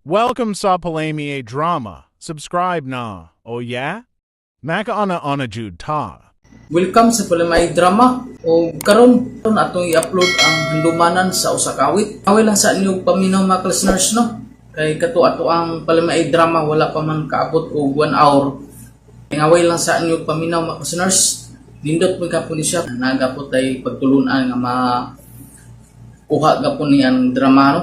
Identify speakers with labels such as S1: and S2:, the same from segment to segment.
S1: Welcome sa Palamiay Drama. Subscribe na. Oh yeah? Makauna-una jud ta.
S2: Welcome sa Palamay Drama. O karon atong i-upload ang handumanan sa usa ka awit. Away lang sa inyo paminaw, mga listeners, no. Kay kato ato ang Palamay Drama wala pa man kaabot og 1 hour. Ngaway lang sa inyo paminaw, mga listeners. Nindot man gapon ni siya. Naa po tay pagtulunan nga makuha gapon ni ang drama, no.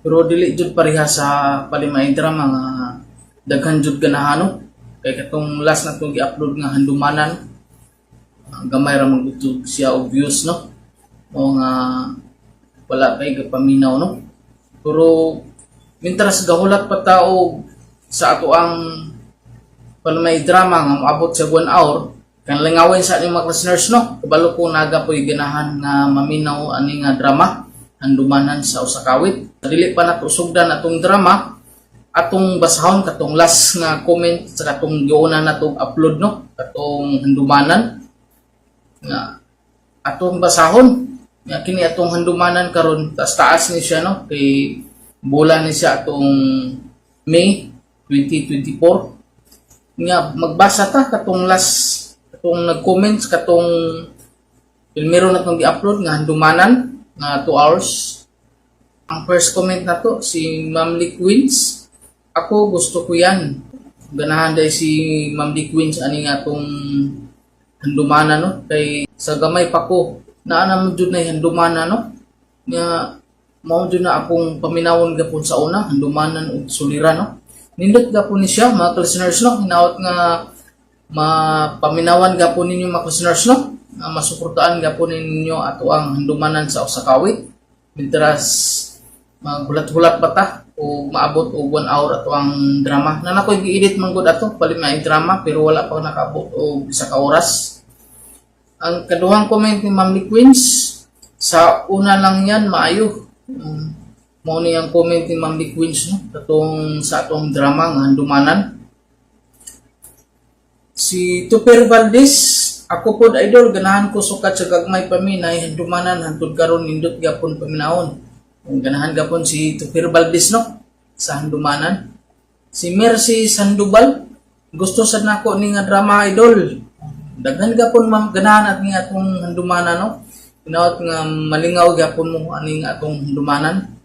S2: Pero dili jud pareha sa Palimay Drama nga daghan jud ganahan, no. Kay katong last na itong gi-upload nga handumanan, gamay ra man gud siya og views, no, o nga wala kay gapaminaw, no. Pero mintras gahulat pa ta og sa ato ang Palamay Drama nga moabot sa 1 hour kan, lingawin sa inyong mga listeners, no. Kabalo ko naa poy ganahan nga maminaw ani nga drama, handumanan sa usa ka awit. Dili pa nato sugdan atong drama, atong basahon katong last nga comment sa katong giuna natong upload, no, katong handumanan nga atong basahon nga kini atong handumanan karon. Taas taas ni siya, no, kay bulan ni siya atong May 2024 nga magbasa ta katong last katong nag-comments katong primero na itong gi-upload nga handumanan nga 2 hours. Ang first comment na to si Ma'am Lee Queens, "Ako gusto ko yan." Ganahan dahil si Ma'am Lee Queens ani nga atong handumanan, no, kay sa gamay pa ko naa naman jud na handumanan, no, nga mao jud na akong paminawon gapon sa una, handumanan ug suliran, no. Nindot gapon ni siya, mga listeners, no. Hinaot nga mapaminawan gapon ninyo, mga listeners, no, nga masuportahan gapon ninyo ato ang handumanan sa usa ka awit mintras maghulat-hulat pa ta o maabot og 1 hour ato ang drama. Na ako'y gi-edit man gud ato palit na drama pero wala pa nakaabot og isa ka oras. Ang kaduhang comment ni Ma'am Lee Queens, "Sa una lang yan maayo." Mao ni ang comment ni Ma'am Lee Queens, no, katong sa atong drama nga handumanan. Si Tupper Valdez, "Ako pod, idol, ganahan ko sukat sa gagmay pa mi na handumanan hantod karon nindot gapon paminawon." Kung ganahan gapon si Tupper Valdez, no, sa handumanan. Si Mercy Sandoval, "Gusto sad nako ni nga drama, idol." Daghan gapon, ma'am, ganahan at nga atong handumanan, no. Hinaot nga malingaw gapon mo ani nga atong handumanan.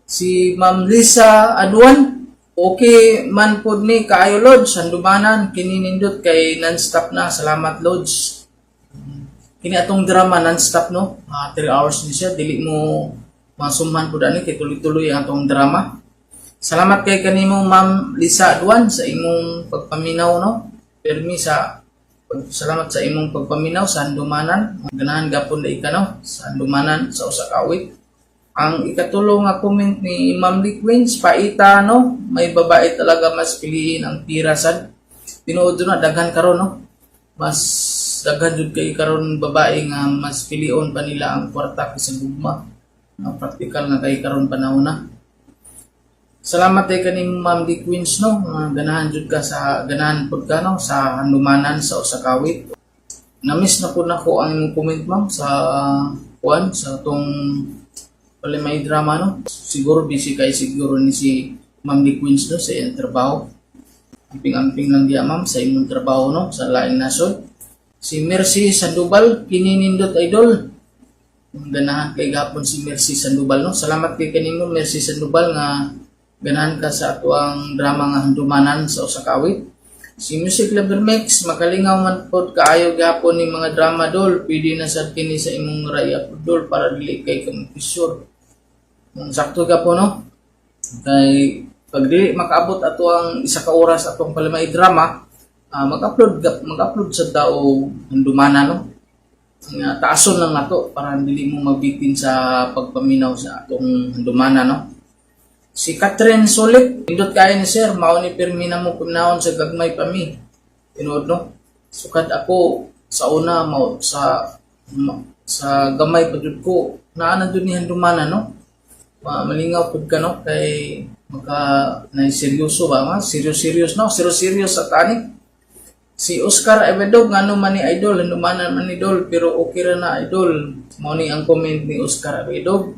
S2: Si Ma'am Lisa Aduan, "Okay man pod ni kaayo, Lods, handumanan, kini nindot kay non-stop na, salamat, Lods." Kini atong drama non-stop, no, 3 hours ni siya, dili mo masumhan pod ani kay tuloy-tuloy ang atong drama. Salamat kay kanimo, Ma'am Lisa Aduan, sa imong pagpaminaw, no. Permi sa salamat sa imong pagpaminaw sa handumanan. Ganahan gapon dai ka, no, sa handumanan sa usa ka awit. Ang ikatulo nga comment ni Ma'am Lee Queens, "Paita, no, may babae talaga mas piliin ang pira sad." Tinuod na daghan karon, no. Mas daghan jud kay karon babae nga mas pilion pa nila ang kwarta kaysa gugma. Ang practical nga kay karon panahon na. Salamat kay kaning Ma'am Lee Queens, no, nga ganahan jud ka sa ganahan pud ka, no, sa handumanan sa usa ka awit. Na-miss na pud nako ang imong comment, ma'am, sa kuan sa tong may drama, no. Siguro busy kay siguro ni si Ma'am Lee Queens, no, sa iyang trabaho. Amping-amping lang diya, ma'am, sa imong trabaho, no, sa laing nasod. Si Mercy Sandoval, "Kini nindot, idol." Ganahan kay gapon si Mercy Sandoval, no. Salamat kay kanimo, Mercy Sandoval, nga ganahan ka sa atuang drama nga handumanan sa usa ka awit. Si Music Lover Mix, "Makalingaw man pod kaayo gapon ni mga drama, dol. Pwede na sad kini sa imong ra dol para dili kay ka pressure." Sakto gapon, no. Kay pag dili makaabot ato ang isa ka oras atong palamay drama, mag-upload sa tao handumanan, no. Nga taason lang nato para dili mo mabitin sa pagpaminaw sa atong handumanan, no. Si Catherine Sulit, "Nindot kaayo ni sir, mao ni pirmi na mo paminawon sa gagmay pa mi." Tinuod, no. Sukad ako sa una mao sa gamay pa jud ko naa na jud ni handumanan, no. Malingaw pud ka, no, kay maka na seryoso ba ma? Serious serious, no, serious serious sa tani. Si Oscar Ebedog, "Ngano man ni, idol, handumanan man ni idol, pero okay ra na, idol." Mao ni ang comment ni Oscar Ebedog.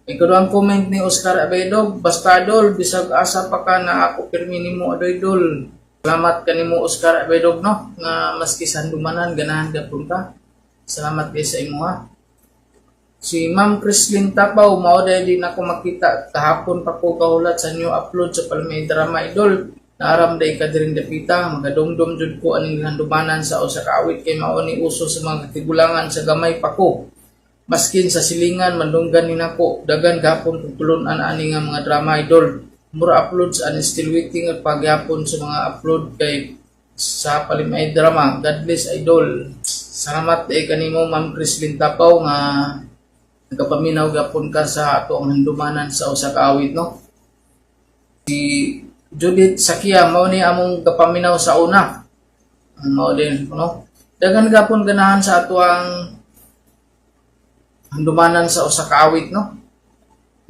S2: Ikaduhang comment ni Oscar Abedog, "Basta idol, bisag asa pa ka na ako pirmi nimo adoy idol." Salamat kanimo, Oscar Abedog, no, nga maski sa handumanan ganahan gapon ka. Salamat kay sa imo ha. Si Ma'am Chrislyn Tapaw, "Mao dahil di na ako makita. Kahapon pa ko kahulat sa new upload sa Palmay Drama, idol. Naaram day ka diring dapita, magadumdum jud ko aning handumanan sa usa ka awit kay mao ni uso sa mga tigulangan sa gamay pa ko. Maskin sa silingan mandunggan ni nako, dagan gapon kog tulun-an ani nga mga drama, idol. More uploads and still waiting at pagyapon sa mga upload kay sa Palimay Drama. God bless, idol." Salamat eh kanimo, Ma'am Chrislyn Tapaw, nga nagapaminaw gapon ka sa ato ang handumanan sa usa ka awit, no. Si Judith Sakia, "Mao ni among gapaminaw sa una." Ang mao din, no. Daghan gapon ganahan sa ato ang handumanan sa usa ka awit, no.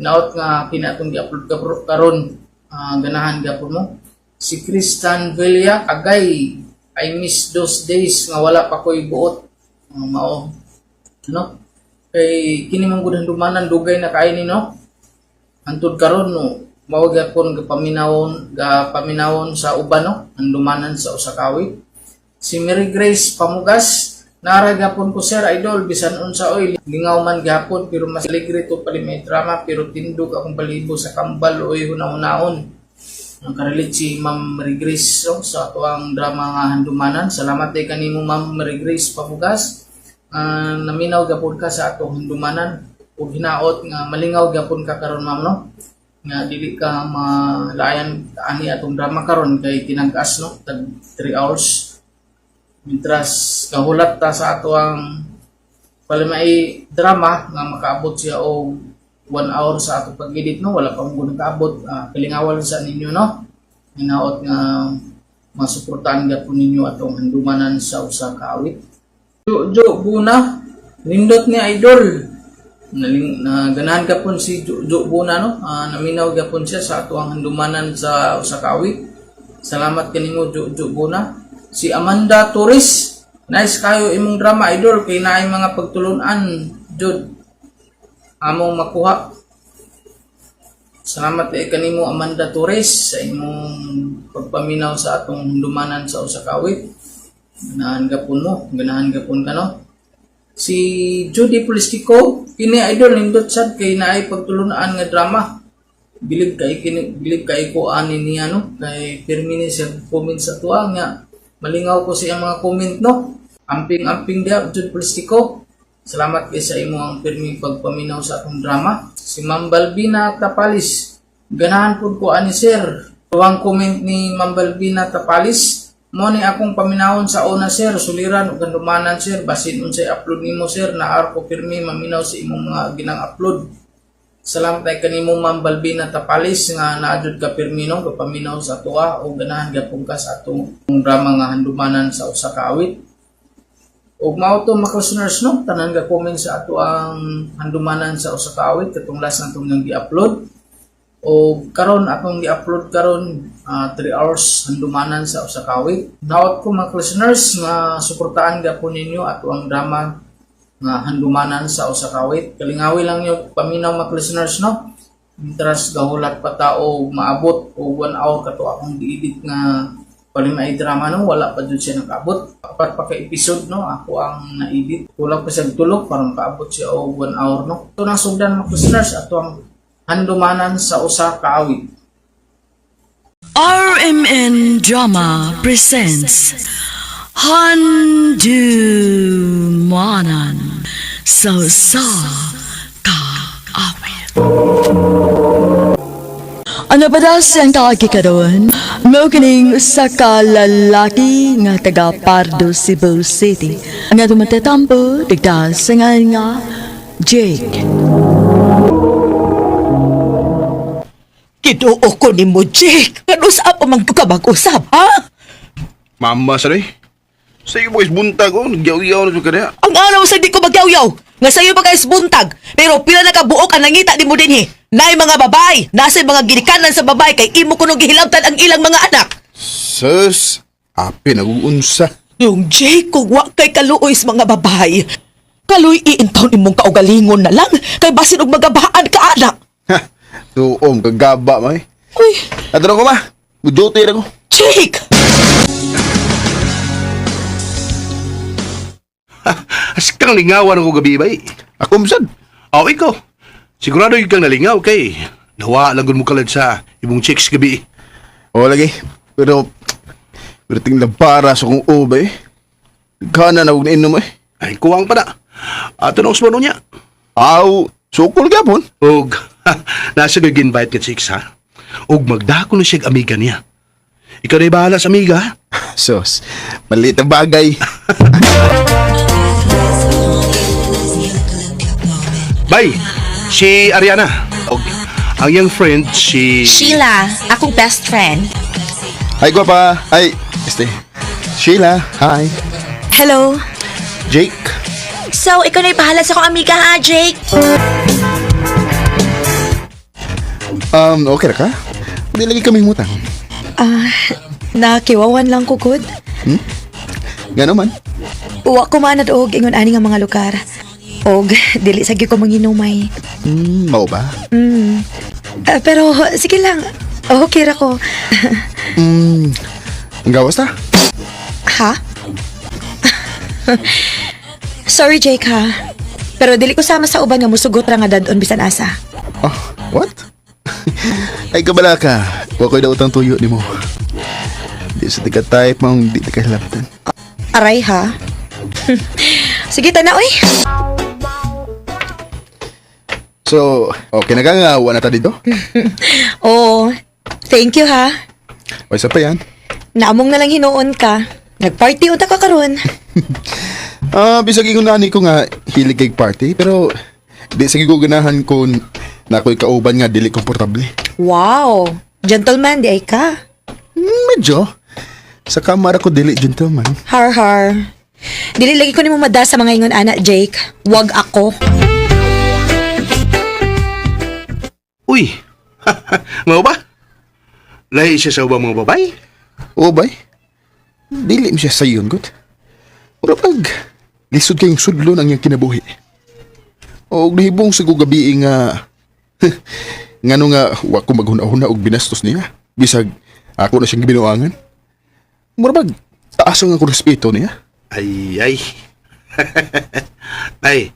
S2: Naot nga kini atong gi-upload karon ganahan gapon mo. Si Tristan Villa, "Agay, I miss those days nga wala pa ko'y buot." Mao no, kay kini man gud handumanan dugay na kaayo ni, no. Antud karon, no, mao gyapon gapaminawon sa uban, no, handumanan sa usa ka awit. Si Mary Grace Pamugas, "Nara gyapon ko sir idol, bisan unsa oy, lingaw man gyapon pero mas alegre to Palimay Drama, pero tindog akong balibo sa kambal oy hunahunahon." Nakarelate si Ma'am Mary Grace, no, sa atuang drama nga handumanan. Salamat day kanimo, Ma'am Mary Grace Pamugas. Naminaw gyapon ka sa atong handumanan ug hinaot nga malingaw gyapon ka karon, ma'am, no, nga dili ka malaayan ani atong drama karon kay tinag-as, no, tag 3 hours, mientras kahulat ta sa ato ang Palimay Drama nga makaabot siya og 1 hour sa atong pag-edit, no. Wala pa mo nakaabot. Kalingawan sa ninyo, no. Hinaot nga masuportahan gyapon ninyo atong handumanan sa usa ka awit. Jo, Jo Buna, "Nindot ni idol." Naling, na ganahan gapon si Jo, Jo Buna, no. Naminaw gapon siya sa ato ang handumanan sa usa ka awit. Salamat kanimo, Jo, Jo Buna. Si Amanda Torres, "Nice kayo imong drama idol kay naay mga pagtulunan jud among makuha." Salamat kay kanimo, Amanda Torres, sa imong pagpaminaw sa atong handumanan sa usa ka awit. Ganahan gapon mo, ganahan gapon ka, no. Si Judy Polistico, "Kini idol nindot sad kay naay pagtulunan nga drama." Bilib kay kini, bilib kay ko ani niya, no, kay pirmi ni siya comment sa tuwa nga malingaw ko sa iyang mga comment, no. Amping-amping diha, Jude Polistico. Salamat kay sa imong pirmi pagpaminaw sa atong drama. Si Ma'am Balbina Tapalis, "Ganahan pud ko ani sir." Tuwang comment ni Ma'am Balbina Tapalis, "Mo ni akong paminawon sa una sir, suliran ug handumanan sir, basin unsay upload nimo sir, naar ko pirmi maminaw sa imong mga ginang upload." Salamat ay kanimo, Ma'am Balbina Tapalis, nga naadjud ka pirmi, no, gapaminaw sa tuwa o ganahan gyapon ka sa atong drama nga handumanan sa usa ka awit. Ug mao to, mga listeners, no, tanan ga comment sa ato ang handumanan sa usa ka awit katong last natong nga gi-upload. O karon atong gi-upload karon 3 hours handumanan sa usa ka awit. Naot ko, mga listeners, nga suportahan gyapon ninyo ato ang drama nga handumanan sa usa ka awit. Kalingawi lang yo paminaw, mga listeners, no. Mientras gahulat pa ta og maabot og 1 hour kato akong gi-edit nga Palimay Drama, no, wala pa jud siya nakaabot. Apat pa ka episode, no, ako ang na-edit. Kulang pa siya tulog para makaabot siya og 1 hour, no. Ito na sugdan, mga listeners, ato ang handumanan sa usa ka awit.
S3: RMN Drama presents Handumanan sa Usa Ka Awit. Ano pa daw siyang kaagi karon? Mao kining usa ka lalaki nga taga Pardo, Cebu City. Nga dumatatampo dagda sa ngalan nga Jake.
S4: Kinuo ko ni mo, Jake. Kanusap pa man ka mag-usap, ha?
S5: Mama sa rin. Sa iyo boys buntag oh, nagyaw-yaw na jud ka diha.
S4: Ang araw sa di ko magyaw-yaw. Nga sa'yo pa guys buntag. Pero pila na kabuok ang nangita ni mo dinhi. Naay mga babae, nasa mga ginikanan sa babae kay imo kuno gihilabtan ang ilang mga anak.
S5: Sus, api naguunsa.
S4: Yung Jake, kung wa kay kaluoy sa mga babae. Kaloy iintawon imong kaugalingon na lang kay basin og magabaan ka ana.
S5: Ha, tuom, kagaba, ma eh.
S4: Uy,
S5: Ato na ko, ma. Duty na ko.
S4: Jake!
S6: As kang lingawan ako gabi bay.
S5: Ako, masad.
S6: Aw, ikaw. Sigurado yun kang nalingaw kay nawa lang gud mo kalad sa imong chicks gabi.
S5: Oo, lagi. Pero, pero tingnan para sa kong uba eh. Kana na huwag nainom eh.
S6: Ay, kuwang pa na. Ato na usman niya.
S5: Aw, sukol gapon.
S6: Og, nasa ko'y invite ka chicks ha. Og magdako na siya'g amiga niya. Ikaw na bahala sa amiga ha.
S5: Sos, maliit na bagay.
S6: Bay, si Ariana. Og, ang iyang friend si...
S7: Sheila, akong best friend.
S5: Ay, gwapa. Ay, este. Sheila, hi.
S7: Hello.
S5: Jake.
S7: So, ikaw na bahala sa akong amiga ha, Jake?
S5: Okay ra ka? Hindi lagi kami mutang.
S3: Ah, nakiwawan lang ko gud.
S5: Gano man.
S3: Wa ko manad og ingon ani nga mga lugar. Og dili sa gyud ko manginumay.
S5: Mao ba?
S3: Ah, pero sige lang. Okay ra ko.
S5: Ang gawas ta?
S3: Ha? Sorry Jake ha. Pero dili ko sama sa uban nga musugot ra nga dadon bisan asa.
S5: Oh, what? Ay, kabala ka. Wa ko'y dautang tuyo ni mo. Di sa tiga-type mong di ka hilabtan.
S3: Aray ha. Sige tana oy.
S5: So, okay na ka nga. Wa na ta dito?
S3: Oo. Thank you ha.
S5: O, isa pa yan.
S3: Naamong na lang hinuon ka. Nagparty unta ka karon.
S5: Ah, bisag ingon nani ko nga hilig kay party, pero di sa ko ganahan kung na ako'y kauban nga dili komportable.
S3: Wow. Gentleman di ay ka.
S5: Medyo. Sa kamara ko dili gentleman.
S3: Har har. Dili lagi ko nimo mada sa mga ingon ana Jake. Wag ako.
S6: Uy, mao ba? Lahi siya sa ubang mga babae.
S5: Oo bay. Dili mo siya sayon gud. Mura pag lisod kayong sudlon ang iyang kinabuhi. O nahibong sa ko gabi nga ngano nga wa ko maghuna-huna og binastos niya. Bisag ako na siyang gibinuangan. Mura pag taas ang ako respeto niya.
S6: Ay, ay. Ay,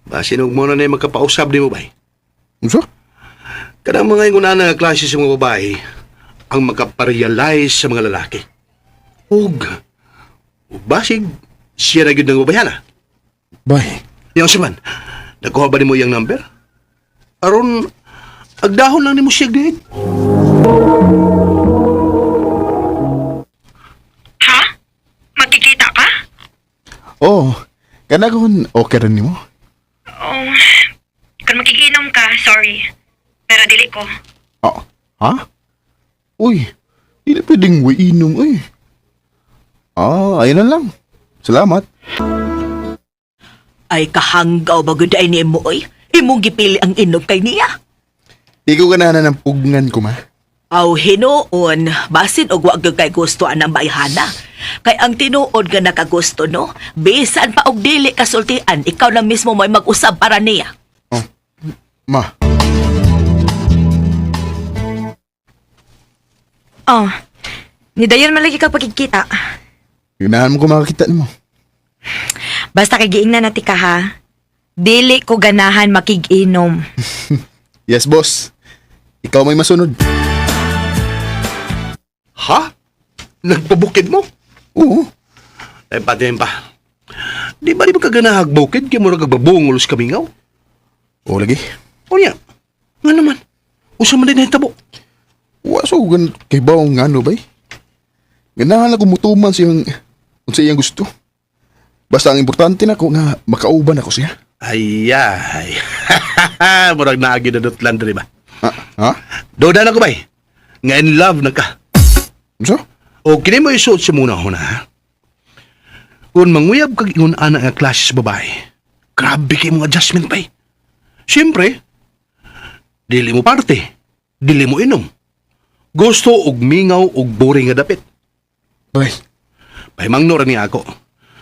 S6: basin og mo na na yung magkapausab ni mo bay.
S5: Unsa?
S6: Kanang mga ingon na nga klase sa mga babae ang makaparealize sa mga lalaki. Ug, ug basig, siya na gyud ng babayana.
S5: Bay.
S6: Yang man, nakuha ba nimo iyang number? Aron, agdahon lang nimo siya date.
S8: Ha? Magkikita ka?
S5: Oh, kana kon okay ra nimo.
S8: Oh, kung makikinom ka, sorry. Pero dili ko.
S5: Ah, ha? Uy, dili pwedeng inom uy. Ah, ayun na lang. Salamat.
S4: Ay kahanggaw ba gud ay nimo oy. Imong gipili ang inom kay niya.
S5: Di ko ganahan ng pugnan ko, ma.
S4: Aw hinuon, basin og wa gyud kay gusto anang bayhana. Kay ang tinuod nga nakagusto no, bisan pa og dili kasultian, ikaw na mismo may mag-usab para niya.
S5: Oh, ma.
S3: Oh. Nidayon man lagi ka pagkikita.
S5: Ganahan mo ko makakita nimo.
S3: Basta kay giingnan na ti ka ha. Dili ko ganahan makiginom.
S5: Yes, boss. Ikaw may masunod.
S6: Ha? Nagpabukid mo?
S5: Oo.
S6: Tempa, tempa. Di ba ka ganahag bukid kaya mo nagagbabungol sa kamingaw?
S5: Oo, lagi.
S6: O niya, nga naman. Usa man din nahitabo.
S5: Wa so gan kay bawang ngano bay. Ganahan ako mutuman siyang unsa iyang gusto. Basta ang importante na ko nga makauban ako siya.
S6: Ay, ay. Murag naagi na dutlan diri ba?
S5: Ha? Ha?
S6: Doda na ko bay. Nga in love na ka.
S5: Unsa?
S6: O kini mo isuot sa muna huna ha? Kung manguyab kag ingon ana nga klase sa babae, grabe kay mong adjustment bay. Siyempre, dili mo parte, dili mo inom. Gusto og mingaw og boring nga dapit.
S5: Bay.
S6: Pahimangno ra niya ako.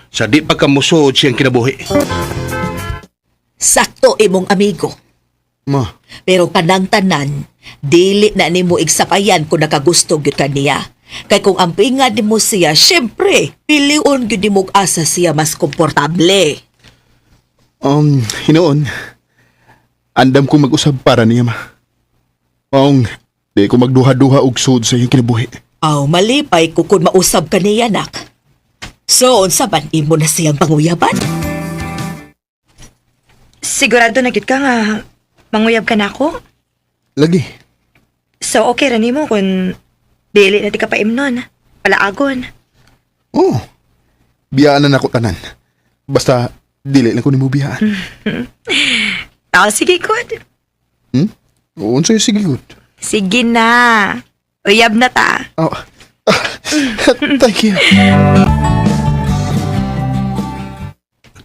S6: Sa di pa ka mosuod siyang kinabuhi.
S4: Sakto imong amigo.
S5: Ma,
S4: Pero kanang tanan, dili na nimo igsapayan kung nakagusto gyud ka niya. Kay kung ang pingad nimo siya, syempre, pilion gyud nimo og asa siya mas komportable.
S5: Hinoon. Andam kong mag-usab para niya, ma. Maong, di ko magduha-duha og sud sa iyong kinabuhi.
S4: Aw, malipay ko kung mausab ka niya, nak. So, unsa man imo na siyang panguyaban?
S8: Sigurado na gid ka nga manguyab ka na ako?
S5: Lagi.
S8: So okay ra nimo kung dili na ti ka paimnon. Palaagon.
S5: Oh. Biyaan na nako tanan. Basta, dili lang ko nimo biyaan.
S8: Ah, sige, good.
S5: Unsay sige good.
S8: Sige na. Uyab na ta.
S5: Oh. Thank you.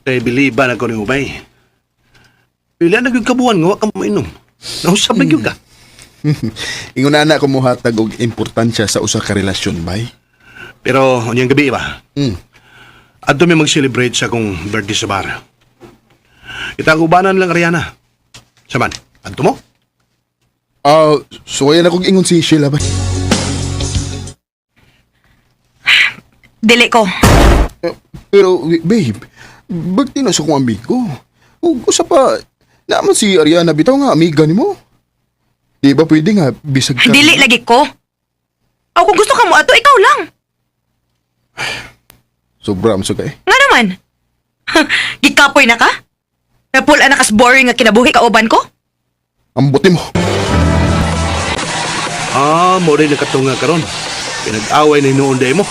S6: Kay biliban ako ni Ubay. Pila na gyud kabuan nga wa ka mainom. Nausab na gyud ka.
S5: Ingon na ako mohatag og importansya sa usa ka relasyon, bay.
S6: Pero unyang gabi ba?
S5: Mm.
S6: Adto mi mag-celebrate sa akong birthday sa bar. Kita ang ubanan lang Ariana. Saman, adto mo?
S5: Ah, so ayan akong ingon si Sheila, bay.
S8: Dili ko.
S5: Eh, pero, babe, birthday na sa akong amigo. Ug usa pa, naman si Ariana bitaw nga amiga nimo. Di ba pwede nga bisag ka?
S8: Dili lagi ko. Aw, kung gusto ka mo ato, ikaw lang.
S5: Sobra mo kay.
S8: Nga naman. Gikapoy na ka? Napula na kas boring nga kinabuhi kauban ko?
S5: Ang buti mo.
S6: Ah, mo rin nakatunga karon. Pinag-away na hinuon day mo.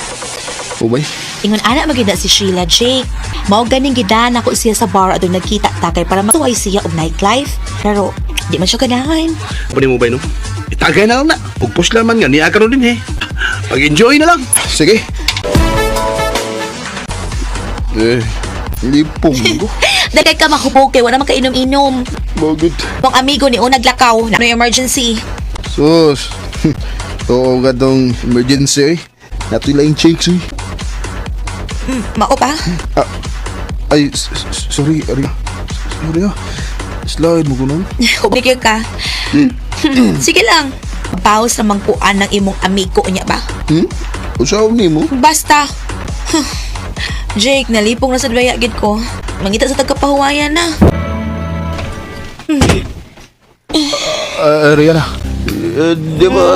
S5: Ubay.
S7: Ingon ana magid na si Sheila Jake. Mao ganing gidan ako siya sa bar adtong nagkita ta kay para matuway siya og nightlife. Pero di man siya ganahan.
S6: Pwede mo ba no? Itagay na lang na. Ugpos laman nga niya karon din eh. Pag-enjoy na lang.
S5: Sige. Eh, lipong ko.
S7: Dagay ka mahubog kay wala man kainom-inom.
S5: Bagit.
S7: Mong amigo ni unag lakaw na no emergency.
S5: Sus. Tuo ka tong emergency eh. Natoy lang chicks eh.
S7: Mao pa?
S5: Ah, ay, sorry, Ari. Sorry ah. Slide mo ko nun.
S7: Hubog ka. Sige lang. Bawas na mangkuan ng imong amigo niya ba?
S5: Hmm? Usaw ni mo?
S7: Basta. Jake, nalipong na sa dwaya gid ko. Mangita sa tagkapahuwayan na.
S5: Ah, Ariana. Eh, di ba?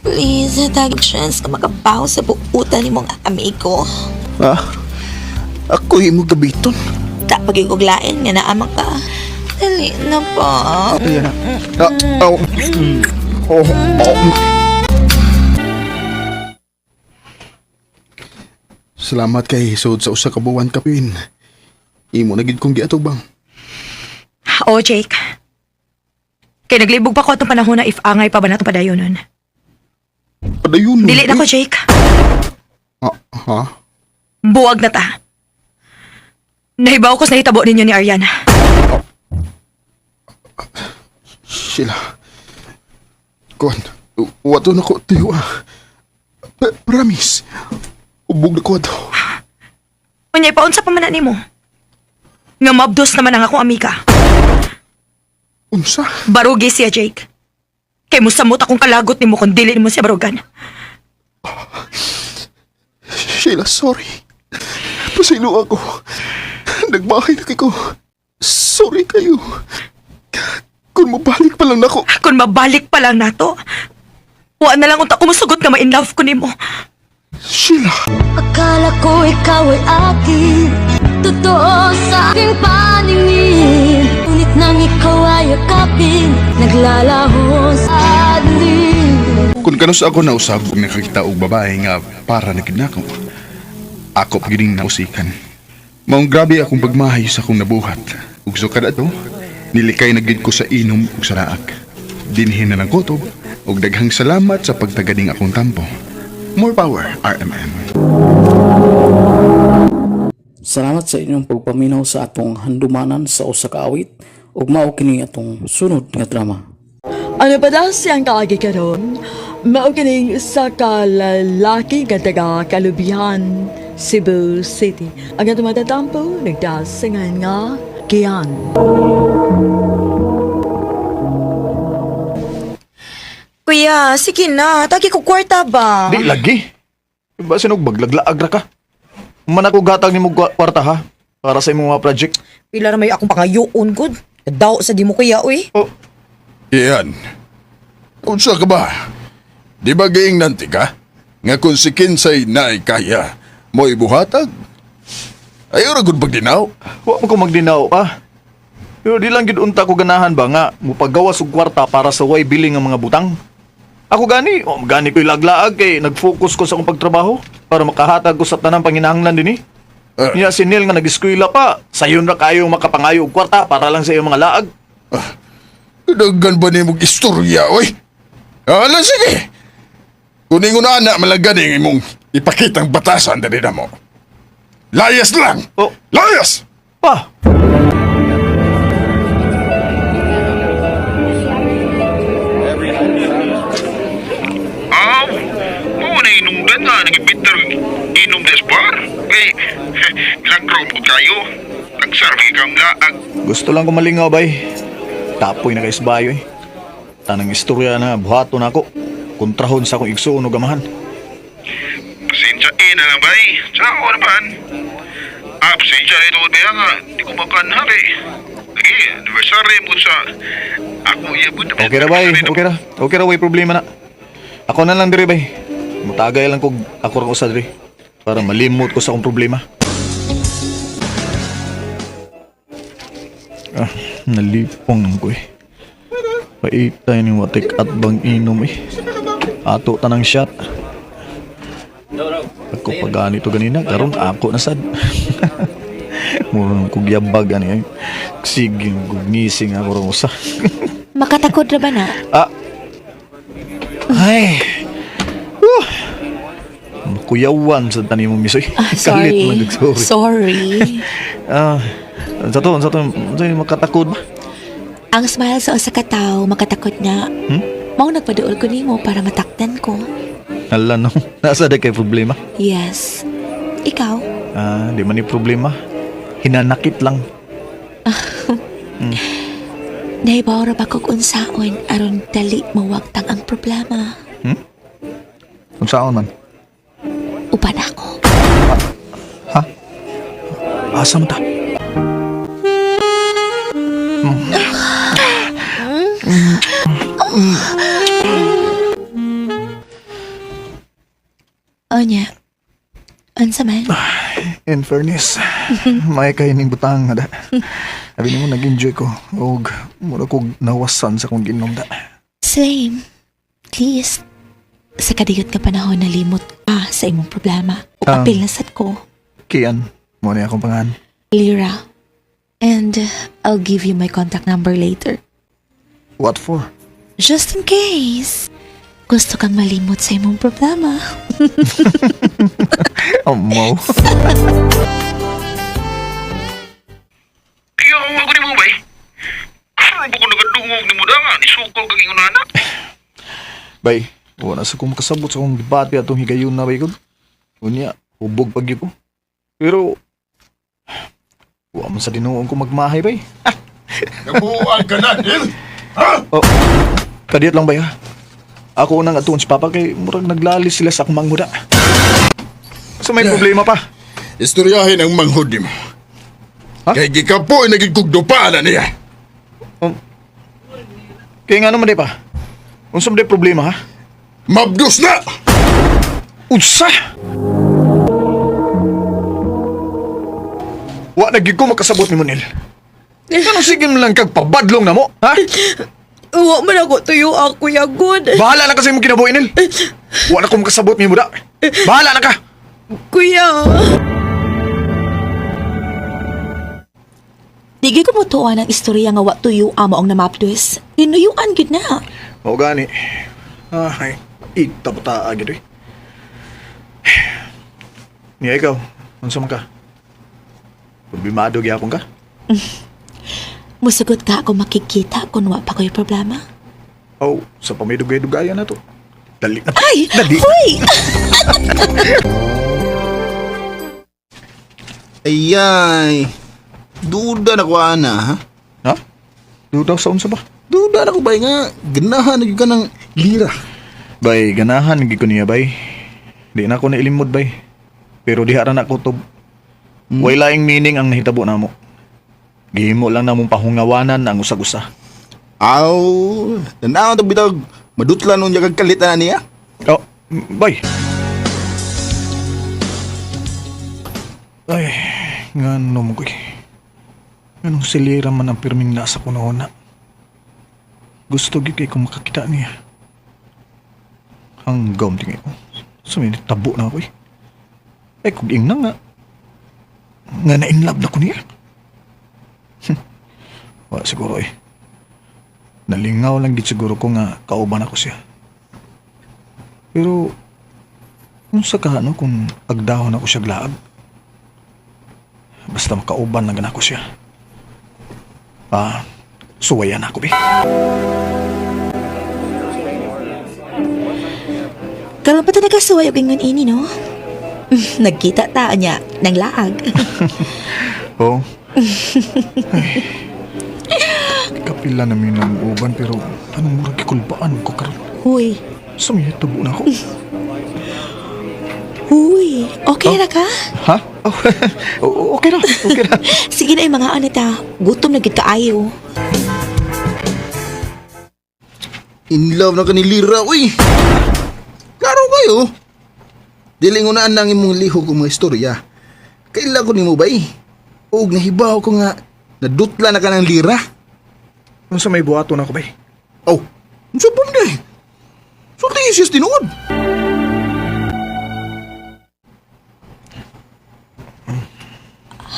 S7: Please, tag chance ka makabaw sa buutan ni mong amigo.
S5: Ah, ako imo gabiton.
S7: Ta pagiguglain nga naamang ka. Dali na pa.
S5: Ariana. Ah, oh. Oh, oh. Salamat kay sud sa usa ka buwan kapin. Imo na gid kong giatubang.
S8: Oh, Jake. Kay naglibog pa ko atong panahon na if angay pa ba na itong padayon nun.
S5: Padayon.
S8: Dili na ko, Jake.
S5: Ah, ha?
S8: Buwag na ta. Nahibaw ko sa nahitabo ninyo ni Ariana.
S5: Sheila. Kon, wato na ko tiyo ah. Promise. Ubog na ko ato.
S8: Unya, ipaunsa pa man na nimo. Nga mabdos naman ang akong amiga.
S5: Unsa?
S8: Barugi siya, Jake. Kay musamot akong kalagot nimo kung dili nimo siya barugan.
S5: Sheila, sorry. Pasaylo ako. Nagbahay na ko. Sorry kayo. Kung mabalik pa lang nako.
S8: Kung mabalik pa lang nato, wa na lang unta ko musugot nga ma-in love ko nimo.
S5: Sheila.
S9: Akala ko ikaw ay akin. Totoo sa aking paningin. Ngunit nang ikaw ay yakapin, naglalaho sa dilim.
S5: Kung kanus ako nausab ug nakakita og babae nga para na gid nako. Ako pa gid nausikan. Maong grabe akong pagmahay sa akong nabuhat. Ug sukad ato, nilikay na gid ko sa inom ug sa raak. Dinhin na lang kutob ug daghang salamat sa pagtaganing akong tampo. More power, RMN.
S2: Salamat sa inyong pagpaminaw sa atong handumanan sa usa ka awit ug mao kini atong sunod nga drama.
S3: Ano pa daw siyang kaagi karon? Mao kining sa kalalaki nga taga kalubihan. Cebu City. Ang atong matatampo, nagdasingan nga Kian.
S8: Kuya, sige na. Tagi ko kwarta ba?
S5: Di lagi. Iba sinog baglaglaag ra ka. Man ako gatag nimo kwarta ha para sa imong mga project.
S8: Pila ra may akong pangayoon gud. Daw sa di mo kuya, uy.
S5: Oh,
S10: Iyan. Unsa ka ba? Di ba giingnan ti ka? Nga kung si Kinsay naay kaya, mo ibuhatag? Ayaw ra gud pagdinaw.
S5: wa man ko magdinaw pa. Pero di lang gid unta ko ganahan ba nga mupagawas og kwarta para sa way billing ang mga butang. Ako gani, oh, gani ko'y laglaag kay nag-focus ko sa akong pagtrabaho para makahatag ko sa tanang panginahanglan dinhi.
S10: Ah.
S5: Niya si Neil nga nag-eskwela pa, sayon ra kayo makapangayo og kwarta para lang sa iyong mga laag.
S10: Daghan ba nimog istorya, oy? Ala, sige. Kung ingon na malagan ang imong ipakitang batasan dali na mo. Layas lang!
S5: Oh.
S10: Layas!
S5: Pa,
S11: Aw, mo na inungdan nga nagbitter inom des bar. Kay langkraw po kayo. Nagsarbi kang laag.
S5: gusto lang ko malingaw bay. Tapoy na kay isbayo eh. Tanang istorya na buhaton ako. Kontrahon sa akong igsuon og amahan.
S11: Pasensya eh na lang bay. Sa ako naman. Ah, pasensya na ito ba nga. Di ko makanhar eh. Lagi, anniversary mo sa ako iya po.
S5: Okay ra bay, okay ra. Okay ra way problema na. Ako na lang diri bay. Mutagay lang kog ako ra usa diri para malimot ko sa akong problema. Ah, nalipong ko eh. Paitay ni watik at bang inom eh. Ato tanang shot. Ako pa ganito ganina, karon ako na sad. Murang kog yabag ani ay. Sige, kog ngising ako ra usa.
S7: Makatakod ra ba na?
S5: Ah. Ay. Makuyawan sa tanim mo misoy.
S7: Ah, sorry.
S5: Kalit man sorry.
S7: Sorry.
S5: Ah, sa to, sa makatakod ba?
S7: Ang smile sa usa ka tawo makatakot na.
S5: Hmm?
S7: Mao nagpaduol ko nimo para matakdan ko.
S5: Ala no, nasa di kay problema.
S7: Yes. Ikaw?
S5: Ah, di man ni problema. Hinanakit lang.
S7: Nahibaw ra ba kog unsaon aron dali mawagtang ang problema?
S5: Kung saan man.
S7: Uban ako.
S5: Ha? Asa man ta?
S7: Onya. Unsa man?
S5: In fairness, may kay ning butang nga da. Abi nimo nag-enjoy ko og mura kog nawasan sa akong ginom da.
S7: Same. At least, sa kadiyot nga panahon nalimot ka sa imong problema. O apil na sad ko.
S5: Kian, mo ni akong pangalan.
S7: Lyra. And I'll give you my contact number later.
S5: What for?
S7: Just in case. Gusto kang malimot sa imong problema.
S5: Oh, mo.
S11: Kaya ako ni mo bay. Karon ba ko nagadungog ni mo da nga. Nisukol kag ingon anak.
S5: Bay, wala sa kong makasabot sa akong debate atong higayon na bay ko. Unya, hubog pag ko. Pero, wa man sa dinuong ko magmahay bay.
S10: Nabuang ka na, Neil! Ha?
S5: Oh, kadiyot lang bay ha. Ako unang atuon si Papa kay murag naglalis sila sa akong manghuda. So may problema pa.
S10: Istoryahin ang manghod nimo.
S5: Ha?
S10: Kay gikapoy naging kugdupaan na niya.
S5: Kaya nga naman di pa. Unsa man di problema ha?
S10: Mabdos na!
S5: Unsa? Wa na gyud ko makasabot ni Monel. Ano sige mo lang kag pabadlong na mo, ha?
S8: Wa man ako tuyo ako, kuya gud.
S5: Bahala na kasi mong kinabuhi, Nel. Wa na ko makasabot ni Muda. Bahala na ka.
S8: Kuya.
S7: Di gyud ko motuo ang istorya nga wa tuyo amo ang namapdus. Tinuyuan gyud na.
S5: O gani. Ay, ita pa ta agad eh. Niya ikaw, unsa man ka? Problemado gyapon ka?
S7: Musugot ka ako makikita kung wa pa ko'y problema.
S5: Oh, sa pamidugay-dugayan na to. Dali na.
S7: Ay!
S5: Dali.
S7: Hoy!
S5: Ayay. Duda na ko ana, ha?
S6: Ha? Duda sa unsa ba?
S5: Duda na ko bay nga ganahan na gyud ka ng lira.
S6: Bay, ganahan gid ko niya bay. Di na ako nailimod bay. Pero diha ra na ko tob. Way laing meaning ang nahitabo namo. Gihimo lang namong pahungawanan ang usag-usa.
S5: Aw, tanaw to bitaw madutlan unya kag kalit na niya.
S6: Oh, bay. Ay, ngano mo koy. Anong silira man ang pirming nasa kunoon na. Gusto gyud kay kung makakita niya. Hanggang tingin ko. Suminit tabo na ako eh. Ay, kung ingna nga. Nga na in love na ko niya. Wala siguro eh. Nalingaw lang gid siguro ko nga kauban ako siya. Pero, kung sa ka, no, kung agdahon ako siya glaag, basta makauban lang ako siya. Ah, suwayan ako, be.
S7: Karon pa ta nagkasuway og ingon ini, no? Nagkita ta niya nang laag.
S6: Oo. Ay, kapila namin ng uban pero anong murag kikulbaan ko karon.
S7: Huy.
S6: Sa may tubo na ako.
S7: Huy, okay ra ka?
S6: Ha? Oh, okay ra, okay ra.
S7: Sige na yung mga anita. Gutom na gid kaayo.
S5: In love na ka ni Lira, uy. Klaro kayo. Dili ngunaan nang imong lihok og mga istorya. Kaila ko nimo bay. Og nahibaw ko nga nadutla na ka ng lira.
S6: Unsa may buhaton ako bay?
S5: Oh, unsa pa man day? Sulti siya sa tinuod.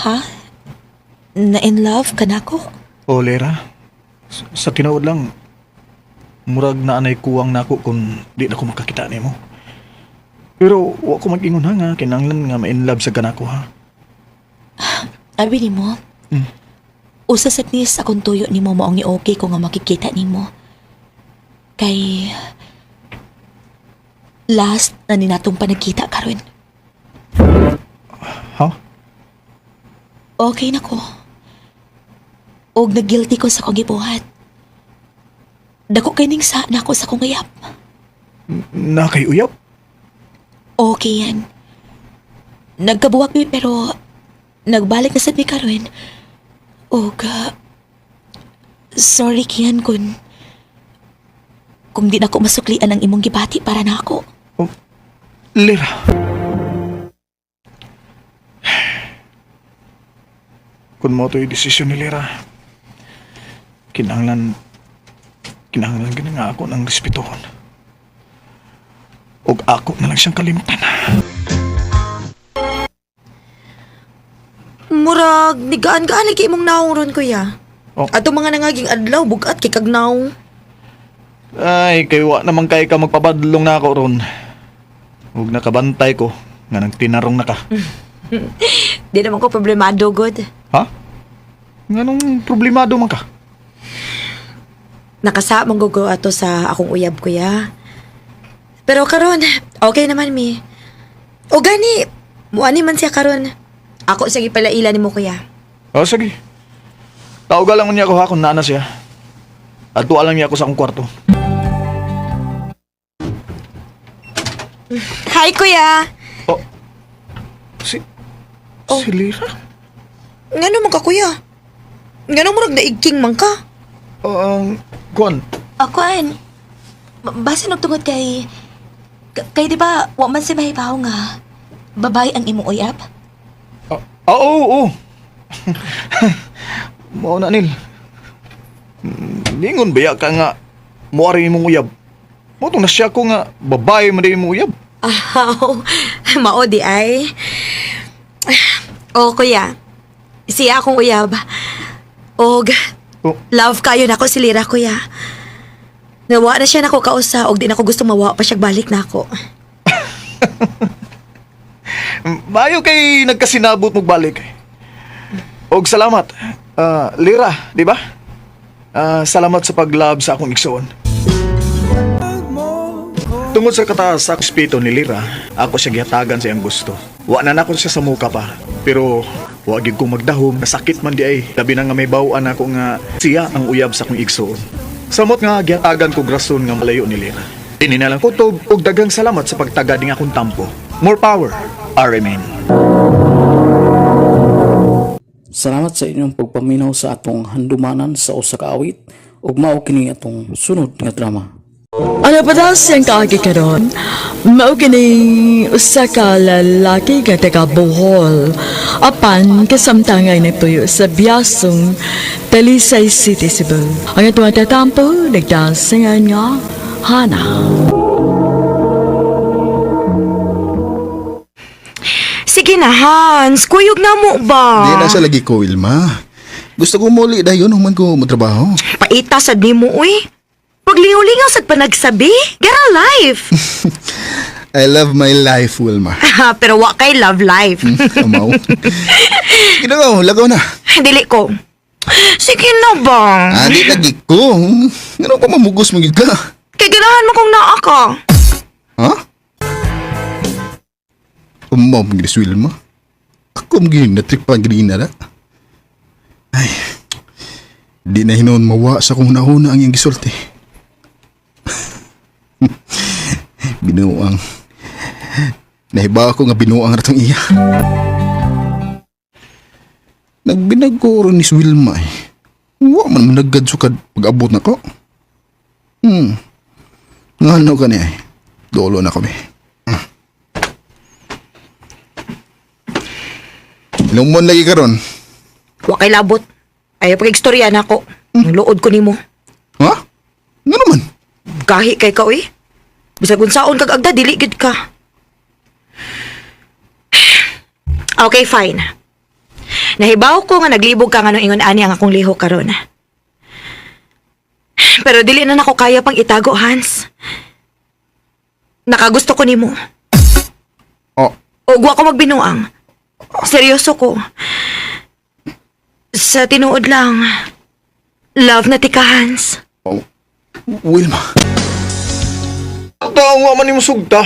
S7: Ha? Na in love ka na ko?
S6: Oh, Lera. Sa tinuod lang, murag na anay kuwang nako kung di na ko makakita nimo. Pero wa ko mag-ingon ha nga kinahanglan nga ma-in love sa kanako ha.
S7: Abi nimo? Usa sa nis akong tuyo nimo mo ang ni-okay ko nga makikita nimo. Kay last na ninatong panagkita karon.
S6: Ha?
S7: Okay na ko. Og nag-guilty ko sa akong gibuhat. Dako kay ning sa nako sa akong uyab.
S6: Na kay uyab?
S7: Okay yan. Nagkabuwak mi pero nagbalik na sad mi karon. Og sorry kiyan kung di na ko masuklian ang imong gibati para nako.
S6: Oh, Lera. Kung mo to'y desisyon ni Lera, kinahanglan, kinahanglan gina nga ako ng respetuhon. Og ako na lang siyang kalimtan.
S8: Murag, nigaan-gaan lagi imong naong ron, kuya.
S6: Oh.
S8: Ato mga nangaging adlaw, bugat kay kag naong.
S6: Ay, kay wa naman kay ka magpabadlong na ako ron. Huwag nakabantay ko, nga nang tinarong na ka.
S8: Di naman ko problemado, god.
S6: Ha? Nga nung problemado man ka?
S8: Nakasa man gugo ato sa akong uyab, kuya. Pero karon, okay naman mi. O gani, muani man siya karon. Ako sige palaila nimo, kuya.
S6: O, sige. Tawag lang niya ako ha kung naana siya. At tuwa lang niya ako sa akong kwarto.
S8: Hi, kuya.
S6: Oh. Si...
S8: Oh.
S6: Si Lira?
S8: Ngano man ka, kuya? Ngano murag naigking man ka?
S6: Kuan,
S7: Ako an. Basta nagtungod kay kay di ba wa man si mahibaw nga babae ang imong uyab?
S6: Ah, ah, oo, oo. Mao na, Nil. Ningon ba ka nga muari imong uyab? Mo tong nasya ko nga babae man di imong uyab.
S8: Aw, mao di ay. O, kuya. Siya akong uyab. Og,
S6: Oh.
S8: love kayo nako si Lira, kuya. Nawa na siya nako kausa og di nako gusto mawa pa siya balik nako.
S6: Mayo kay nagkasinabot mo balik. Og salamat. Ah, Lira, di ba? Ah, salamat sa pag-love sa akong igsoon. Tungod sa kataas sa respeto ni Lira, ako siya gihatagan sa iyang gusto. Wa na nako siya sa muka pa, pero
S12: Wa gyud ko magdahom, nasakit man di ay. Labi na nga may bawaan ako nga siya ang uyab sa akong igsoon. Samot nga gihatagan ko rason nga malayo ni Lira. Ini na lang kutob ug daghang salamat sa pagtaga ning akong tampo. More power, RMN.
S2: Salamat sa inyong pagpaminaw sa atong handumanan sa usa ka awit ug mao kini atong sunod nga drama.
S3: Ano pa daw siyang kaagi karon? Mao kining usa ka lalaki nga taga Bohol. Apan kasamtangay nagtuyo sa Biasong, Talisay City, Cebu. Ang atong tatampo nagdasingan nga Hana.
S8: Sige na, Hans. Kuyog na mo ba?
S5: Di na sa lagi ko, Wilma. Gusto ko muli dayon human ko motrabaho.
S8: Paita sad nimo, uy. Paglingaw-lingaw sad pa nagsabi. Get a life.
S5: I love my life, Wilma.
S8: Pero wa kay love life.
S5: Amaw. Sige na, oh, lagaw na.
S8: Dili ko. Sige na ba?
S5: Ah, di lagi ko. Ngano pa mamugos mo gid ka?
S8: Kay ganahan mo kung naa ka.
S5: Ha? Umaw mo gid si Wilma. Ako mo gid natripan gid na na. Ay. Di na hinon mawa sa kung una ang iyang gisulti. Binuang. Nahiba ako nga binuang ratong iya. Nagbinag ko ron ni si Wilma eh. Wa man managad sukad pag-abot na ko. Ngano ka niya eh. Dolo na kami. Lumon lagi karon.
S8: Wa kay labot. Ayaw pag-istorya na ako. Ang luod ko nimo.
S5: Ha? Nga naman?
S8: Gahi kay ka, uy. Bisag unsaon kag agda, dili gid ka. Okay, fine. Nahibaw ko nga naglibog ka nga nung ingon ani ang akong lihok karon. Pero dili na nako kaya pang itago, Hans. Nakagusto ko nimo.
S5: Oh,
S8: Og wa ko magbinuang. Seryoso ko. Sa tinuod lang, love na tika, Hans.
S5: oh. Wilma.
S12: Ang tao nga man nimo sugta.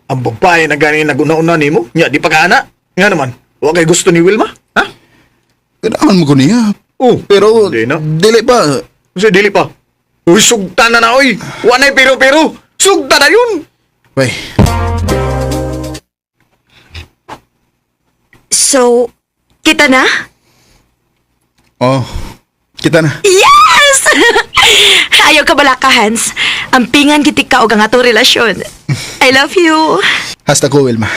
S12: Ang babae na gani naguna-una nimo, nya di pa kaana. Nga naman, wa kay gusto ni Wilma? Ha?
S5: Kailangan mo ko niya.
S12: Oh,
S5: Pero,
S12: di na.
S5: dili pa.
S12: Kasi dili pa. Uy, sugta na na, oy. Wa na'y pero-pero. Sugta na yun.
S5: Bay,
S8: So, kita na?
S5: oh, kita na.
S8: Yes! Ayaw ka balaka, Hans. Ang pingan gitik ka og ang atong relasyon. I love you.
S5: Hasta ko, Wilma.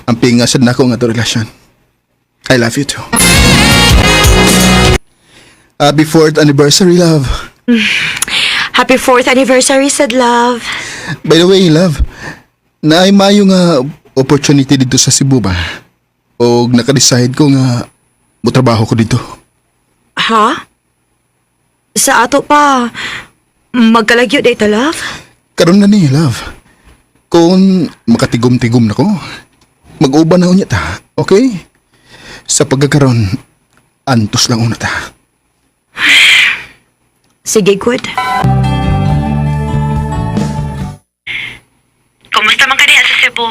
S5: Ang pingasad na ko nga to relasyon. I love you too. Happy fourth anniversary, love.
S8: Happy fourth anniversary, said love.
S5: By the way, love, naay mayo nga opportunity dito sa Cebu ba? O naka-decide ko nga motrabaho ko dito.
S8: Ha? Sa ato pa, magkalagyo day ta, love?
S5: Karon na ni, love. Kung makatigom-tigom na ko, mag-uban na unya ta, okay? Sa pagkakaroon, antos lang una ta.
S8: Sige, good. Kumusta man ka diha sa Cebu?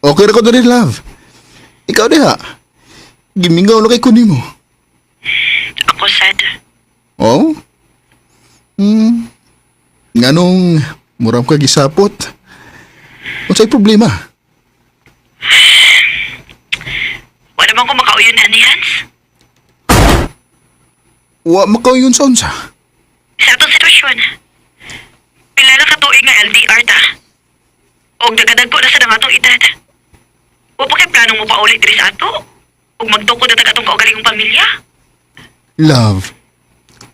S5: Okay ra ko diri, love. Ikaw diha. Gimingaw na kay kunin mo.
S8: Ako sad.
S5: Oh? Nganong muram ka gisapot? Unsay problema?
S8: Wala man ko makauyon ani, Hans.
S5: Wa makauyon sa unsa.
S8: Sa atong sitwasyon, pila na ka tuig nga LDR ta. Og nagadagko na sa nga atong edad. Wa pa kay plano mo pauli diri sa ato? Ug magtukod na tag atong kaugalingong pamilya?
S5: Love,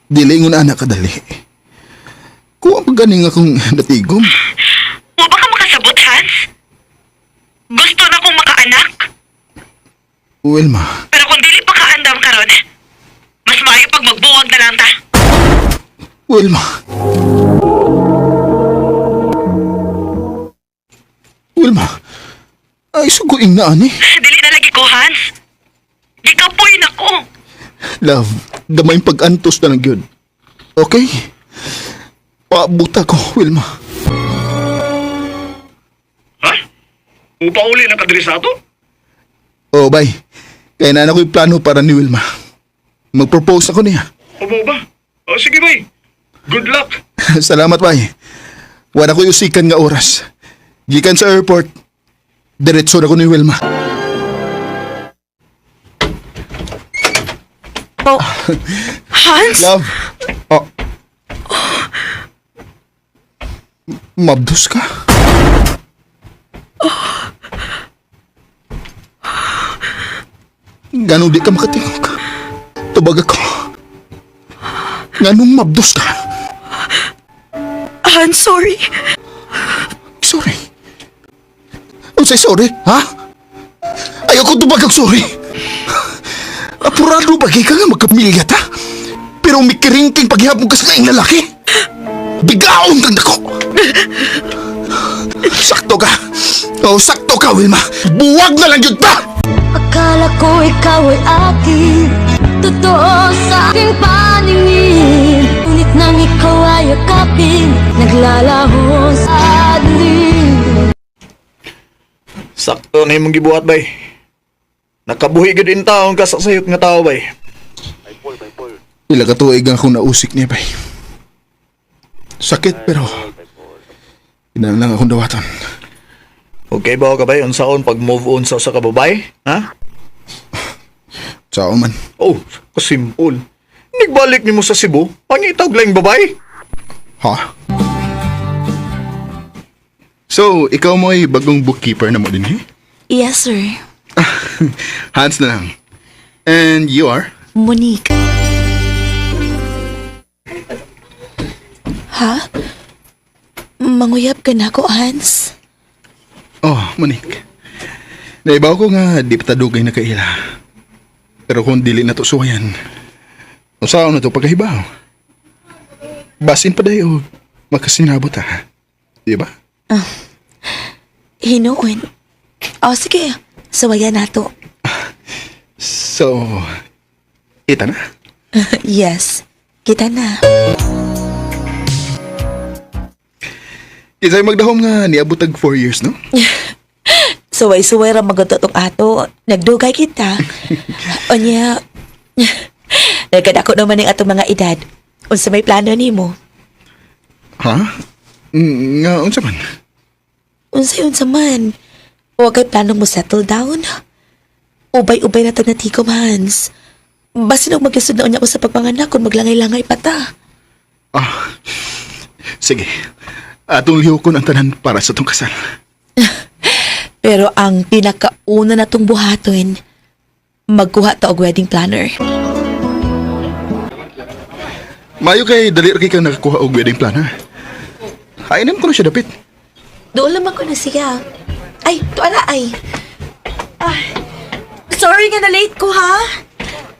S5: dili ngon anak kadali. Kuha pa gani nga akong natigom.
S8: Wa ba ka makasabot, Hans? Gusto na kong makaanak,
S5: Wilma,
S8: pero kung dili pa kaandam karon, mas maayo pag magbuwag na lang ta.
S5: Wilma. Wilma, ay suguin na ani.
S8: Dili na lagi ko, Hans. Gikapoy na ko.
S5: Love, gamay pag-antos na lang yun. Okay? Paabuta ko, Wilma.
S11: Ha? Upauli na ka diri sa ato?
S5: Oh, bay. Kaya na ako'y plano para ni Wilma. Mag-propose ako niya.
S11: Omo ba? O sige bay. Good luck.
S5: Salamat, bay. Wala ko'y usikan nga oras. Gikan sa airport, diretso na ko ni Wilma.
S8: Oh. Hans?
S5: Love. Oh. Mabdos ka? Ganong di ka makatingog. Tubag ako. Nganong mabdos ka?
S8: Hans, sorry.
S5: Sorry. Unsay sorry, ha? Ayaw ko tubag ang sorry. Apurado bagay ka nga magkapamilya ta. Pero mikiringking paghihapon ka sa kaing lalaki. Bigaon kang dako. Sakto ka. Oh, sakto ka, Wilma. Buwag na lang yun ta!
S9: Akala ko ikaw ay akin. Totoo sa aking paningin. Ngunit nang ikaw ay yakapin, naglalaho sa dilim.
S12: Sakto na imong gibuhat bay. Nakabuhi gud in taon ka sa sayop nga tao bay.
S5: Pila ka tuig ang akong nausik niya, bay. Sakit pero inang lang akong dawatan.
S12: Okay ba ka bay unsaon pag move on sa usa ka babae? Ha?
S5: Sao man.
S12: Oh, kasimple. Nagbalik nimo sa Cebu, pangitaw og laing babae.
S5: Ha? So, ikaw mo ay bagong bookkeeper na mo din, eh?
S7: Yes, sir.
S5: Hans na lang. And you are?
S7: Monique. Ha? Manguyab ka na ko, Hans.
S5: Oh, Monique. Naibaw ko nga di pa ta dugay na kaila. Pero kung dili na to suwayan, usaon na to pagkahibaw. Basin pa dayo, makasinabot ha. Di ba?
S7: Hinuon. O, sige. Suwayan nato.
S5: So, ita na.
S7: Yes. Kita na.
S5: Kinsay magdahom nga niabot tag 4 years, no?
S7: Suway-suway ra magud tong ato. Nagdugay kita. Unya, nagkadako naman ang atong mga edad. Unsa may plano nimo?
S5: Ha? Nga, unsa man?
S7: Unsay unsa man? Wa kay plano mo settle down? Ubay-ubay na tag natikom, Hans. Basin og maglisod na unya ko sa pagpanganak kung maglangay-langay pa ta.
S5: Ah, sige. Atong lihokon ang tanan para sa tong kasal.
S7: Pero ang pinakauna na tong buhaton, magkuha ta og wedding planner.
S5: Mayo kay dali ra kay kang nakakuha og wedding planner. Ay, ko na siya dapit.
S7: Doon lamang ko na siya. Ay, tuara ay. Ah, sorry nga na late ko ha.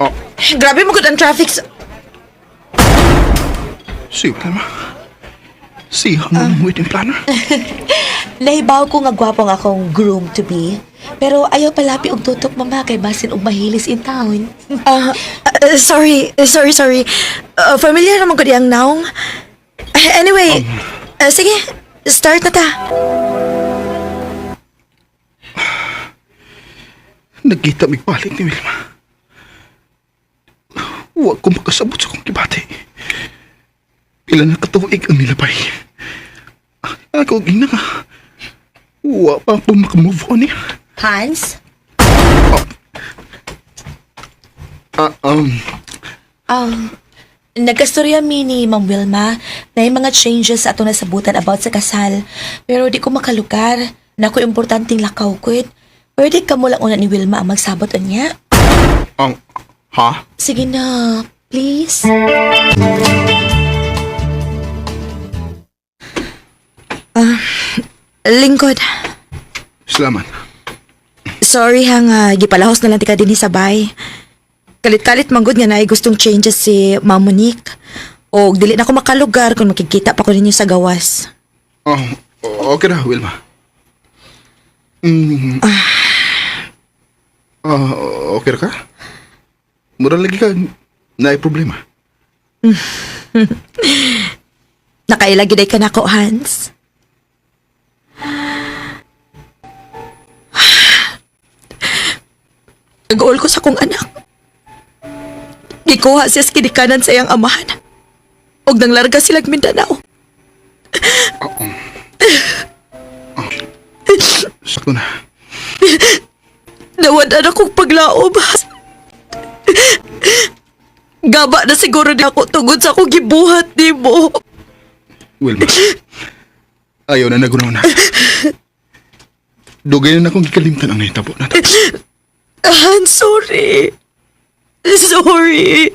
S5: Oh.
S7: Grabe mo gud ang traffic sa.
S5: Siya tama. Siya mo ng wedding planner.
S7: Nahibaw ko nga gwapo nga akong groom to be. Pero ayaw palapi og tutok mama kay basin og mahilis in town.
S13: Ah, sorry, sorry, sorry. Familiar naman ko diyang naong. Anyway, sige, start na ta.
S5: Nagkita mig balik ni Wilma. Wa ko makasabot sa akong gibati. Pila na katuig ang nilabay. Ako gina nga. Wa pa ako makamove on niya.
S7: Hans?
S5: Ah,
S7: Nagkastorya mi ni Ma'am Wilma na yung mga changes sa atong nasabutan about sa kasal. Pero di ko makalugar. Naku, importanteng lakaw ko. Pwede ka mo lang una ni Wilma ang magsabot niya.
S5: Ang, ha?
S7: Sige na, please.
S13: Lingkod,
S5: Salamat.
S13: Sorry ha nga, gipalahos na lang ti ka din sabay. Kalit-kalit manggod nga naay gustong changes si Ma'am Monique. O dili na ko makalugar kung makikita pa ko ninyo sa gawas.
S5: Oh, okay na, Wilma. Ah, okay ra ka? Mura lagi ka naay problema.
S13: Nakaila giday ka nako, Hans. Nag-uol ko sa kong anak. Gikuha siya sa kinikanan sa iyang amahan. Og nanglarga silag Mindanao.
S5: Sakto na.
S13: Nawad na akong paglaom. Gaba na siguro ni ako tungod sa akong gibuhat nimo.
S5: Wilma, ayaw na nagunaw na. Dugay na akong gikalimtan ang nahitabo na to.
S13: I'm sorry. Sorry.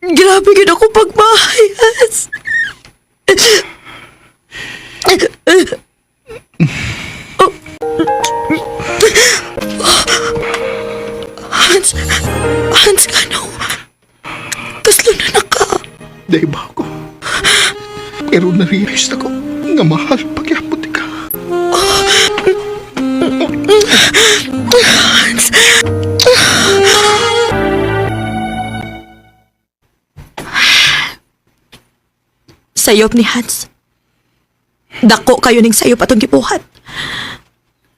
S13: Grabe gid ako pagmahayas. Hans, Hans, ano? Kaslo na na ka.
S5: Dahil ba ako? Pero na-realize ako nga mahal pagyapot ka.
S13: Hans. Sayop ni Hans. Dako kayo ning sayop atong gibuhat.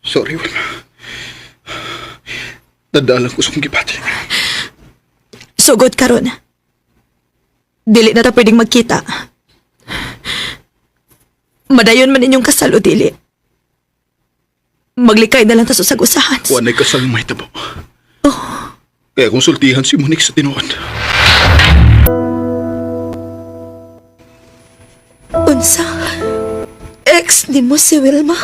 S5: Sorry, Wilma. Tandaan lang ko sa akong gibati.
S13: Sugod karon. Dili na ta pwedeng magkita. Madayon man inyong kasal o dili. Maglikay na lang ta sa usag-usahan.
S5: Wa na'y kasal may tabo. Kaya konsultihan si Monique sa tinuod.
S13: Unsa? Ex ni mo si Wilma.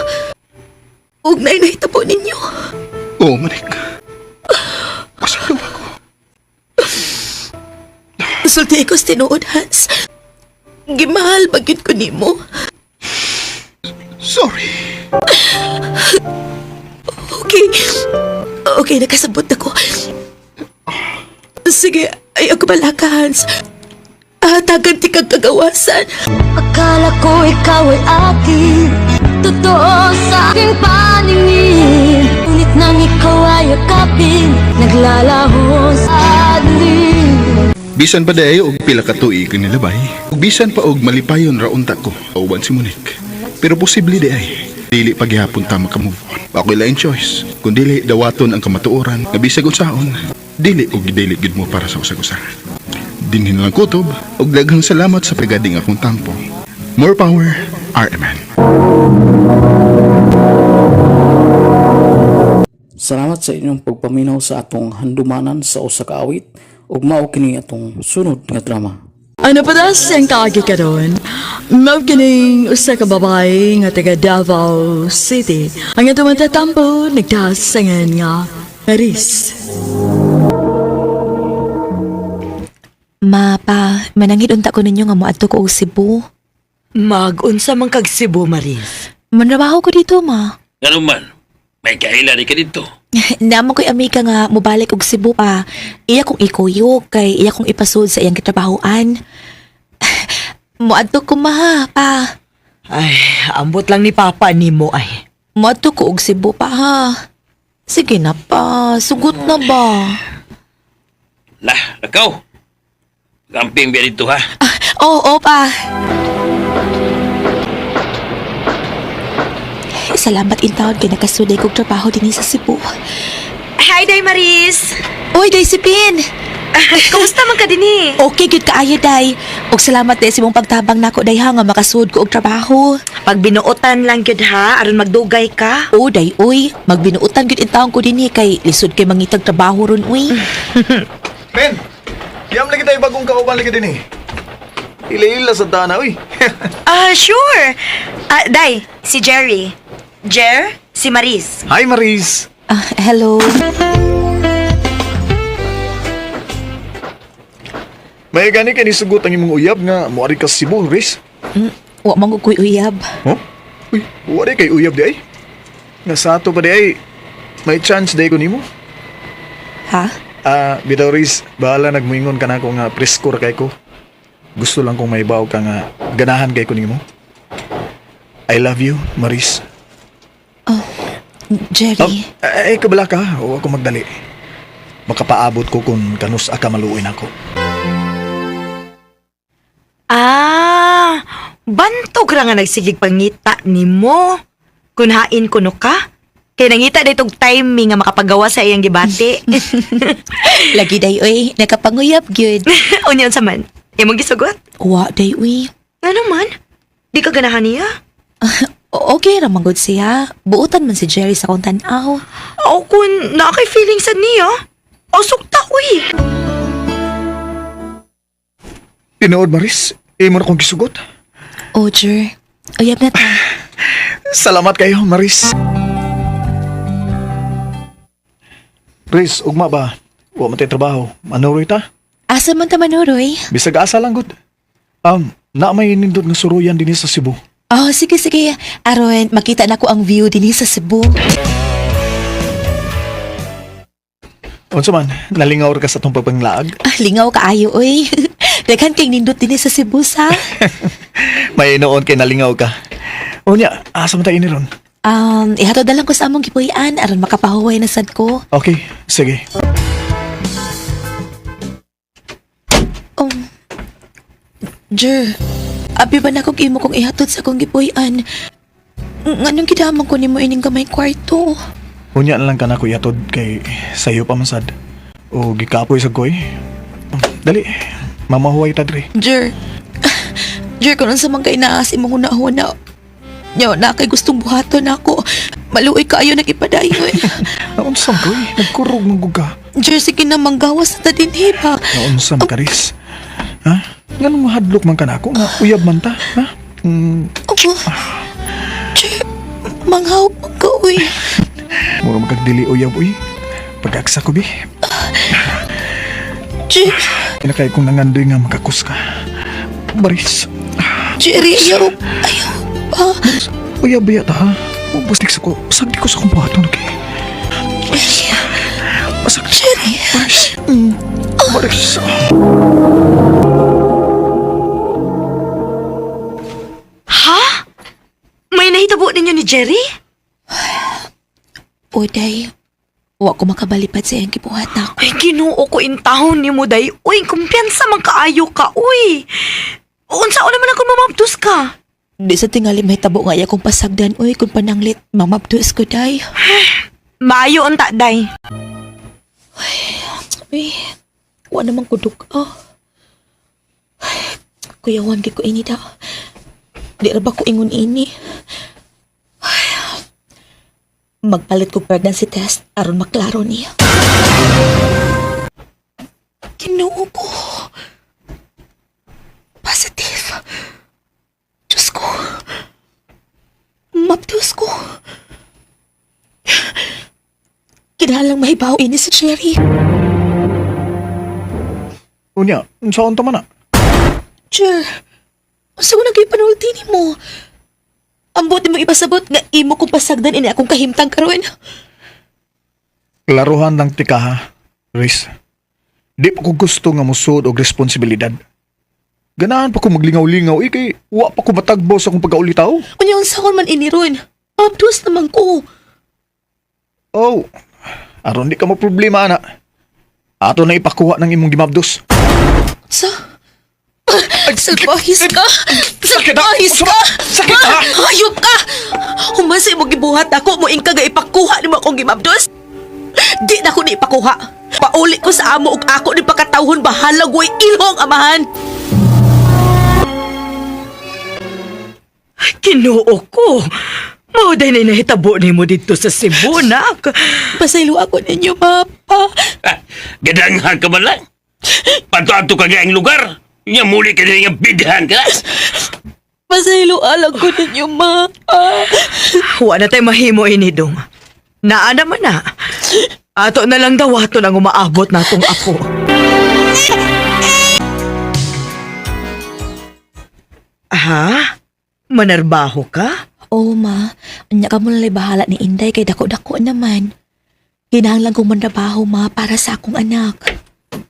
S13: Ug nay nahitabo ninyo.
S5: Oo, Monique. Pasalaw ako.
S13: Sulti ko sa tinuod, Hans. Gimahal ba gyud ko nimo?
S5: Sorry.
S13: Okay. Okay, nakasabot ako. Sige, ay ako bala ka, Hans. Hatagan ti kag kagawasan.
S9: Akala ko ikaw ay akin, totoo sa aking paningin. Ngunit nang ikaw ay yakapin, naglalaho sa dilim.
S5: Bisan pa dayo og pila ka tuig ang nilabay, ug bisan pa og malipayon ra unta ko uban si Monique. Pero posible di ay dili paghihapon ta maka-move on. Ako lain choice, kun dili dawaton ang kamatuoran nga bisag unsaon, dili og dili gid mo para sa usag-usa. Dinhi na lang kutob ug daghang salamat sa pagading akong tampo. More power, RMN.
S2: Salamat sa inyong pagpaminaw sa atong handumanan sa usa ka awit ug mao kini atong sunod nga drama.
S3: Ano pa das ang kaagi karon? Mao kining usa ka babae nga taga Davao City. Ang atong matatampo nagtasangan nga Maris.
S7: Ma, pa, manangit unta ko ninyo nga moadto ko og Cebu.
S14: Mag-unsa man kag Cebu, Maris.
S7: Manrabaho ko dito, ma.
S15: Ganun man, may kaila rin ka dito.
S7: Namo ko'y amiga nga mobalik og Cebu pa. Iya kong ikuyog kay iya kong ipasud sa iyang kitrabahoan. Moadto ko ma, pa.
S14: Ay, ambot lang ni Papa nimo ay.
S7: Moadto ko og Cebu pa ha. Sige na pa, sugot na ba?
S15: Lah, lakaw. Kamping biya dito ha.
S7: Ah, oo, pa. Salamat in taon kay nakasuday kog trabaho dinhi sa Cebu.
S13: Hi, Day Maris!
S7: Uy, Day Sipin!
S13: Kumusta man ka dinhi?
S7: Okay gyud kaayo day. Og salamat day sa imong pagtabang nako day ha nga makasud ko og trabaho.
S13: Pag binuotan lang gyud ha, aron magdugay ka.
S7: O day uy, magbinuotan gyud intawon ko dinhi kay lisod kay mangitag trabaho ron uy.
S12: Men, yam lagi tayo bagong kauban lagi din eh. Ila-ila sa dana, uy.
S13: Ah, sure. Ah, Day, si Jerry. Jer, si Maris.
S12: Hi, Maris.
S7: Ah, hello.
S12: May gani kay nisugot ang imong uyab nga muari ka sa Cebu, Riz.
S7: Wa man ko koy uyab.
S12: Huh? Uy, wala kay uyab di ay. Nga sa ato pa di ay, may chance di ko nimo.
S7: Ha?
S12: Ah, bitaw Riz, bahala nagmuingon ka na ako nga presko ra kay ko. Gusto lang kong maibaw ka nga ganahan kay ko nimo. I love you, Maris.
S7: Jerry.
S12: Oh, ay, kabala ka. O ako magdali. Makapaabot ko kung kanus aka maluin ako.
S13: Ah, bantog ra nga nagsigig pangita nimo. Kun hain kuno ka. Kay nangita daytog timing nga makapagawa sa iyang gibati.
S7: Lagi day uy, nakapanguyab gyud.
S13: Unya unsa man? Imong gisugot?
S7: Wa day uy.
S13: Ano man? Di ka ganahan niya?
S7: Okay ra man gud siya. Buotan man si Jerry sa akong tan-aw.
S13: O kung naa kay feeling sa niya, o sukta uy.
S12: Tinuod, Maris. Imo na kong gisugot.
S7: Oh, Jer. Uyab na ta.
S12: Salamat kayo, Maris. Riz, ugma ba? Wa man tay trabaho. Manuroy ta?
S7: Asa man ta manuroy?
S12: Bisag asa lang gud. Na may nindot nga suruyan dinhi sa Cebu.
S7: Oh, sige sige. Aron, makita na ko ang view dinhi sa Cebu.
S12: Unsa man, nalingaw ra ka sa atong pagpanglaag.
S7: Ah, lingaw kaayo oy. Daghan kay nindot dinhi sa Cebu sa.
S12: May noon kay nalingaw ka. Unya, asa man tayo ini ron?
S7: Ihatod na lang ko sa among gipuy-an aron makapahuway na sad ko.
S12: Okay, sige.
S7: Jer, abi ba na kog imo kong ihatod sa akong gipuy-an? Nganong gidamang ko nimo ining gamay kwarto?
S12: Unya na lang ka na ko ihatod kay sayo pa man sad. O gikapoy sa koy. Dali, mamahuway ta diri.
S7: Jer, Jer, kung unsa man kay naa sa imong hunahuna, nya na kay gustong buhaton ako. Maluoy kaayo nagipadayon.
S12: Naunsa man koy, nagkurog man gud ka.
S7: Jer, sige na manggawas na ta dinhi ba?
S12: Naunsa man karis. Ha? Nganong mahadlok man ka nako nga uyab man ta, ha?
S7: Oh, Jer, manghawag man ka, uy.
S12: Mura magkagdili uyab uy. Pagaksa ko bi.
S7: Jer,
S12: Kinakay kong nangandoy nga makakus ka. Baris.
S7: Jerry, ayaw, ayaw pa.
S12: Uyab ba ta ha? Ubus sa ko. Sagdi ko sa kong buhaton kay. Pasag.
S7: Jerry.
S12: Baris. Baris.
S13: Ha? May nahitabo ninyo ni Jerry?
S7: Uday, wa ko makabalipad sa iyang gibuhat nako.
S13: Ay, Ginoo ko in town ni mo day. Uy, kumpiyansa man kaayo ka, uy. Unsa naman ako mamabdos ka?
S7: Di sa tingali mahitabo nga iya kong pasagdan, uy, kung pananglit, mamabdos ko, day.
S13: Maayo unta, day.
S7: Uy, wa naman ko dug-a. Ay, kuyawan gid ko ini da. Di ra ba ko ingon ini? Ay, magpalit ko pregnancy test aron maklaro niya. Ginoo ko. Positive. Diyos ko. Mabdos ko. Kinahanglang mahibaw ini si Jerry.
S12: Unya, unsaon ta man na?
S7: Jer, unsa ko nagay panulti nimo? Ambot nimo ipasabot nga imo kong pasagdan ini akong kahimtang karon.
S12: Klaruhan lang tika ha, Riz. Di pa ko gusto nga musod og responsibilidad. Ganahan pa ko maglingaw-lingaw eh, kay wa pa ko matagbo sa akong pagkaulitaw.
S7: Unya unsa kon man ini ron? Mabdos naman ko.
S12: Oh, aron di ka mo problema ana. Ato na ipakuha ng imong gimabdos.
S7: Sa? Salbahis ka! Salbahis ka!
S12: Sakit ha!
S7: Hayop ka! Human sa imong gibuhat ako, moing ka nga ipakuha nimo akong gimabdos. Di na ko ni ipakuha. Pauli ko sa amo ug ako ni pakatawhon bahalag way ilhong amahan.
S14: Ginoo ko. Mao day na nahitabo nimo didto sa Cebu, nak.
S7: Pasaylo ako ninyo, Papa.
S15: Ah, gadanghan ka man lang. Pato-ato ka nga ang lugar. Nya muli ka din nga bidhan ka.
S7: Pasaylo alang ko ninyo, Ma.
S14: Wa na tay mahimo ini dong. Naa naman na. Ato na lang dawaton ang umaabot natong apo. Ha? Manarbaho ka?
S7: Oo, ma. Unya ka mo nalay bahala ni Inday kay dako-dako naman. Kinahanglan kong manrabaho, ma, para sa akong anak.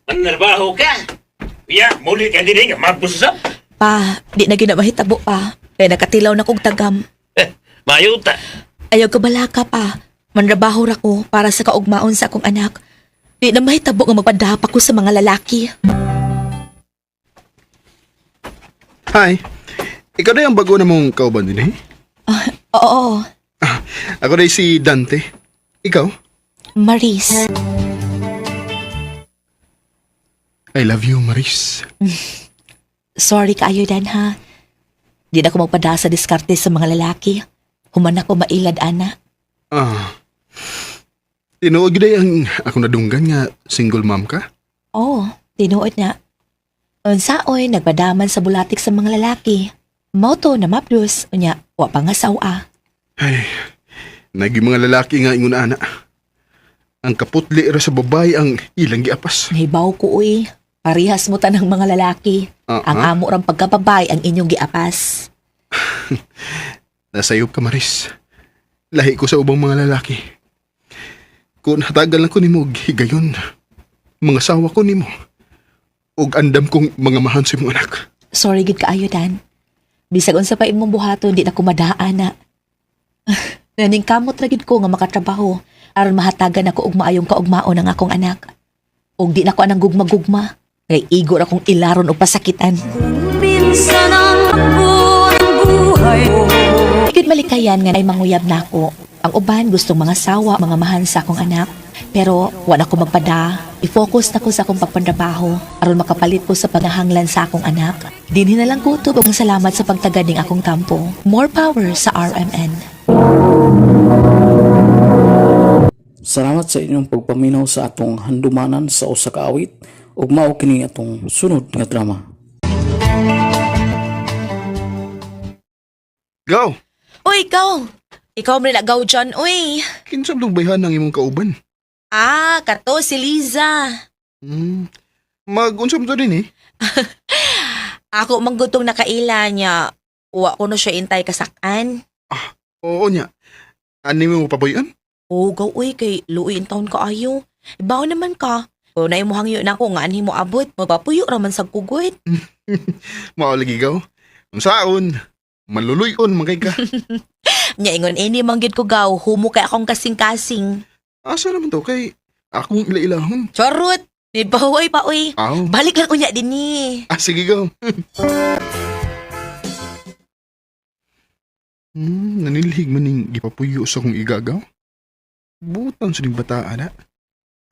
S15: Manarbaho ka. Ya, muli ka din nga mabusap.
S7: Pa, di na ginamahitabo pa. Kaya nakatilaw na kong tagam.
S15: Eh, mayo ta.
S7: Ayaw ka balaka pa. Manrabaho ra ko para sa kaugmaon sa akong anak. Di na mahitabo nga magpadapa ko sa mga lalaki.
S5: Hi. Ikaw na yung bago na mong kauban din eh?
S7: Ah, oo.
S5: Ah, Ako na si Dante. Ikaw?
S7: Maris.
S5: I love you, Maris.
S7: Sorry kaayo, Dan, ha? Di na ako magpada sa diskarte sa mga lalaki. Human ako mailad, ana.
S5: Ah. Tinuod gyud ay ang ako nadunggan nga single mom ka?
S7: Oo, tinuod na. Unsaoy, nagpadaman sa bulatik sa mga lalaki. Mao to na maplus, unya, wa pa nga sawa.
S5: Ay, nagi mga lalaki nga ingon ana. Ang kaputli ra sa babae ang ilang giapas.
S7: Nahibaw ko, uy. Parihas mo tanang mga lalaki.
S5: Ah,
S7: Ang
S5: ah.
S7: amo rang pagkababay ang inyong giapas.
S5: Nasayop ka, Maris. Lahi ko sa ubang mga lalaki. Kung hatagal lang ko nimo og higayon, mga sawa ko nimo. Og andam kong mga mahan sa imong anak.
S7: Sorry gid kaayo, Dan. Bisag unsa pa imong buhaton, di na ko madaan na. Naning kamot ra gid ko nga makatrabaho aron mahatagan ako og maayong kaugmaon ang akong anak. Ug di na ko anang gugma-gugma. Kay igo ra kong ilaron o pasakitan.
S9: Minsan ang takbo ng buhay ko.
S7: Ikit malikayan nga ay manguyab nako. Ang uban gustong mga sawa, mga mahan sa akong anak. Pero wala ko magpada. I-focus na ko sa akong pagpantrabaho aron makapalit ko sa pangahanglan sa akong anak. Dinhi na lang kutob ang salamat sa pagtagad ning akong tampo. More power sa RMN.
S2: Salamat sa inyong pagpaminaw sa atong handumanan sa usa ka awit ug mao kini atong sunod nga drama.
S5: Go!
S7: Uy, ikaw! Ikaw man nagaw dyan, uy!
S5: Kinsa man tong bayhan ang imong kauban?
S7: Ah, kato si Liza.
S5: Mag-unsa man to din eh.
S7: Ako manggutong nakaila niya. Wa ko no siya intay kasakan.
S5: Oo niya. Ani mo paboyan?
S7: Oo, gaw, uy, kay luoy in town kaayo. Ibaw naman ka. Kung na imo hangyo na ako nga anhi mo abot, mapapuyo ra man sa kugoy.
S5: Mao lagi gaw. Unsaon? Maluluyon man kay ka.
S7: Nya ingon ini man gyud ko gaw, humo kay akong kasing-kasing.
S5: Asa naman to kay akong ila-ilahon.
S7: Charot! Ibaw pa uy.
S5: Aw.
S7: Balik lang unya dinhi.
S5: Ah, sige gaw. Nanilhig man ning gipapuyo sa akong igagaw. Butan sa ning bataan na.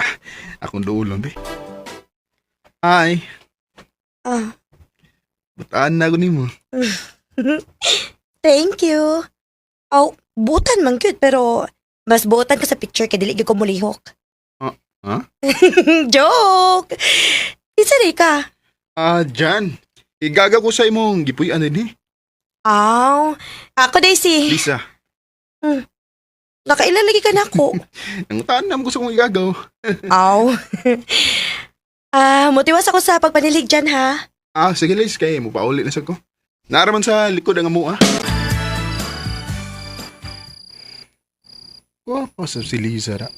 S5: Ah, akong duolon be. Ay,
S13: Ah.
S5: bataan na ako nimo.
S13: Thank you. Oh, butan man cute pero mas buotan ka sa picture kay dili gyud ko mulihok.
S5: Ah, ha?
S13: Joke. Isa rin ka.
S5: Ah, Jan. Igagaw ko sa imong gipuy-an din eh.
S13: Aw, ako Daisy.
S5: Lisa,
S13: Nakailan lagi ka na ako.
S5: nangutaan naman ko sa akong igagaw.
S13: Aw. Ah, motiwas ako sa pagpanilig dyan ha.
S5: Ah, sige Liz, kay mo pauli na sad ko. Naraman sa likod ang amo ah. Gwapa sa si Liza ra.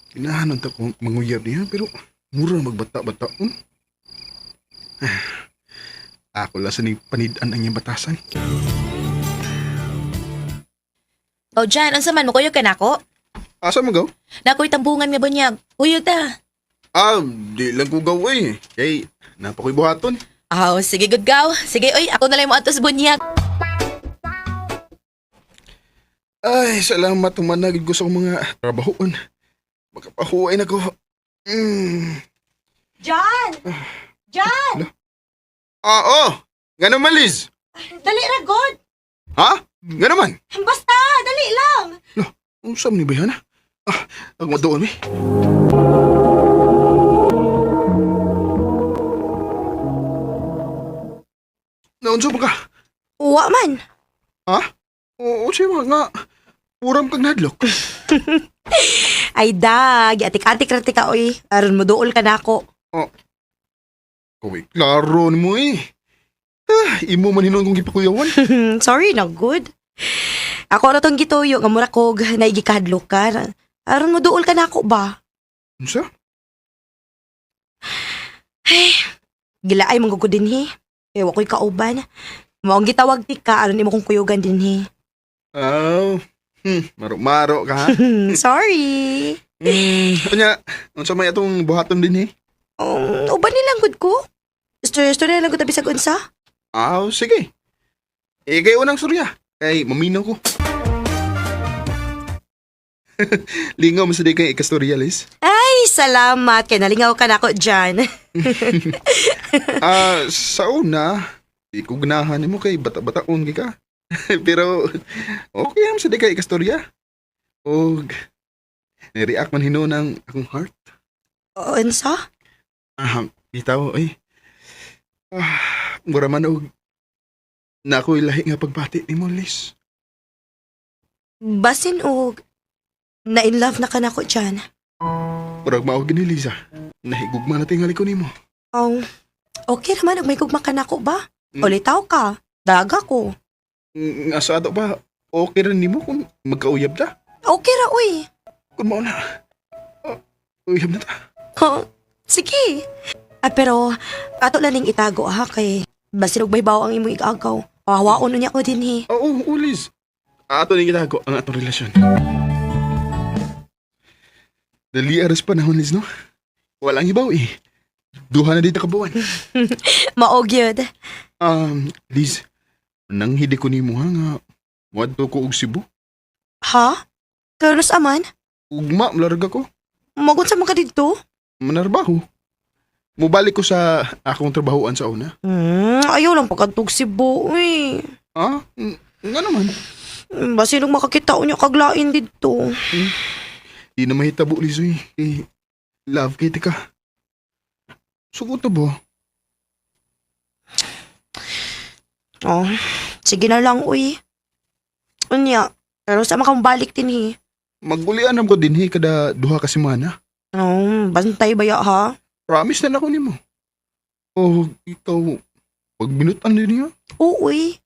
S5: Kinahanon ta kong manguyab niya pero mura magbata-bata. Ah, ako lang sa ning panidan ang iyang batasan.
S7: O Jan, unsa man mo kuyog ka nako?
S5: Asa mo gaw?
S7: Nakoy tambungan nga bunyag. Kuyog ta.
S5: Ah, di lang ko gaw eh. Kay napakoy buhaton.
S7: Aw, sige good gaw. Sige oy, ako na lang mo atos bunyag.
S5: Ay, salamat humanagid ko sa akong mga trabahoon. Makapahuway na ko.
S13: John! John!
S5: Ah, oh! Nga naman, Liz!
S13: Dali ra god.
S5: Ha? Nga naman!
S13: Basta, dali lang.
S5: Unsa man ni bayana? Ah, ang madoon mi. Naunsa pa ka?
S13: Wa man.
S5: Ha? Oo, siya nga. Uram kag nadlok.
S13: Ay da, giatik-atik ra tika oy. Aron mo duol ka nako.
S5: Oh. Kuwi, klaro ni mo eh. Ah, imo man hinuon kong gipakuyawan.
S13: Sorry na good. Ako ra tong gituyo nga mura kog naigikahadlok ka. Aron mo duol ka nako ba?
S5: Unsa?
S13: Ay, gilaay man gud ko dinhi. Kay wa ko'y kauban. Mao ang gitawag ti ka aron imo kong kuyugan dinhi.
S5: Aw. Maro-maro ka ha.
S13: Sorry.
S5: Unya, unsa may atong buhaton dinhi?
S13: Uban nilang gud ko. Story story lang gud bisag unsa.
S5: Aw, sige. Ikay unang surya. Kay maminaw ko. Lingaw mo sa di kang ikastorya, Liz.
S13: Ay, salamat. Kay nalingaw ka na ako dyan.
S5: Ah, sa una, di ko ganahan nimo kay bata-bataon kay ka. Pero okay am sa di kay ikastorya. Og ni-react man hinuon ang akong heart.
S13: Unsa?
S5: Ah, bitaw oy. Ah, mura man og na ako'y lahi nga pagbati nimo, Liz.
S13: Basin og na in love na ka na ako dyan.
S5: Murag mao gini, Liza. Nahigugma na tingali ko nimo.
S13: Oh, okay naman og may gugma ka nako ba? Ulitaw ka. Daga ko.
S5: Nga sa ato ba, okay ra nimo kung magkauyab ta?
S13: Okay ra uy.
S5: Kung mao na, uyab na ta.
S13: Oh, sige. Ah, pero ato lang ning itago ha kay basin og may bawo ang imong igagaw. Hawaon niya ko dinhi.
S5: Oo, oh, Liz. Ato ning itago ang atong relasyon. Dali aras panahon, Liz, no? Walang hibaw eh. Duha na dito kabuan.
S13: Mao gyud.
S5: Liz, nang hidi ko nimo ha nga muadto ko og Cebu.
S13: Ha? Carlos aman?
S5: Ugma, malarga ko.
S13: Magun sa mga didto?
S5: Manarbaho. Mubalik ko sa akong trabahoan sa una.
S13: Ayaw lang pagkantog si Bo, eh.
S5: Ah, nga naman.
S13: Basin og makakita niya kaglain didto.
S5: Di na mahitabo, Liz, eh. Eh, love kay ka. Sugot na ba?
S13: Oh, sige na lang, uy. Unya, pero sa makambalik din eh.
S5: Magulian ko din eh, kada duha ka semana.
S13: Oh, bantay ba ya ha?
S5: Promise na nako nimo. Oh, ikaw, pagbinutan din niya.
S13: Oo, uy.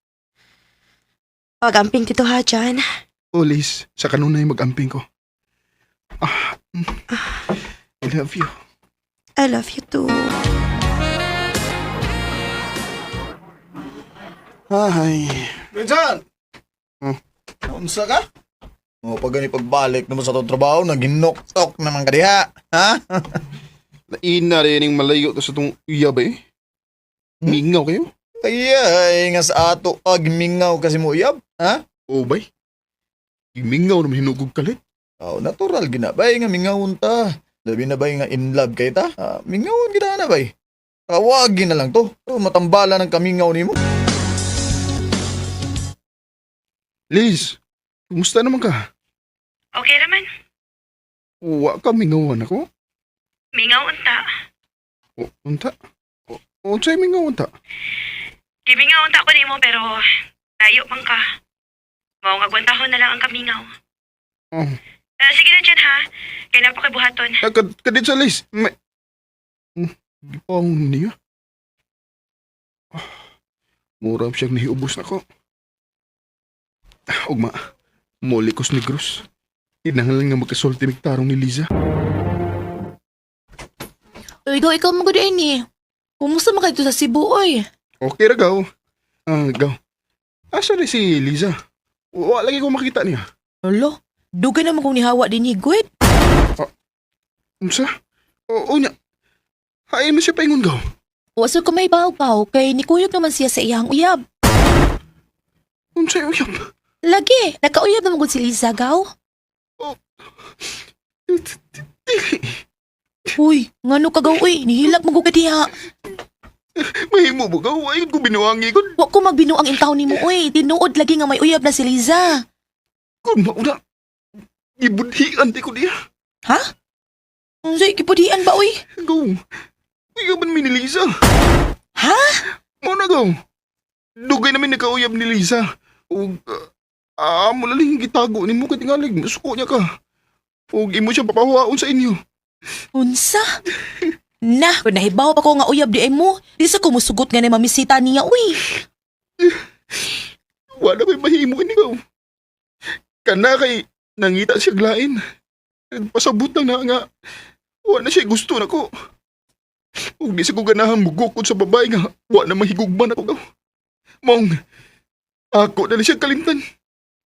S13: Pag-amping dito ha, dyan.
S5: Oh, Liz, sa kanunay mag-amping ko. Ah, I love you.
S13: I love you too.
S5: Ay.
S12: Pinsan!
S5: Hmm?
S12: Unsa ka? O, pag gani pagbalik naman sa itong trabaho, naginoktok naman ka diha. Ha?
S5: Lain na rin yung malayo to sa itong uyab eh. Mingaw kayo?
S12: Kaya, ay, nga sa ato, ag mingaw kasi mo uyab. Ha?
S5: Oo, bay. Mingaw naman hinugog kalit.
S12: Oh, natural gina bay nga mingawon ta. Labi na bay nga in love kay ta. Ah, mingawon gina na bay. Tawagin na lang to. Oh, matambala ng kamingaw nimo.
S5: Liz, kumusta naman ka?
S8: Okay raman.
S5: Wa ka mingawan ako?
S8: Mingaw unta.
S5: O, unta? O, unsay mingaw unta?
S8: Gimingaw unta ko nimo pero layo man ka. Mao nga gwantahon na lang ang kamingaw.
S5: Oh.
S8: Ah, sige na dyan ha. Kay napakibuhaton.
S5: Ah, kadit sa Liz. May... Gipang niya. Ah, mura siyang nahiubos na ko. Ah, ugma, muli kos negros. Kinahanglan nga magkasulti mig tarong ni Liza.
S7: Uy, ikaw, ikaw mo gud eh. Kumusta man ka dito sa Cebu, oy?
S5: Okay ra gaw. Ah, gaw. Asa ni si Liza? Wa lagi ko makita niya.
S7: Alo, dugay naman kong nihawa din higwit.
S5: Unsa? O, unya. Hain mo siya paingon gaw.
S7: Wa sa ko may baw-baw kay nikuyog naman siya sa iyang uyab.
S5: Unsay uyab?
S7: Lagi, nakauyab naman gud si Liza gaw.
S5: Oh.
S7: Uy, ngano ka gaw uy, nihilak mo gud ka diha.
S5: Mahimo mo gaw. Ayun ko binuangi ko.
S7: Wa ko magbinuang intaw nimo uy, tinuod lagi nga may uyab na si Liza.
S5: Kung mauna, ibudhian di ko niya.
S7: Ha? Unsay gipudhian ba uy?
S5: Gaw. Uyaban mi ni Liza.
S7: Ha?
S5: Mo na gaw. Dugay namin nakauyab ni Liza. Ug amo na lang gitago nimo kay tingalig masuko niya ka. Ug imo siya papahuwaon sa inyo.
S7: Unsa? Na, kung nahibaw pa ko nga uyab di ay mo, di sa kumusugot nga ni mamisita niya uy.
S5: Wala ko'y mahimo ini gaw. Kana kay nangita siya glain. Nagpasabot lang na nga wala siya gusto nako. Ug di sa ko ganahan mugukod sa babae nga wa na mahigugman ako gaw. Mong ako na siya kalimtan.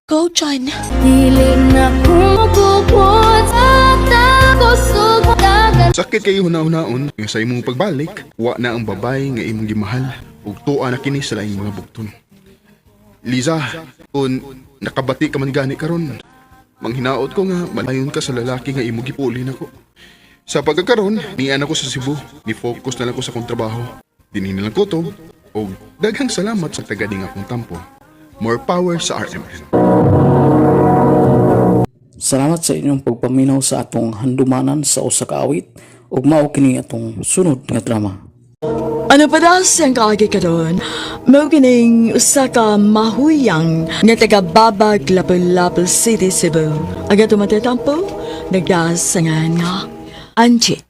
S7: Go, John.
S9: Dili na kumukupot at ako sugdagan.
S5: Sakit kayo huna-hunaon nga sa imong pagbalik, wa na ang babae nga imong gimahal ug tuwa na kini sa laing mga bugton. Liza, kung nakabati ka man gani karon, Manghinaot ko nga malayon ka sa lalaki nga imo gipuli nako. Sa pagkakaron, nian ako sa Cebu. Ni-focus na lang ko sa akong trabaho. Dinhi na lang ko to. Og daghang salamat sa tagading akong tampo. More power sa RMN.
S2: Salamat sa inyong pagpaminaw sa atong handumanan sa usa ka awit ug mao kini atong sunod nga drama.
S3: Ano pa daw siyang kaagi karon? Mao kining usa ka mahuyang nga taga Babag, Lapu-Lapu City, Cebu. Ang atong matatampo, nagdasangan nga Angie.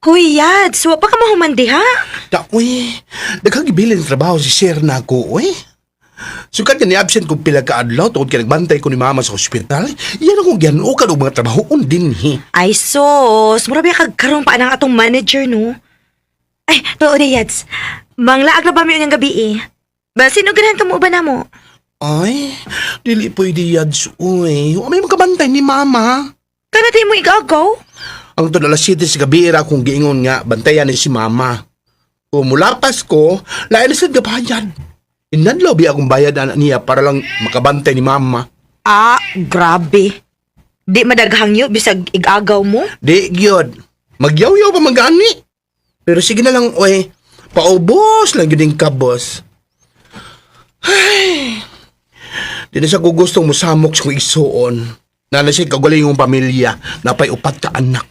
S13: Huy, Yads, wa pa ka mahuman diha?
S6: Da, uy, daghang gibilin trabaho si sir na ako, uy. Sukad ka ni-absent kong pila ka adlaw tungod kay nagbantay ko ni mama sa ospital. Yan akong gihanukan og mga trabahoon din, hi.
S13: Ay, sos, mura ba kagkaroon pa ang atong manager, no? Ay, tuo na, Yads. Manglaag na ba mi unyang gabi eh? Basin og ganahan ka mo ba na mo?
S6: Ay, dili pwede yads, uy. Wa may makabantay ni mama.
S13: Kana tayo mo igagaw?
S6: Ang to alas 7 sa gabi ra akong giingon nga bantayan ni si mama. Kung mulapas ko, lain na sad gabayad. Inadlaw biya akong bayad ana niya para lang makabantay ni mama.
S13: Ah, grabe. Di madaghangyo bisag igagaw mo?
S6: Di gyud. Magyaw-yaw pa man gani. Pero sige na lang, oy. Paubos lang gyud ang kabos. Ay. Di na siya gugustong musamok sa kong igsuon. Nana siya kagaling yung pamilya, napay upat ka anak.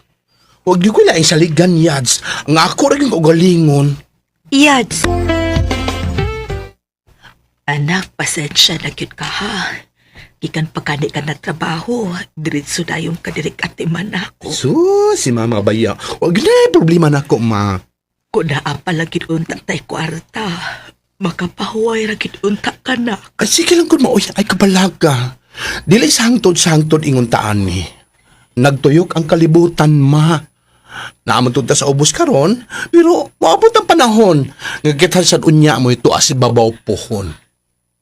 S6: Huwag di ko laing saligan, Yads. Ang ako rin yung kagalingon.
S13: Yads.
S4: Anak, pasensya na gyud ka ha. Gikan pa kani ka na trabaho, diretso dayon ka diri katiman ako.
S6: So, si Mama Baya. Huwag na problema na ako, ma.
S4: Kung naa pa lang gyud unta tay kwarta, makapahuway ra gyud unta ka na.
S6: Ay, sige lang kung maoy, ay kabalaga. Dili sangtod-sangtod ingon taan ni. Nagtuyok ang kalibutan, ma. Naamon ta sa ubos karon, pero moabot ang panahon. Nga gitan sa unya mo ito as babaw pohon.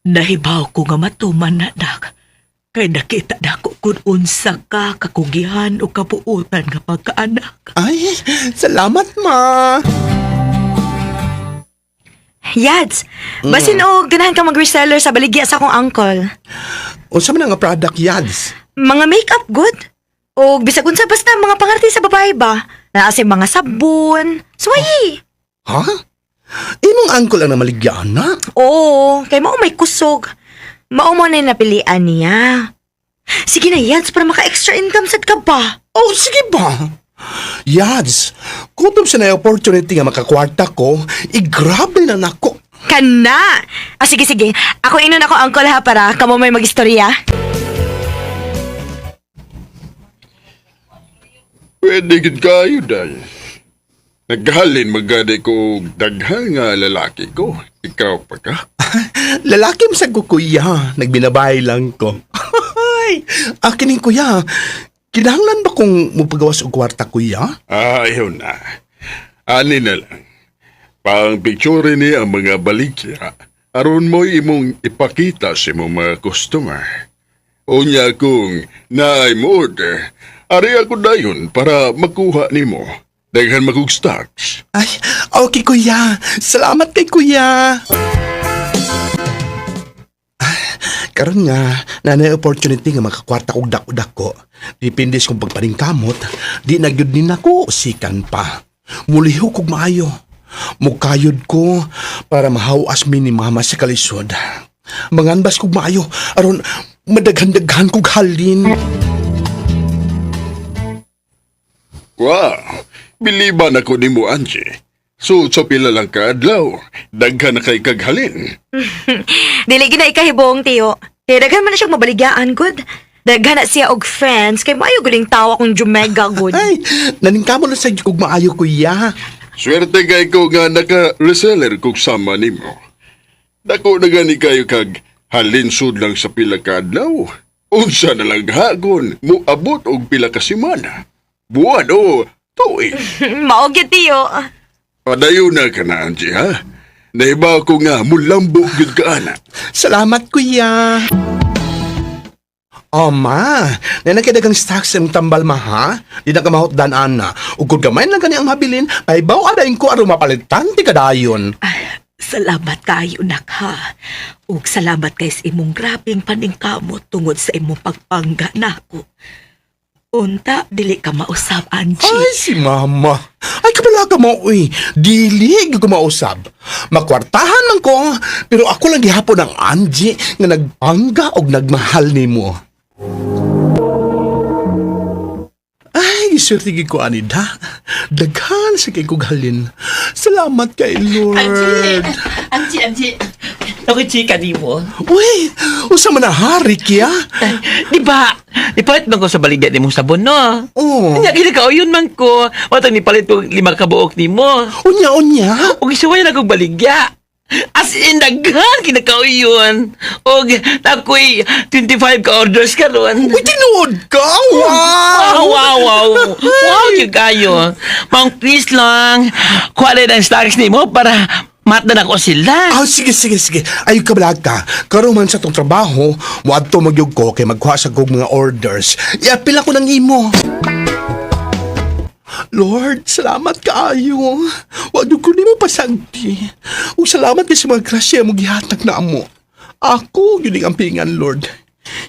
S4: Nahibaw ko nga matuman na nak. Kay nakita na ko kung unsa ka kakugihan o kabuutan nga pagkaanak.
S6: Ay, salamat, ma.
S13: Yads, basin og ganahan ka mag-reseller sa baligya sa akong uncle.
S6: Unsa man ang product yads?
S13: Mga makeup good. O bisag unsa basta mga pangarti sa babae ba? Naa say mga sabon. Suwayi.
S6: Ha? Imong uncle ang namaligyan na?
S13: Oo, kay mao may kusog. Mao mo na yung napilian niya. Sige na, Yads, para maka-extra income sad ka ba?
S6: Oh, sige ba? Yads, kutob sa na opportunity nga makakwarta ko, igrabe na nako.
S13: Kana! Ah, sige, sige. Ako inon ako, uncle, ha, para kamo may magistorya.
S10: Pwede gid kayo, day. Naghalin magani ko og daghan nga lalaki ko. Ikaw pa ka?
S6: Lalaki mo sa ko, kuya. Nagbinabay lang ko. Ay, akin yung kuya. Kinahanglan ba kung mupagawas og kwarta, kuya?
S10: Ayaw na. Ani na lang. Pang picture ni ang mga baligya. Aron mo'y imong ipakita sa imong mga customer. Unya kung naay mo order, ari ako dayon para makuha nimo. Daghan magug stocks.
S6: Ay, okay, kuya. Salamat kay kuya. Ah, karon nga, nanay opportunity nga makakwarta kog dako-dako. Depende sa kong pagpaningkamot, di na gyud ni nako sikan pa. Mulihok kog maayo. Mukayod ko para mahawas mi ni mama sa kalisod. Manganbas kog maayo aron madaghan-daghan kog halin.
S10: Wow! Biliban ako nimo, Angie. So, sa pila lang kaadlaw, daghan na kay kaghalin.
S13: Dili gina ikahibong, tiyo. Kaya daghan man na siyang mabaligyaan, good. Daghan na siya og friends, kay maayo guling tawa kong jumega, good.
S6: Ay, naningkamot na sa kog maayo kuya.
S10: Swerte kay ko nga naka-reseller kog sama nimo. Dako na gani kayo kag halinsod lang sa pila ka adlaw. Unsa na lang hagon, muabot og pila ka semana. Buwan o tuig.
S13: Mao gyud, tiyo.
S10: Padayon na ka na, Angie, ha? Nahiba ko nga mulambo gyud ka ana.
S6: Salamat, kuya. Oh, ma. Nanakadagang stocks ang tambal, ma, ha? Di na ka mahutdan, ana. Ug kung gamay lang gani ang habilin, pahibaw adain ko aron mapalitan ti kadayon.
S4: Salamat kayo, nak, ha. Ug salamat kay sa imong grabeng paningkamot tungod sa imong pagpangga nako. Unta, dili ka mausab, Angie.
S6: Ay, si mama. Ay, kabala ka mo, uy. Dili ko mausab. Makwartahan man ko, pero ako lang gihapon ang Angie nga nagpangga og nagmahal nimo. Ay, swerte gid ko ani da. Daghan sa kay kog halin. Salamat kay Lord.
S16: Angie! Angie, Angie! Ako chika di mo.
S6: Uy, usa man na hari kya?
S16: Di ba? Ipalit man ko sa baligya ni mong sabon, no?
S6: Oo.
S16: Unya, gini ka, yun man ko. Watang nipalit ko lima ka buok ni mo.
S6: Unya, unya.
S16: Ug isuway na kong baligya. As in, daghan kinakauyon. Og nakoy 25 ka orders karon.
S6: Uy, tinuod ka! Wow!
S16: Wow, wow, wow. Wow, yun kayo. Mang please lang. Kuha na ng stocks ni mo para matdan ako sila.
S6: Ah, sige, sige, sige. Ay, kabalag ka. Karon man sa tong trabaho, muadto magyug ko kay magkuha sa kog mga orders. Iapil ako ng imo. Lord, salamat kaayo. Wag ko nimo pasagdi. Ug salamat kay sa mga grasya mo gihatag na amo. Ako gyud ang pingan, Lord.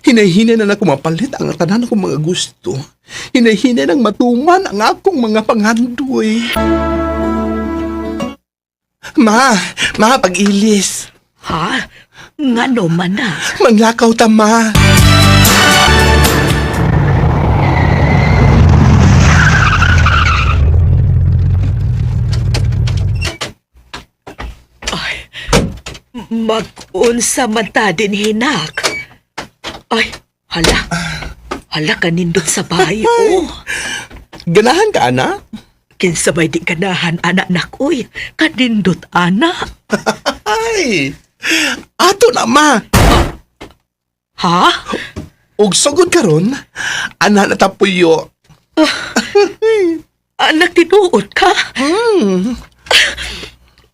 S6: Hinay-hinay na nako mapalit ang tanan akong mga gusto. Hinay-hinay nang matuman ang akong mga panghandoy. Ma, ma, pag-ilis.
S4: Ha? Ngano man na?
S6: Manglakaw ta, ma.
S4: Mag-unsa man ta din hinak. Ay, hala. Hala, kanindot sa bayo. Oh.
S6: Ganahan ka, ana?
S4: Kinsa may di ganahan, anak nak, uy. Kanindot, ana.
S6: Ay, ato na, ma.
S4: Ha?
S6: Og sugod karon, ana na tapuyo.
S4: Anak, tinuod ka?
S6: Hmm.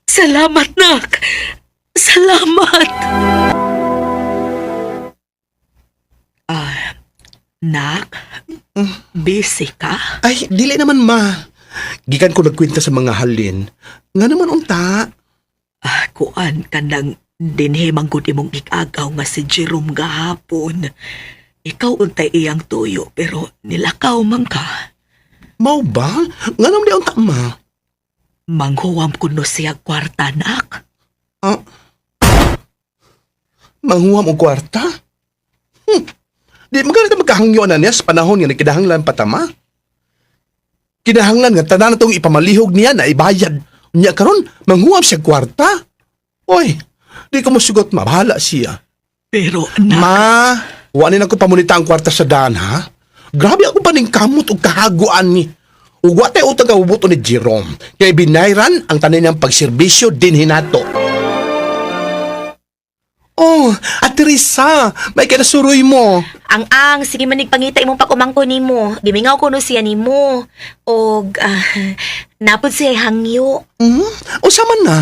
S4: Salamat, nak. Salamat. Ah, nak, busy ka?
S6: Ay, dili naman, ma. Gikan ko nagkwenta sa mga halin. Nga naman unta.
S4: Ah, kuan ka nang dinhi manggod imong ikagaw nga si Jerome gahapon. Ikaw untay iyang tuyo pero nilakaw man ka.
S6: Mao ba? Nga naman di unta, ma.
S4: Manghuwam kuno siya kwarta, nak.
S6: Ah. Manghuwam og kwarta? Di maganda magkahangyo na niya sa panahon nga nagkidahanglan pa tama. Kinahanglan nga tanan na tong ipamalihog niya na ibayad. Nya karon manghuwam siya kwarta. Oy, di ko mosugot ma, bahala siya.
S4: Pero nak,
S6: Ma, wa ni nako pamunita ang kwarta sa daan ha. Grabe ako paning kamot og kahaguan ni. Ug wa tay utang kabubuto ni Jerome. Kay binayran ang tanan niyang pagserbisyo din hinato. Oh, Ate Risa, may kinasuroy mo.
S7: Ang ang, sige manig pangita imong pag-umangko nimo. Gimingaw ko no siya nimo. Og napod siya hangyo.
S6: Hmm? Usa man na.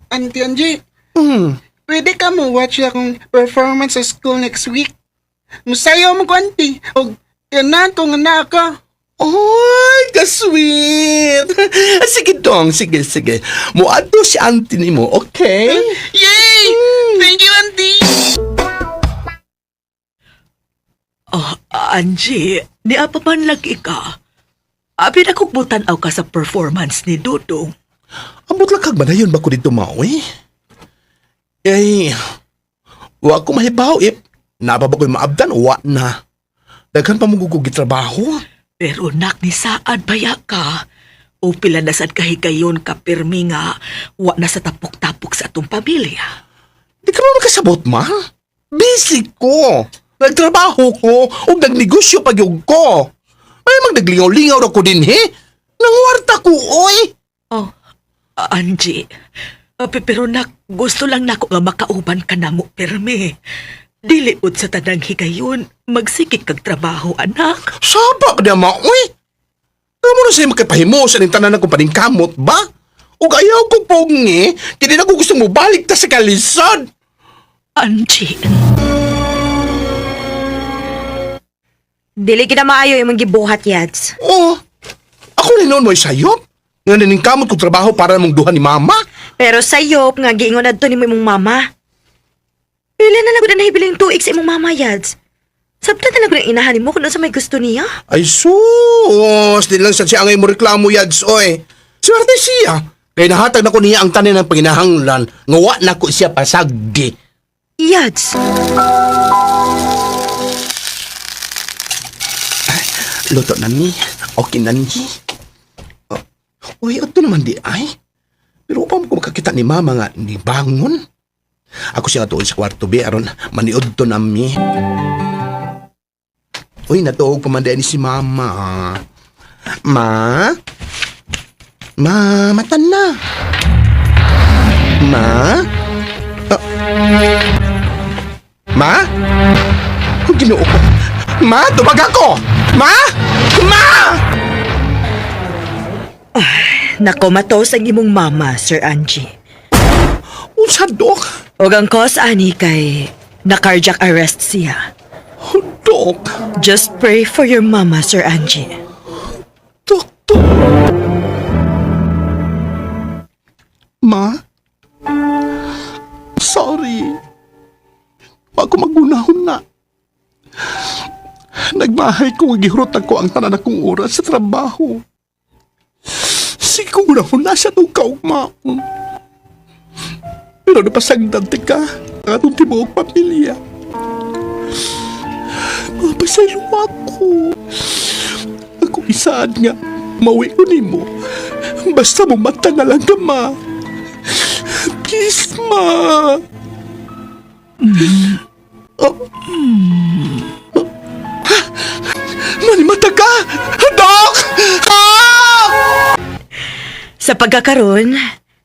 S17: Auntie Angie, pwede ka mo watch akong performance sa school next week? Musayaw mo ko, auntie. Og kanan ko nga na ako.
S6: Oy, ka-sweet. Sige dong, sige, sige. Muadto si auntie nimo, okay?
S17: Yay! Thank you, auntie!
S4: Oh, Angie, niya pa man lagi ka. Abi na kong aw ka sa performance ni Dudong.
S6: Ambot lang kag manayon ba ko dito maoy? Eh, wa ko mahibaw if naba ba ko'y maabdan, wa na. Daghan pa mong gugug trabaho.
S4: Pero nak ni saad baya ka. O pila na sad kahigayon ka pirmi nga wa na sa tapok-tapok sa atong pamilya.
S6: Di ka ba makasabot, ma? Busy ko. Nagtrabaho ko ug nagnegosyo pag yug ko. May magdaglingaw-lingaw ra ko din, he? Nangwarta ko, oy!
S4: Oh, Angie, pero nak, gusto lang nako nga makauban ka namo pirmi. Dili ud sa tanang higayon, magsikik kag trabaho, anak.
S6: Saba ka na, ma, oy! Kamo na sa'yo makipahimo sa ning tanan akong paningkamot ba? Ug ayaw ko pongi, kaya di na ko gusto mo balik ta sa kalisod.
S4: Angie.
S13: Dili gid na maayo imong gibuhat, Yads.
S6: Oh, ako ni noon mo'y sayop. Nga naningkamot kong trabaho para mong duha ni mama.
S13: Pero sayop nga giingon adto nimo imong mama. Pila na lang gud ang nahibiling tuig sa imong mama, Yads. Sabtan na lang gud ang inahan nimo kung unsa may gusto niya.
S6: Ay sus, di lang sa siya ang mo reklamo yads oy. Swerte siya. Kay nahatag na ko niya ang tanin ng panginahanglan nga wa na ko siya pasagdi.
S13: Yads.
S6: Luto na ni. Okay na ni. Oh, uy, ito naman di ay. Pero upang ko makakita ni mama nga ni bangon. Ako siya nga tuon sa kwarto be aron maniud to nami. Uy, natuog pa man di ni si mama. Ma? Ma, mata na. Ma? Ah. Ma? Ang Ginoo ko. Ma, tubag ako! Ma! Ma!
S14: Nakomatos ang imong mama, Sir Angie.
S6: Unsa, Dok?
S14: Og ang cause ani kay na cardiac arrest siya.
S6: Oh, Dok.
S14: Just pray for your mama, Sir Angie.
S6: Doktor. Ma? Sorry. Wa ko magunahon na. Nagmahay ko nga gihurot ako ang tanan akong oras sa trabaho. Sige ko gunahon na siya itong kaugmaon. Pero napasagdan ka ang atong tibuok pamilya. Mapasaylo ako. Ako isaan nga, mauwi ko nimo. Basta mo mata na lang ka, ma. Please, ma. Oh. Ha? Manimata ka! Dok! Ah!
S14: Sa pagkakaron,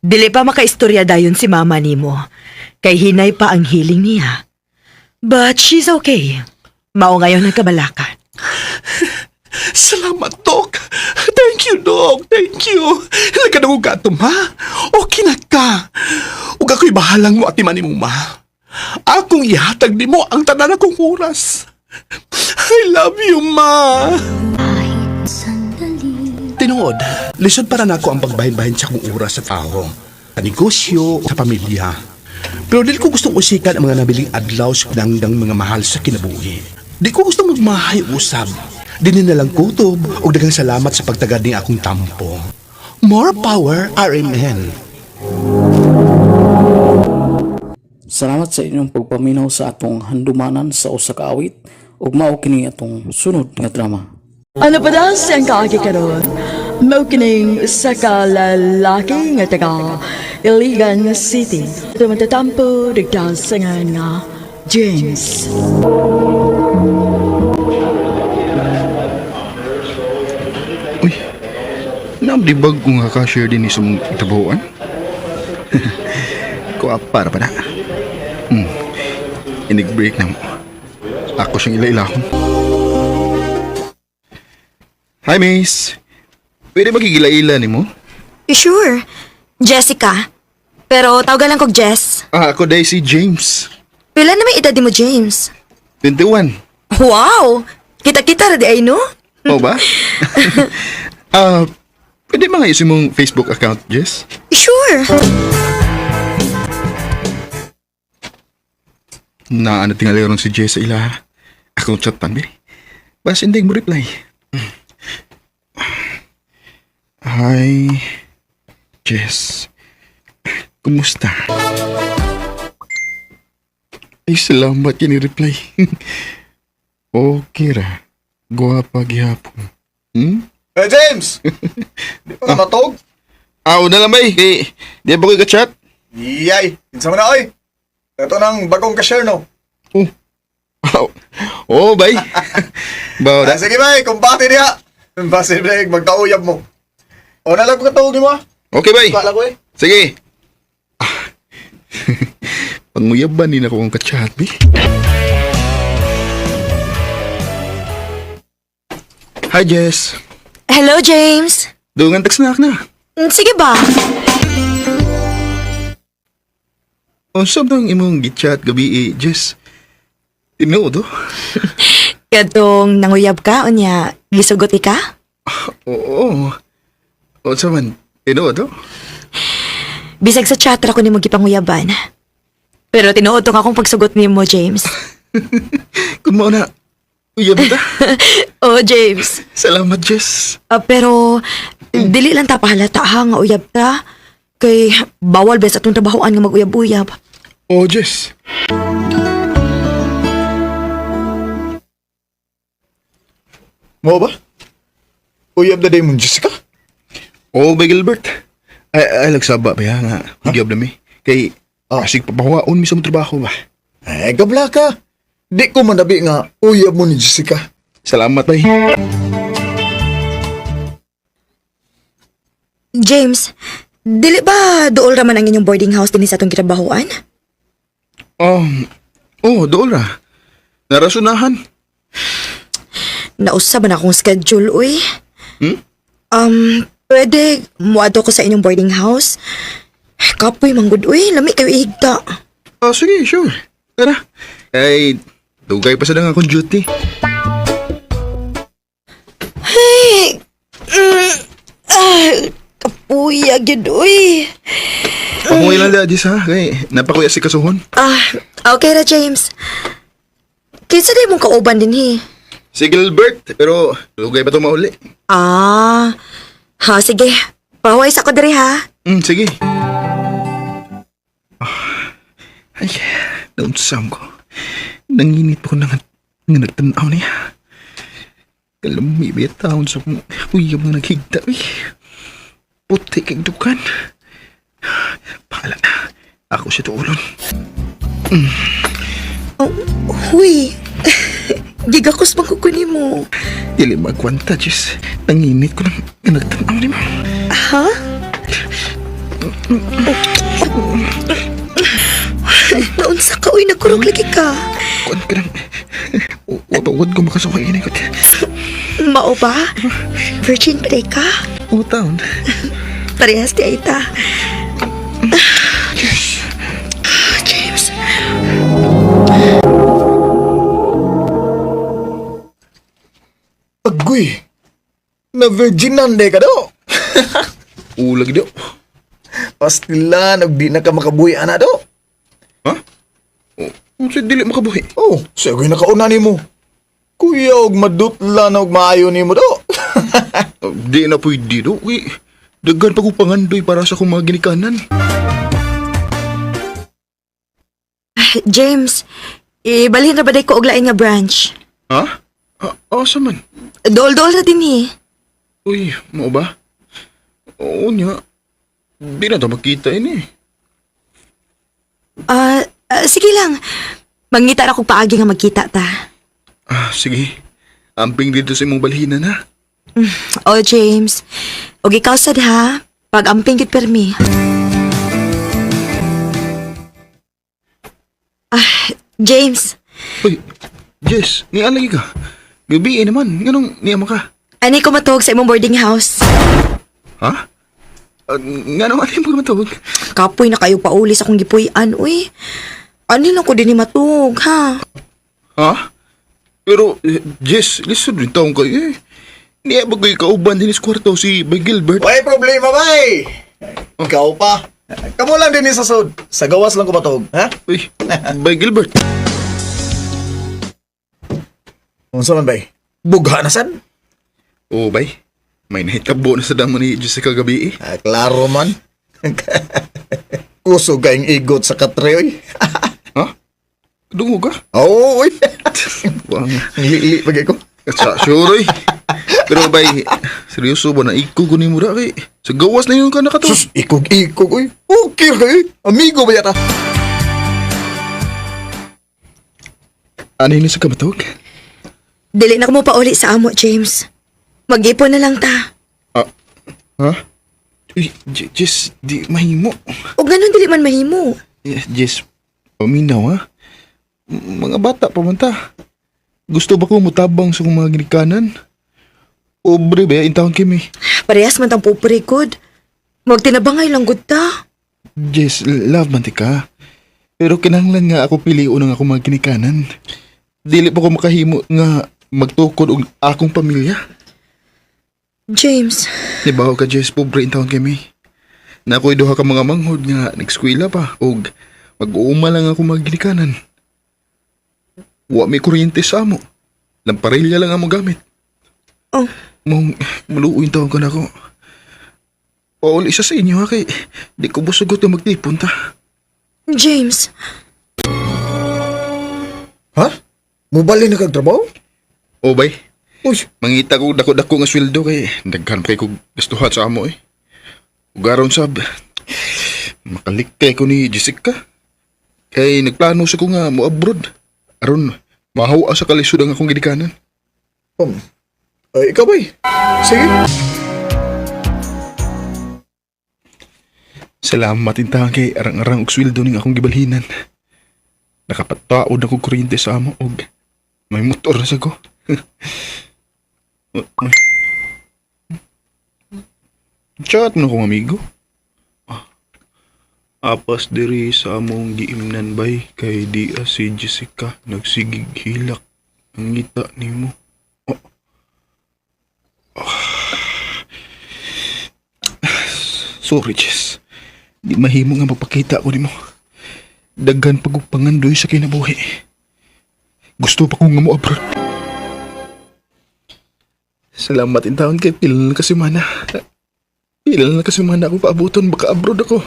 S14: dili pa makaistorya dayon si mama nimo. Kay hinay pa ang healing niya. But she's okay. Mao ngayon ang kabalaka.
S6: Salamat, Dok. Thank you, Dok. Thank you. Nagkadungog ka ato, ma. Okay na ka. Ug ako'y bahalang mo at iman mo, ma. Akong ihatag nimo ang tanan akong oras. I love you, ma. Tinuod, lisod para nako ang pagbahin-bahin sa akong oras sa tao, sa negosyo, sa pamilya. Pero dili ko gustong usikan ang mga nabiling adlaw sa pinanggang mga mahal sa kinabuhi. Di ko gustong magmahay usab. Dini na lang kutob og daghang salamat sa pagtagad ni akong tampo. More power, RMN.
S2: Salamat sa inyong pagpaminaw sa atong handumanan sa usa ka awit ug mao kini atong sunod nga drama.
S3: Ano pa daw siyang kaagi karon? Mao kining usa ka lalaki nga taga Iligan City. Tumatatampo dagdag sa ngalan nga James.
S5: Uy, naamdibag ko nga ka-share din ni sa mong itabuan. Kuha para pa na. Inig-break na mo. Ako siyang ila-ilahon. Hi, miss. Pwede makigila-ila ni mo?
S13: Sure. Jessica. Pero tawagan lang kog Jess.
S5: Ah, ako day si James.
S13: Pila na may edad mo, James?
S5: 21.
S13: Wow! Kita-kita ra di ay, no?
S5: Oo ba? Ah, pwede mga isin mong Facebook account, Jess?
S13: Sure.
S5: Naano tingali ron si Jess sa ila. Akong chat pan, be. Bas hindi mo reply. Hi, Jess. Kumusta? Ay, salamat kini reply. Okay ra. Guwapa gihapon. Hmm?
S12: Eh, James! Di pa ka matog?
S5: Ah, una lang bay. Eh, di ba ko ka-chat?
S12: Yay! Kinsa man na, oy! Ito nang bagong cashier, no?
S5: Oh. Oh, oh bay. Bawa
S12: Ah, sige, bay! Kumbate niya! Basin break, magkauyab mo. O, nalang ko katawag mo, ah.
S5: Okay, bay.
S12: Kala ko, eh.
S5: Sige. Ah. Panguyaban ni na ko ang kachat, bi. Hi, Jess.
S13: Hello, James.
S5: Dungan tagsnak na.
S13: Sige ba?
S5: Unsa bang imong gichat gabi, eh, Jess? Tinuod, oh.
S13: Kadtong nanguyab ka, unya, gisugot ka?
S5: Oo. Unsa man, tinuod, oh.
S13: Bisag sa chat ra ko nimo gipanguyaban. Pero tinuod tong akong pagsugot nimo, James.
S5: Kung mao na, uyab ta.
S13: Oh, James.
S5: Salamat, Jess.
S13: Ah, pero dili lang ta pahalata ha nga uyab ta. Kay bawal ba sa atong trabahoan nga maguyab-uyab.
S5: Oh, Jess.
S12: Mo ba? Uyab na day mong Jessica?
S5: Oh, bay Gilbert. Ay, ay lagsaba ba ya nga. Uyab na mi. Kay, asig papahuwaon mi sa mong trabaho ba.
S12: Eh, gabla ka. Di ko manabi nga uyab mo ni Jessica.
S5: Salamat, bay.
S13: James, dili ba duol ra man ang inyong boarding house dinhi sa atong gitrabahoan?
S5: Oh, dool ra. Narasunahan.
S13: Nausa ba na akong schedule, uy?
S5: Hmm?
S13: Pwede muadto ko sa inyong boarding house. Kapoy manggod, uy. Lami kayo ihigta.
S5: Ah, sige, sure. Tara. Ay, dugay pa sa dang akong duty.
S13: Ay, ah, kapuya, gyud, uy.
S5: Pahuway lang da, Jess, ha? Kay, napakuya si kasuhon.
S13: Ah, okay ra, James. Kinsa day mong kauban din, he?
S5: Si Gilbert, pero dugay pa ito mauli.
S13: Ah, ha, sige. Pahuway sa ko diri, ha?
S5: Sige. Ah, ay, naunsam ko. Nanginit pa ko na nga nagtanaw niya. Kalami ba yung taon sa kong uyab nga naghigda. Uy, puti kay dukan. Pahala na. Ako siya tuulon.
S13: Oh, huy. Gigakos man ko kunin mo.
S5: Dili magkwanta, Jess. Nanginit ko nang nga nagtanaw niya.
S13: Ha? Naunsa ka, uy, nagkurog lagi ka.
S5: Kuan ka nang... Wapawad ko makasukay ini ko.
S13: Mao ba? Virgin pa day ka?
S5: Oo, taon.
S13: Parehas di ay ta. James.
S12: Agoy! Na virginan day ka do.
S5: Ulag do.
S12: Pastila, nagdi na ka makabuhi ana do.
S5: Ha? Unsa dili makabuhi?
S12: Oh, siya ko'y nakauna nimo. Kuya, og madutla na og maayo nimo do.
S5: Di na pwede do. Uy, daghan pa ko pangandoy para sa akong mga ginikanan.
S13: James, ibalhin na ba day ko og lain nga branch?
S5: Ha? Ah, asa man?
S13: Dool-dool na din eh.
S5: Uy, mao ba? Oo niya. Di na to makita ini.
S13: Ah, sige lang. Mangita ra kog paagi nga magkita ta.
S5: Ah, sige. Amping dito sa imong balhinan ha.
S13: Oh, James. Og ikaw sad ha. Pag-amping gid permi. Ah, James.
S5: Uy, Jess, ni lagi ka. Gabi eh naman. Nganong niya mo ka?
S13: Ani ko matuog sa imong boarding house.
S5: Ha? Nganong ani mo matawag?
S13: Kapoy na kayo pauli sa akong gipuy-an, uy. Ani lang ko din ni matuog, ha?
S5: Ha? Pero, eh, Jess, lisod rin taong kayo eh. Niya ba kayo kauban din sa kwarto si Bay Gilbert?
S12: Way problema, bay! Ikaw pa. Kamu lang din sa sud. Sa gawas lang ko matug, ha?
S5: Uy, Bay Gilbert.
S12: Unsa man, bay? Bugha na sad?
S5: Oo, bay. May nahitabo na sa damo ni Jessica gabi eh.
S12: Ah, klaro man. Kusog kayong igot sa katre, oy.
S5: Ha? Dungo ka?
S12: Oo, oy.
S5: Wang.
S12: Lili pag ko.
S5: Sa sure, oy. Pero bay, seryoso ba na ikog ko ni mo kay? Sa gawas na yun ka nakato.
S12: Sus, ikog-ikog, oy. Okay kayo. Amigo ba yata?
S5: Ano yun sa kamatog?
S13: Dili na ko mo pauli sa amo, James. Mag-ipon na lang ta.
S5: Ah, ha? Uy, Jess, di mahimo.
S13: Og ganun dili man mahimo.
S5: Eh, Jess, paminaw ha? Mga bata pa man ta. Gusto ba ko mutabang sa kong mga ginikanan? Pobre ba, in town kami.
S13: Parehas man tang pobre gud. Magtinabangay lang gud ta.
S5: Jess, love man ti ka. Pero kinahanglan nga ako piliun ang akong mga ginikanan. Dili pa ko makahimo nga magtukod og akong pamilya.
S13: James,
S5: Nibaho ka, Jess, pobre in town kami. Nakoy duha ka mga manghod nga nagskwela pa og mag-uuma lang ako magginikanan. Wa may kuryente sa amo. Lamparilya lang amo gamit.
S13: Oh.
S5: Mong maluoy taon ka na ako. Pauli siya sa inyo ha kay di ko busugot na magtipon ta.
S13: James,
S18: Ha? Mubali na kag trabaho?
S5: O bay.
S18: Uy.
S5: Mangita ko dako-dako nga sweldo kay daghan pa kay kog gastuhan sa amo eh. Ug aron sab makalikay ko ni Jessica. Kay nagplano sa ko nga mo abroad. Aron mahawa sa kalisod ang akong gidikanan.
S18: Ay, ikaw bay. Sige.
S5: Salamat intahan kay arang-arang og sweldo ning akong gibalhinan. Nakapataod ako kuryente sa amo og may motor na sa ko. Chat mo na kong amigo. Ah, apas diri sa among giimnan bay kay di si Jessica nagsigig hilak ang ngita nimo. Oh. Ah. Sorry, Jess. Di mahimo nga magpakita ko nimo. Daghan pag pangandoy sa kinabuhi. Gusto pa kong nga mo abroad. Salamat in taon kay pila na kasi mana. Pila na kasi mana ako paabuton baka abroad ako.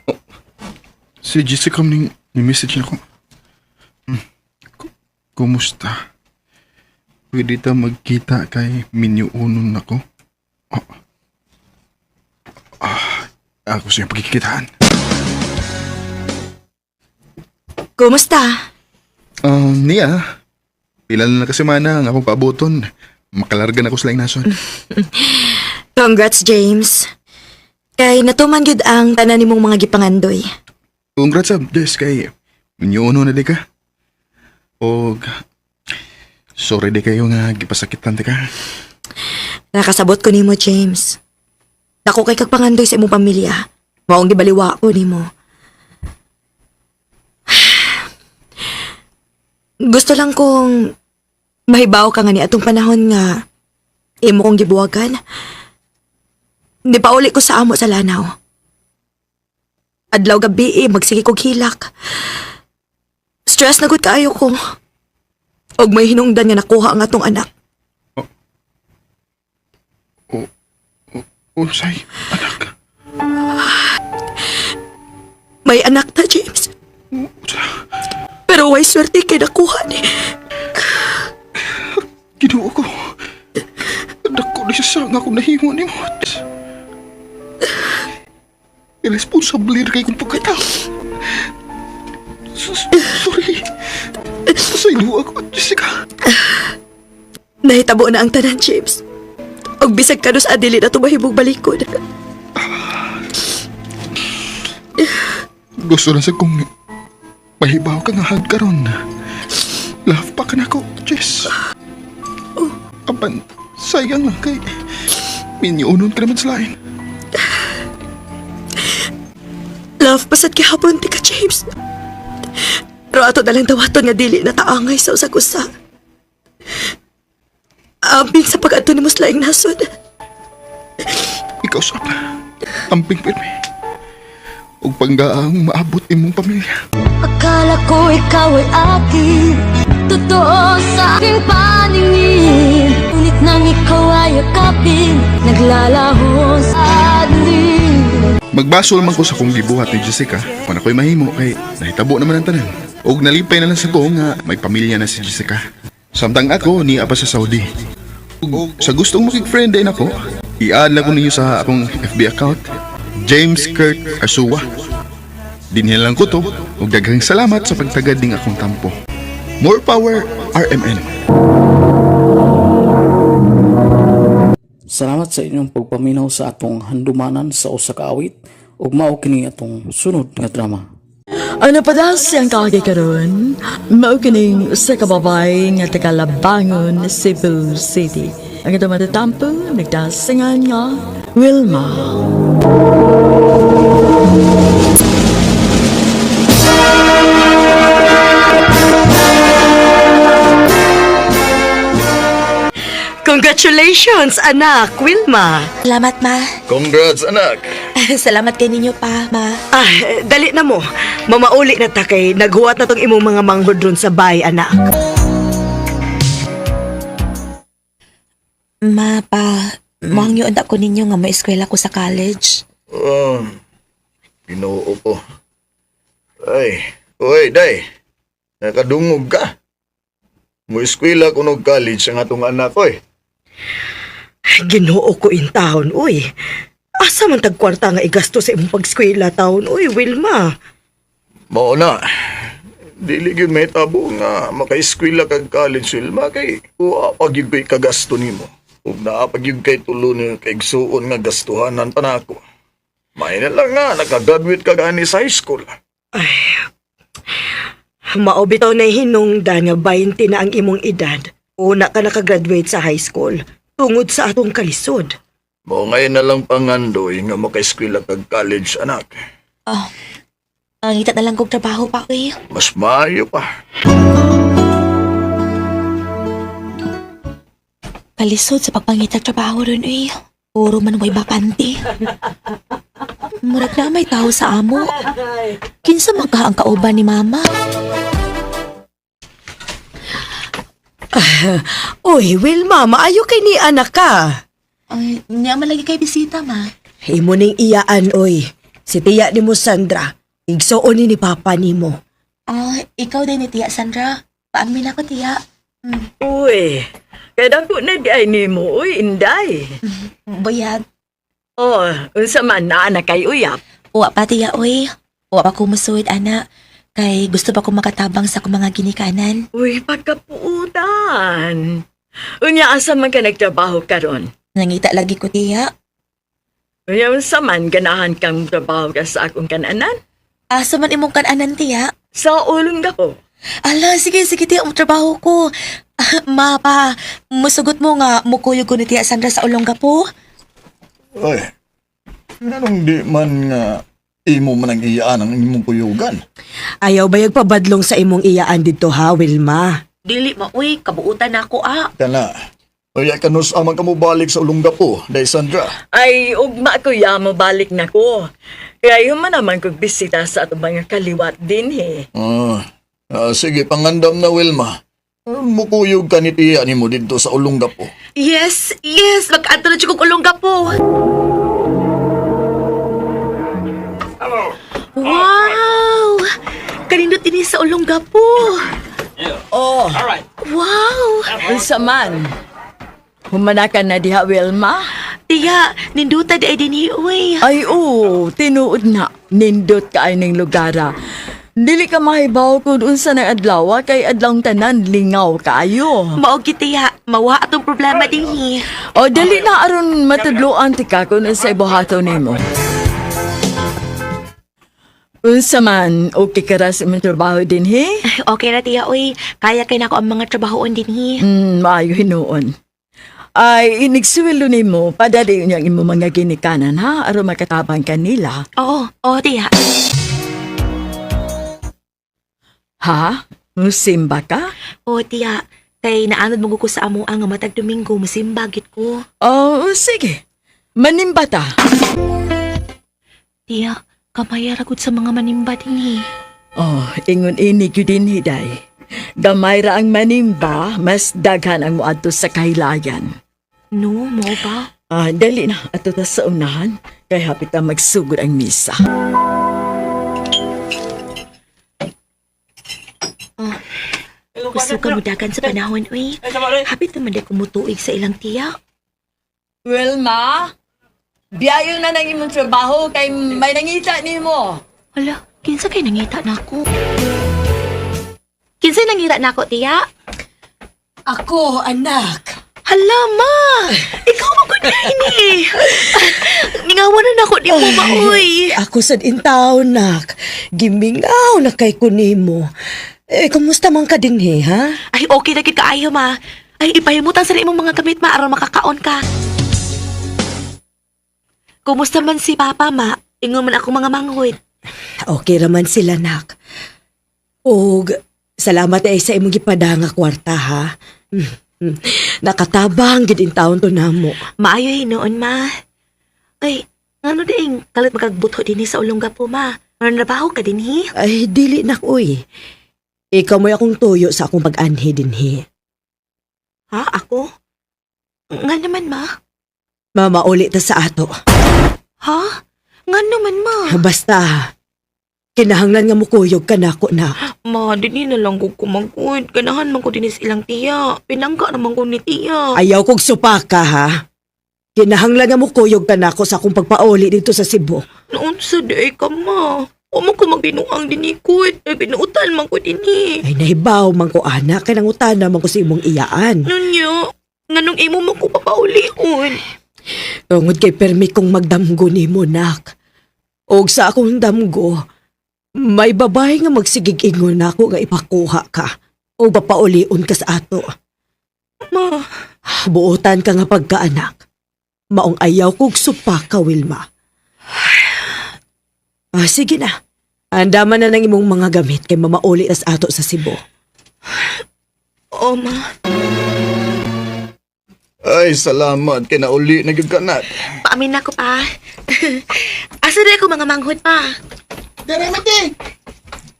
S5: Oh, si Jessica ning ni message na ko. Kumusta? Pwede ta magkita kay minyuunon nako. Oh. Ah, ako siyang pagkikitaan.
S13: Kumusta?
S5: Niya. Pila na kasi mana ang akong paabuton. Makalarga na ko sa laing nason.
S13: Congrats, James. Kay natuman gyud ang tanan nimong mga gipangandoy.
S5: Congrats sab, Jess, kay minyuuno na di ka. Og sorry di kayo nga gipasakitan di ka.
S13: Nakasabot ko nimo, James. Dako kay kag pangandoy sa imong pamilya. Maong gibaliwa ko nimo. Gusto lang kong mahibaw ka nga ni atong panahon nga imo kong gibuwagan. Di pa uli ko sa amo sa Lanao. Adlaw gabi eh, magsige kog hilak. Stress na gud kaayo ko. Og may hinungdan nga nakuha ang atong anak.
S5: Unsay, anak.
S13: May anak ta, James. Pero way swerte kay nakuha ni.
S5: Ginoo ko. Dako ni siya nga akong nahimo ni mo. Irresponsible kay kong pagkatao. Sorry. Pasaylo ako, Jessica.
S13: Nahitabo na ang tanan, James. Og bisag kanus adili na tumahibog balikod.
S5: Gusto na sa kong mahibaw ka nga hag karon. Love pa ka na ko, Jess. Apan, sayang lang kay minyunon ka naman sa lain.
S13: Love pasad gihapon ti ka, James. Pero ato nalang dawaton nga dili na taangay sa usag-usa. Amping sa pag-adto nimo sa laing nasod.
S5: Ikaw sab. Amping pirmi. Ug panggaang maabot imong pamilya.
S9: Akala ko ikaw ay akin, totoo sa aking paningin. Ngunit nang ikaw ay yakapin, naglalaho sa dilim.
S5: Magbasol man ko sa kong gibuhat ni Jessica. Kung ako'y mahimo kay nahitabo naman ang tanan. Og nalipay na lang sa ko nga may pamilya na si Jessica. Samtang ako niya pa sa Saudi. Ug sa gustong makig-friend din ako, i-add lang ko ninyo sa akong FB account, James Kurt Asua. Dinhi lang ko to, ug daghang salamat sa pagtagad ning akong tampo. More power, RMN.
S2: Salamat sa inyong pagpaminaw sa atong handumanan sa usa ka awit ug mao kini atong sunod nga drama.
S3: Ano pa daw siyang kaagi karon? Mao kining usa ka babae nga taga Labangon, Cebu City. Ang atong matatampo nagdasingan nga Wilma.
S14: Congratulations, anak, Wilma.
S7: Salamat, ma.
S18: Congrats, anak.
S7: Salamat kay ninyo pa, ma.
S14: Ah, dali na mo. Mamauli na ta kay naghuwat na tong imong mga manghod ron sa bay, anak.
S7: Ma, pa, mangyo ko ninyo nga maeskwela ko sa college.
S18: Ginoo ko. Ay, uy, day. Nakadungog ka. Mo-eskwela ko nog college ang atong anak, oy.
S14: Ginoo ko in taon, uy. Asa man tagkwarta nga igasto sa imong pagskwela taon, uy, Wilma.
S18: Mao na. Dili gyud may tabo nga makaeskwela kag college, Wilma, kay wa pa gyud ko'y kagasto nimo. Ug naa pa gyud kay tulo ni kaigsuon nga gastuhanan pa nako. May na lang nga nakagraduate ka gani sa high school.
S14: Mao bitaw na hinungdan nga 20 na ang imong edad. Una ka nakagraduate sa high school tungod sa atong kalisod.
S18: Mao ngayon na lang pangandoy nga makaeskwela kag college, anak.
S7: Oh, ang na lang kong trabaho pa, uy.
S18: Mas maayo pa.
S7: Kalisod sa pagpangita trabaho ron, uy. Puro man way bakante. Murag na may tao sa amo. Kinsa man ka ang kauban ni mama?
S14: Uy, Wilma, maayo kay ni anak ka.
S7: Ay, niya man lagi kay bisita, ma.
S14: Imo ning iyaan, oy. Si tiya ni mo, Sandra. Igsuon ni papa nimo.
S7: Ah, ikaw din ni Tiya Sandra. Paamin ako, Tiya.
S19: Uy, kadako na di ay nimo, uy, inday.
S7: Buyag.
S19: Oh, unsa man na na kay uyap.
S7: Uwa pa, Tiya, uy. Uwa pa ko musuwid, ana. Kay gusto pa ko makatabang sa akong mga ginikanan.
S19: Uy, pagkapuutan. Unya asa man ka nagtrabaho karon?
S7: Nangita lagi ko, Tiya.
S19: Unya unsa man ganahan kang trabaho ka sa akong kananan?
S7: Asa man imong kananan, Tiya?
S19: Sa ulong ko.
S7: Ala, sige, sige, Tiya, trabaho ko. Ma, pa, musugot mo nga, mukuyog ko ni Tiya Sandra sa Olongapo.
S18: Oy, nganong di man nga imo man ang iyaan ang imong kuyugan?
S14: Ayaw bayag pabadlong sa imong iyaan dito ha, Wilma?
S7: Dili ma, uy, kabuutan na ako, ah.
S18: Kana, oy, kanus amang kamo balik sa Olongapo, day Sandra.
S19: Ay, ugma ko ya, mabalik na ko. Kaya man naman kog bisita sa atong mga kaliwat din he.
S18: Sige, pangandam na, Wilma. Mukuyog ka ni tiya nimo didto sa Olongapo.
S7: Yes, yes, mag-adto na siya kong Olongapo. Wow! Kanindot ini sa Olongapo.
S19: Oh.
S7: Wow!
S19: Unsa man? Humana ka na diha, Wilma?
S7: Tiya, ninduta di ay dinhi, uy.
S19: Ay, oo, tinuod na. Nindot ka ay ning lugara. Dili ka mahibaw kung unsa ng adlaw kay adlawng tanan lingaw kaayo.
S7: Mao gyud, Tiya, mawa atong problema dinhi.
S19: O dali na aron matudloan ti ka kung unsay buhaton nimo. Unsa man, okay ka ra sa imong trabaho dinhi?
S7: Okay ra, Tiya, uy. Kaya kay nako ang mga trabahoon dinhi.
S19: Maayo hinuon. Ay, inigsuwelo nimo, padali niya ang imong mga ginikanan ha, aron makatabang kanila.
S7: Oo, oo, Tiya.
S19: Ha? Musimba ka?
S7: Oo, Tiya. Kay naanod mo ko sa amo ang matag Domingo, musimba gid ko.
S19: Oo, sige. Manimba ta.
S7: Tiya, kamaya ra gud sa mga manimba dinhi.
S19: Oh, ingon ini gyud dinhi day. Gamay ra ang manimba, mas daghan ang moadto sa kahilayan.
S7: No, mo ba?
S19: Ah, dali na ato ta sa unahan kay hapit na magsugod ang misa.
S7: Gusto ka mudagan sa panahon, uy. Hapit naman di kumutuig sa ilang tiya.
S19: Wilma, biyayo na nang imong trabaho kay may nangita nimo.
S7: Hala, kinsa kay nangita nako? Kinsa nangita nako, tiya?
S14: Ako, anak.
S7: Hala, ma! Ikaw mo ko na ini! Ningawan na nako ni mo, ma, uy.
S14: Ako sad in taon, nak. Gimingaw na kay kunimo. Eh, kumusta man ka dinhi, ha?
S7: Ay, okay na gid kaayo, ma. Ay, ipahimutan sa imong mga gamit, ma, aron makakaon ka. Kumusta man si Papa, ma? Ingon man ako mga manghod.
S14: Okay raman sila, nak. Og, salamat ay sa imong gipadanga kwarta, ha? Nakatabang gid in taon to namo.
S7: Maayo hinuon, ma. Ay, ngano diing kalit magagbuto dinhi sa Olongapo, ma? Ano trabaho ka dinhi?
S14: Ay, dili nak uy. Ikaw mo'y akong tuyo sa akong pag-anhi dinhi.
S7: Ha, ako? Nga naman, ma?
S14: Mamauli ta sa ato.
S7: Ha? Nga naman, ma?
S14: Basta, kinahanglan nga mukuyog ka nako na.
S7: Ma, dinhi na lang ko kumagod. Ganahan man ko dinhi sa ilang tiya. Pinangga naman ko ni tiya.
S14: Ayaw kog supaka ha. Kinahanglan nga mukuyog ka nako sa akong pagpauli dito sa Cebu.
S7: Noon sa day ka, ma. Wa man ko magbinuang dinhi ko. Ay, binuutan man ko dinhi.
S14: Ay, nahibaw man ko anak, kay nangutana man ko sa imong iyaan.
S7: Nunya, nganong imo man ko papaulion.
S14: Tungod kay permi kong magdamgo nimo, nak. Og sa akong damgo, may babae nga magsigig ingon nako nga ipakuha ka o papaulion ka sa ato.
S7: Ma,
S14: Buotan ka nga pagkaanak. Maong ayaw kog supaka, Wilma. Ah, sige na. Andaman na ng imong mga gamit kay mamauli tas ato sa Cebu.
S7: Oo, ma.
S18: Ay, salamat kay nauli na gyud ka nak.
S7: Paamin na ko pa. Asa na ko mga manghod pa?
S17: Dere mate.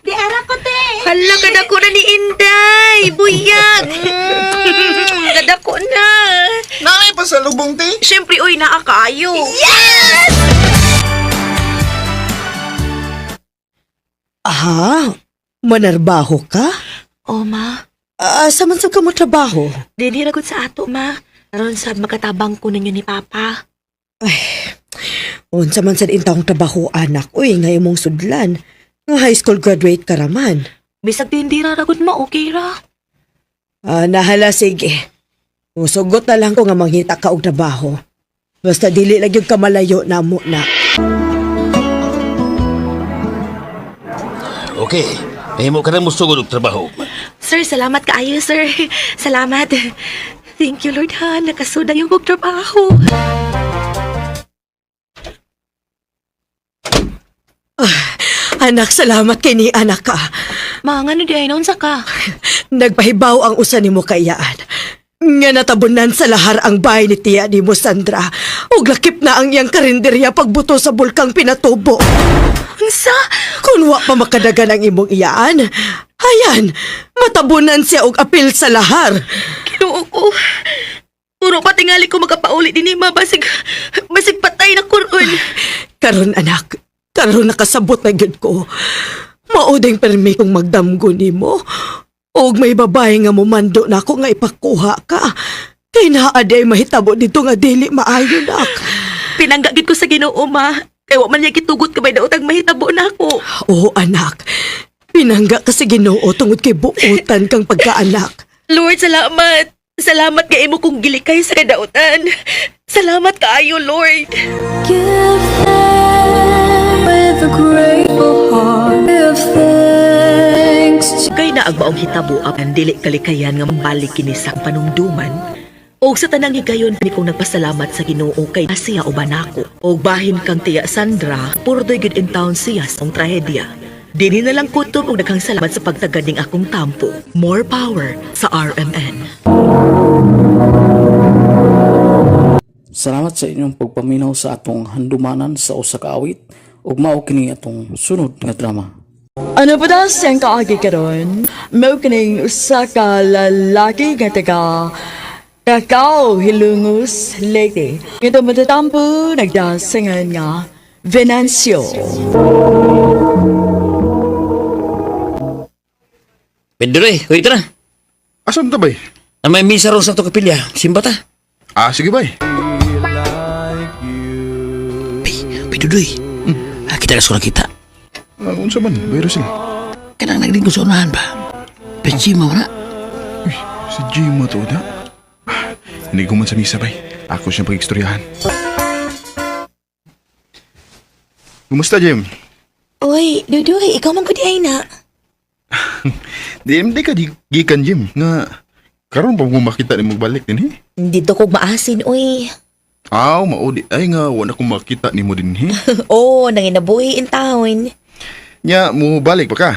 S9: Di ara ko, te.
S7: Hala, kadako na ni Inday! Buyag! Kadako na!
S17: Naay pa sa lubong te.
S7: Siyempre, uy, naa kaayo.
S9: Yes!
S14: Aha, manarbaho ka?
S7: Oh, ma.
S14: Ah, sa man sa ka mo trabaho?
S7: Dinhi ra gud sa ato, ma. Aron sa makatabang ko ninyo ni Papa.
S14: Unsa man sad intawong trabaho anak, uy, nga imong sudlan. Nga high school graduate ka raman.
S7: Bisag tindira ra gud ma, okay ra.
S14: Ah, nahala sige. Musugot na lang ko nga mangita ka og trabaho. Basta dili lang yung kamalayo na mo na.
S15: Okay, nahimo ka na musugod og trabaho.
S7: Sir, salamat kaayo, sir. Salamat. Thank you, Lord, ha. Nakasuda yung kog trabaho.
S14: Anak, salamat kay ni anak ka.
S7: Ma, ngano di ay naunsa ka?
S14: Nagpahibaw ang usa nimo kaiyaan. Nga natabunan sa lahar ang bahay ni tiya ni mo, Sandra. Ug lakip na ang iyang karinderya pagbuto sa bulkang Pinatubo.
S7: Unsa?
S14: Kung wa pa makadagan ang imong iyaan, ayan, matabunan siya og apil sa lahar.
S7: Ginoo ko. Puro pa tingali ko makapauli din ma. Basig, basig patay na kuron.
S14: Karon anak, karon nakasabot na gyud ko. Mauding permi kong magdamgo nimo. Og may babae nga mumando na ako nga ipakuha ka. Kay naa di ay mahitabo dito nga dili maayo nak.
S7: Pinangga gid ko sa Ginoo, ma. Kay wa man niya gitugot kabay daotang mahitabo na ako.
S14: Oo anak, pinangga ka sa Ginoo tungod kay buotan kang pagkaanak.
S7: Lord, salamat. Salamat kay imo kong gilikay sa kadautan. Salamat kaayo, Lord.
S9: Give thanks with a grateful heart. Give thanks
S4: Kay na ang maong hitabo ang dili kalikayan nga mabalik kini sa panumduman. Og sa tanang higayon ni kong nagpasalamat sa Ginoo kay siya uban nako. Og bahin kang tiya Sandra, purdoy gud in town siya sa akong trahedya. Dinhi na lang kutob og daghang salamat sa pagtagad ning akong tampo. More power sa RMN.
S2: Salamat sa inyong pagpaminaw sa atong handumanan sa usa ka awit ug mao kini atong sunod nga drama.
S19: Ano pa daw siyang kaagi karon? Mao kining usa ka lalaki nga taga Kakao Hilungos, Leyte. Ito matatampo nagdasangan nga Venancio.
S15: Pedro eh, hoy tara.
S5: Asan ta bay?
S15: Na may misa ron sa ato kapilya. Simba ta.
S5: Ah, sige bay.
S15: Pidudoy. Ah, kita ko nakita.
S5: Ah, unsa man, bay Russell?
S15: Kanang naglingkod sa unahan ba? Pechima na.
S5: Uy, si Jima to na. Ah, Hindi ko man sa misa bay. Ako siyang pag-istoryahan. Kumusta, Jim?
S7: Uy, Dudoy, ikaw man gud ay na.
S5: Di, di ka gikan, Jim. Nga, karon pa mo makita ni magbalik din, eh.
S7: Dito kog maasin, uy.
S5: Aw, maudi. Ay nga, wala akong makita ni mo din, eh.
S7: Oo, nanginabuhi in town.
S5: Nya, mo balik pa ka.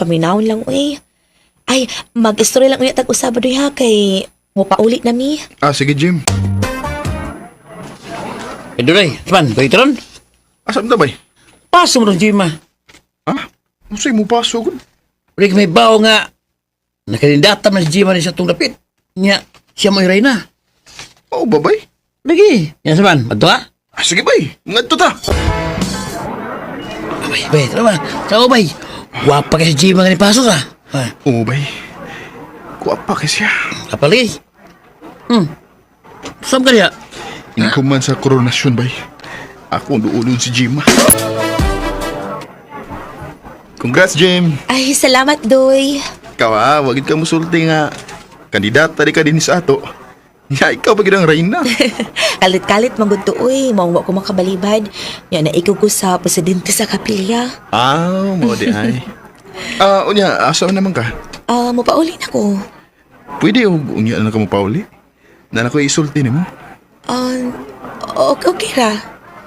S7: Paminawon lang, uy. Ay, mag-istorya lang ulit tag-usab doy ha kay mopauli na mi.
S5: Ah, sige, Jim.
S16: Eh, Duray, man, pwede ron?
S5: Asam ta, bay?
S16: Paso mo ron, Jima.
S5: Ha? Unsay mo paso, gud?
S16: Ulik may bao nga. Nakalindata man si Jima ni sa itong dapit. Nya, siya mo iray na.
S5: Oo, ba, bay?
S16: Lagi. Yan sa man, madto ha?
S5: Ah, sige, bay. Ngadto ta.
S16: Bay, bay, tara ba? Tara, bay. Wapa ka si Jima nga ni paso ta. Ha?
S5: Oo, bay. Kuwapa kay siya.
S16: Kapali. Saan ka niya?
S5: Ikaw man sa koronasyon, bay. Ako ang duulon si Jim. Congrats, Jim.
S7: Ay, salamat doy.
S5: Ikaw ah, wagid ka musulti nga. Kandidata di ka din sa ato. Ya, ikaw pa gid ang reyna.
S7: Kalit-kalit man gud uy, mao wa ko makabalibad. Nya naikog ko sa presidente sa kapilya.
S5: Ah, mo di ay. Ah, unya, asa naman ka?
S7: Ah, mopauli na ko.
S5: Pwede og unya na ka mo pauli. Na ko isulti nimo.
S7: Ah, okay, okay ra.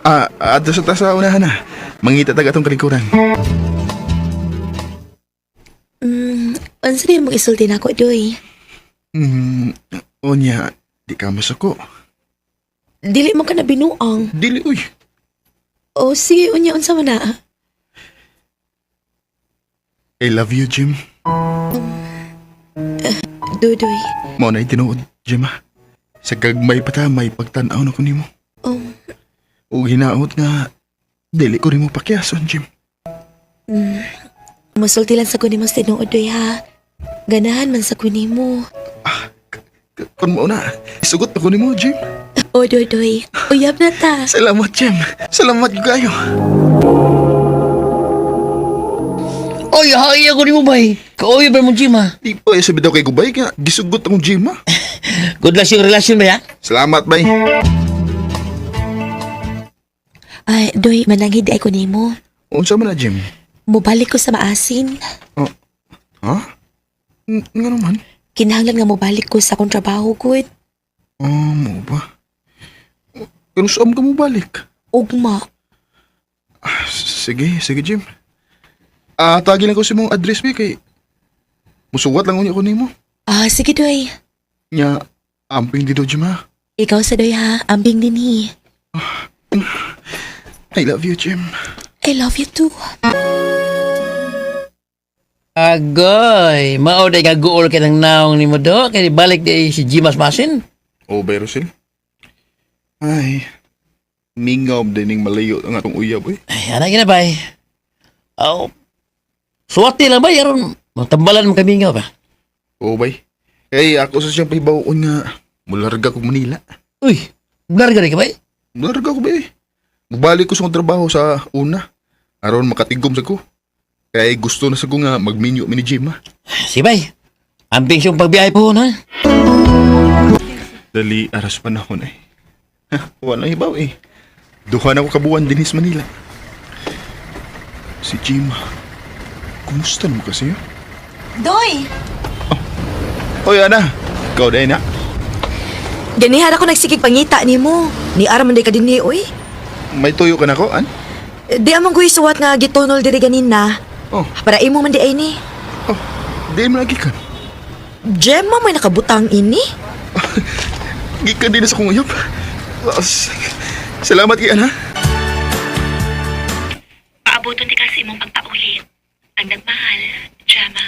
S5: Ah, adto sa ta sa unahan na. Mangita tag atong kalikuran.
S7: Unsa din mong isulti nako doy?
S5: Unya, di ka masuko.
S7: Dili mo ka na binuang.
S5: Dili uy.
S7: O sige, unya unsa man na?
S5: I love you, Jim.
S7: Dudoy.
S5: Mao na tinuod, Jim ah. Sa gagmay pa ta, may pagtan-aw na ko nimo.
S7: Oh.
S5: Ug hinaot nga, dili ko nimo pakiason, Jim.
S7: Musulti lang sa kunin mo sa tinuod doy ha. Ganahan man sa kunin mo.
S5: Kun mao na, isugot na ko nimo, Jim.
S7: O Dodoy, uyab na ta.
S5: Salamat, Jim. Salamat kayo.
S16: Oy, hay ako ni mo, bay. Kauyo ba mo, Jima?
S5: Di pa, sabi daw kay Gubay, kaya gisugot akong Jim, ah.
S16: Good luck sa iyong relasyon, bay, ha?
S5: Salamat, bay.
S7: Ay, Doy, mananghid ay ko nimo.
S5: Unsa man na, Jim?
S7: Mubalik ko sa maasin.
S5: Oh. Ha? Nga naman?
S7: Kinahanglan nga mobalik ko sa akong trabaho, good.
S5: Oh, mo ba? Pero saan ka mo balik?
S7: Ugma.
S5: Ah, sige, sige, Jim. Ah, tagi lang ko sa mong address, bay, kay musuwat lang unya ko nimo.
S7: Ah, sige, Doy.
S5: Nya, amping dito, Jim, ha?
S7: Ikaw sa Doy ha, ambing din hi.
S5: I love you, Jim.
S7: I love you too.
S16: Agoy, mao day kaguol kay ng naong ni mo do, kay balik di si Jimas Masin.
S5: Oh, bay, Rosel. Ay, mingaw din ning malayo ang atong uyab, eh.
S16: Ay, ana gina bay. Aw. Suwati lang bay aron matambalan mo kami nga ba.
S5: Oo, bay. Kay ako sa siyang pahibaw nga mularga ko Manila.
S16: Uy, mularga rin ka bay?
S5: Mularga ko bay. Mubalik ko sa akong trabaho sa una. Aron makatigom sa ko. Kay gusto na sa ko nga magminyo mi ni Jim, ha.
S16: Si bay. Amping siyang pagbiyahe po na.
S5: Dali aras panahon eh. Wala hibaw eh. Duha na ko kabuan dinis Manila. Si Jim, kumusta naman kasi yun?
S13: Doy!
S5: Oy, Ana. Ikaw dahil na.
S13: Ganihara ko nagsigig pangita nimo. Ni ara man day ka dinhi oy.
S5: May tuyo ka na ko, an?
S13: Di among kuy suwat nga gitunol diri ganin na.
S5: Oh.
S13: Para imo man di ay ni.
S5: Oh, di mo lagi kan.
S13: Gemma may nakabutang ini.
S5: Gikan din na sa kong uyab. Salamat kay Ana.
S8: Paaboton di kasi imong pagpaulit. Ang nagmahal, Gemma.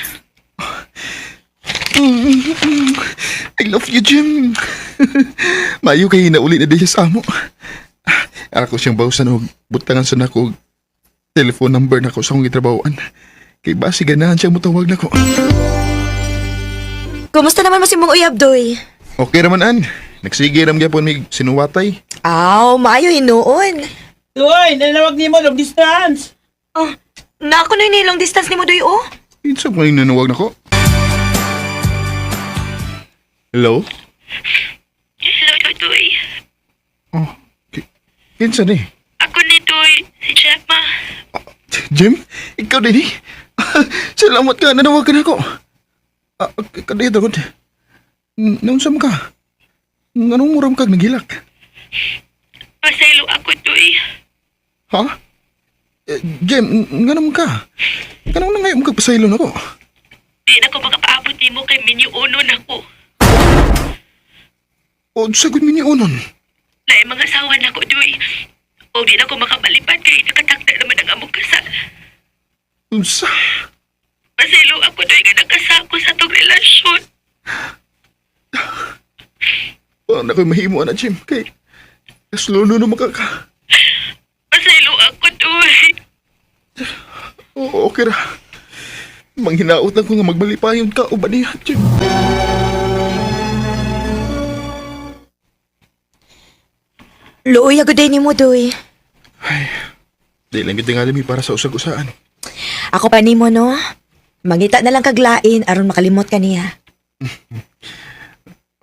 S5: I love you, Jim. Mayo kay nauli na din siya sa amo. Ako siyang bawsan og butangan sa nako og telephone number nako sa akong gitrabahoan. Kay basi ganahan siya motawag nako.
S13: Kumusta naman mo si mong uyab, Doy?
S5: Okay raman an. Nagsige ram gyapon mig sinuwatay.
S13: Aw, maayo hinuon.
S16: Uy, nanawag nimo long distance.
S13: Oh, nako na yung long distance nimo, Doy, oh.
S5: Kinsa man yung nanawag nako? Hello?
S8: Hello, Dudoy.
S5: Oh, kinsa ni?
S8: Ako ni Doy, si Gemma.
S5: Jim, ikaw din eh. Salamat ka, nanawag ka na ako. Ah, kadiyot ako. Naunsa man ka? Anong muram kag naghilak?
S8: Pasaylo ako, Doy.
S5: Ha? Eh, Jim, nga naman ka? Kanang nangayo mo kag pasaylo nako?
S8: Di na ko makapaabot, nimo kay minyuonon ako.
S5: Unsa gud minyuonon?
S8: Lain mga asawa nako, Doy. O di na ko makamalipad kay nakatakda naman ang among kasal.
S5: Unsa?
S8: Pasaylo ako, Doy, nga nakasako sa atong relasyon.
S5: Wala na ko'y mahimo na, Jim. Kay, kasluno na makaka.
S8: Pasaylo ako, Doy.
S5: Oo, okay ra. Manghinaot lang ko nga magmalipayon ka o ba niya, Jim?
S13: Luoy ako day nimo, Doy.
S5: Di lang gid nga para sa usag-usaan.
S13: Ako pa nimo, no? Mangita na lang kaglain aron makalimot ka niya.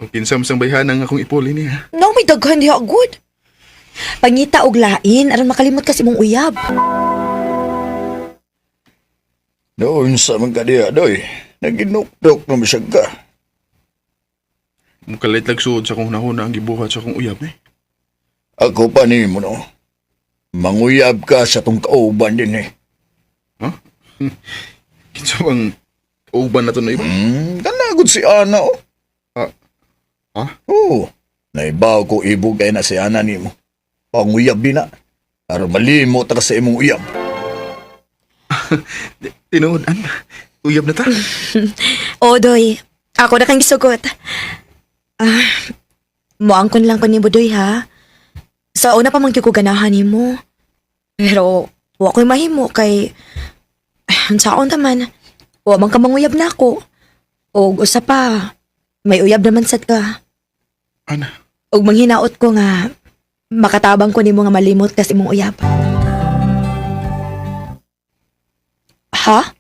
S5: O kinsa man sang bayhanan nga akong ipuli niya.
S13: No, may daghan diha good. Pangita og lain aron makalimot ka sa imong uyab.
S18: Noon sa mga kadiya, doy. Naginukdok na masya ka.
S5: Mukalit lang suod sa akong nahuna ang gibuhat sa akong uyab eh.
S18: Ako pa ni mo, no? Manguyab ka sa tong kauban din eh.
S5: Huh? Kinsa bang kauban na to na iba?
S18: Kanagod si Ana, oh.
S5: Ah, ha?
S18: Oo. Naibaw ko ibog ay na si Ana nimo. Panguyab din na. Aron malimot ka sa imong uyab.
S5: Tinuod, an. Uyab na ta.
S13: O, Doy. Ako na kang gisugot. Ah, moangkon lang ko ni Doy, ha? Sa una pa man gyud ko ganahan nimo. Pero, wa ko'y mahimo kay... Unsaon ta man, wa man ka manguyab na ako. Og usa pa, may uyab naman sad ka.
S5: Ana?
S13: Og manghinaot ko nga, makatabang ko nimo nga malimot kas imong uyab. Ha?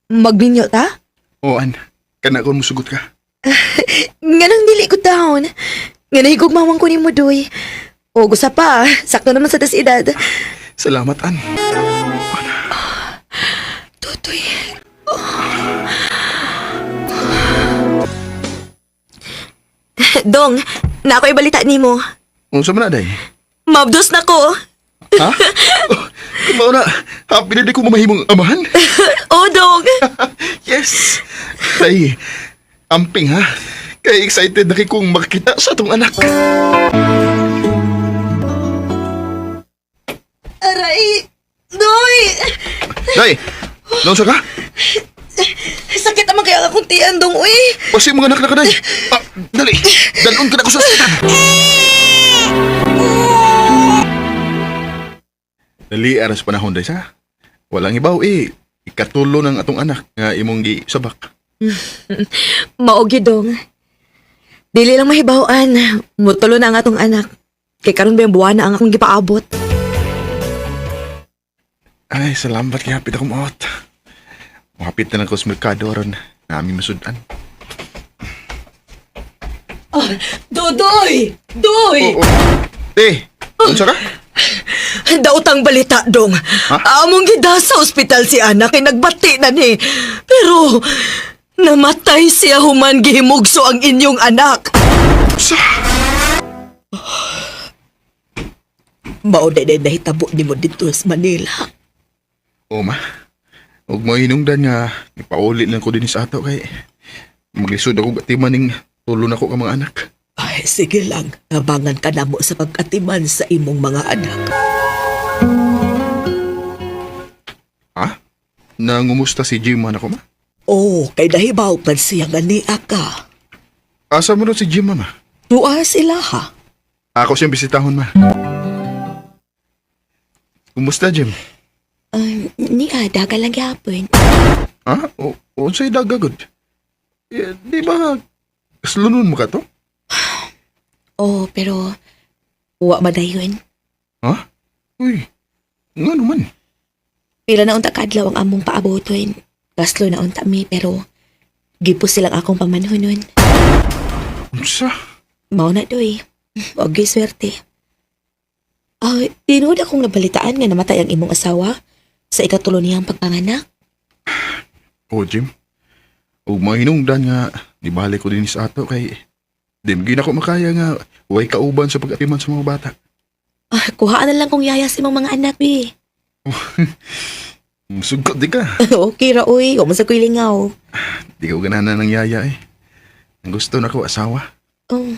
S13: Magbinyo ta?
S5: O, an. Kana ko musugot ka.
S13: Nganong dili ko down. Nga nahigugmawang ko nimo, Doy. O gusa pa, sakto naman sa tas edad.
S5: Salamat, an.
S13: Tutoy. Dong, na ako'y balita nimo.
S5: Unsa man na, day?
S13: Mabdos na ko.
S5: Ha? Oh, mao na, happy na di ko mamahimong amahan.
S13: O, Dong.
S5: Yes! Day, amping ha. Kay excited na kay kong makita sa atong anak.
S13: Aray! Doy!
S5: Day, naunsa ka?
S13: Sakit naman kaya akong tiyan, Dong, uy.
S5: Pasi mga anak na ka, day. Ah, dali, dalon ka na ko sa ospital. Dali, aras panahon, day, sa. Walang ibaw, eh. Ikatulo ng atong anak nga imong gisabak.
S13: Maogi, Dong. Dili lang mahibaw-an. Mutulo na ang atong anak. Kay karon ba yung buwan na ang akong gipaabot.
S5: Ay, salamat kay hapit akong maot. Mahapit na lang ko sa merkado aron nami masudan.
S4: Ah, Dodoy! Doy!
S5: Oh, Eh, unsa ka?
S4: Daotang balita, Dong. Among gida sa ospital si Ana kay nagbati na ni. Pero namatay siya human gihimugso ang inyong anak.
S5: Sa?
S4: Mao na nahitabo nimo dito sa Manila.
S5: O ma, ug mo hinungdan nga ipauli lang ko din sa ato kay maglisod ako gatiman ning tulo na ko ka mga anak.
S4: Ay, sige lang. Abangan ka namo sa pagkatiman sa imong mga anak.
S5: Ha? Nangumusta si Jim man ako ma?
S4: Oh, kay nahibaw man siya nga niya ka.
S5: Asa mo ron si Jim mama?
S4: Tuwa sila ha.
S5: Ako siyang bisitahon ma. Kumusta Jim?
S7: Niya, daga lang gyapon.
S5: Ha? O, unsay dagagod? Eh, di ba kaslunon mo ka to?
S7: Oh, pero wa madayon.
S5: Ha? Uy, nga naman.
S7: Pila na unta kaadlaw ang among paaboton. Gaslo na unta mi pero gipos silang akong pamanhunon.
S5: Unsa?
S7: Mao na doy. Wag gyud swerte. Ay, tinuod akong nabalitaan nga namatay ang imong asawa sa ikatulo niyang pagpanganak.
S5: O Jim, ug mga hinungdan nga nibalik ko din sa ato kay di mo ako makaya nga way kauban sa pag-atiman sa mga bata.
S7: Ah, kuhaan na lang kong yaya sa imong mga anak, bi.
S5: Musugot di ka.
S13: Okay ra oy, wa man sa ko'y lingaw.
S5: Di ko ganahan ng yaya eh. Ang gusto na ko asawa.
S13: Oh.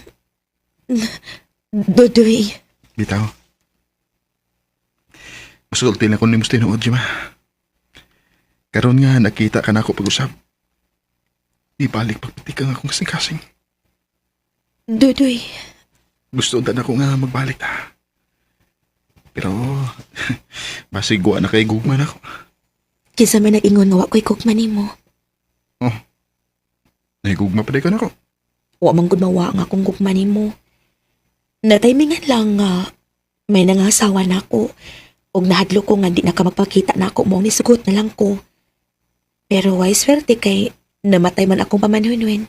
S13: Dudoy.
S5: Bitaw. Musulti na ko ni tinuod, Jima. Karon nga nakita ka na ako pag-usap. Di balik pagpitik ang akong kasing-kasing.
S13: Dudoy.
S5: Gusto na ako nga magbalik ta. Pero, basig wa na kay gugma na ako.
S13: Kinsa may nag-ingon nga wa ko'y gugma nimo.
S5: Oh, nahigugma pa di ka na ako.
S13: Wa man gud mawa nga akong gugma nimo. Nataymingan lang nga may nangasawa na ako ug nahadlok ko nga di na ka magpakita na ako mao nisugot na lang ko. Pero way swerte kay namatay man akong pamanhunwen.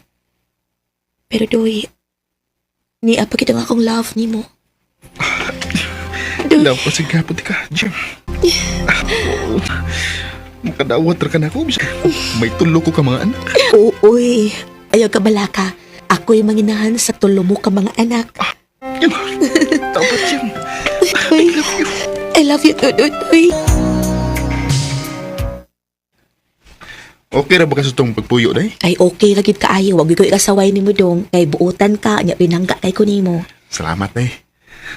S13: Pero doy, niya pa kita nga akong love nimo.
S5: Love ko sige kapot ka, Jim. Ah, oo. Makadawat ra ka na ako. Bisag may tulo ko ka mga anak.
S13: Uy, ayaw ka balaka. Ako'y manginahan sa tulo mo ka mga anak.
S5: Dapat, Jim.
S13: I love you. I love you too, Dudoy.
S5: Okay ra ba ka sa itong pagpuyo, day?
S13: Ay, okay ra gid kaayo. Wag ko ikasaway nimo dong. Kay buotan ka, nya pinangga kay ko nimo.
S5: Salamat, day.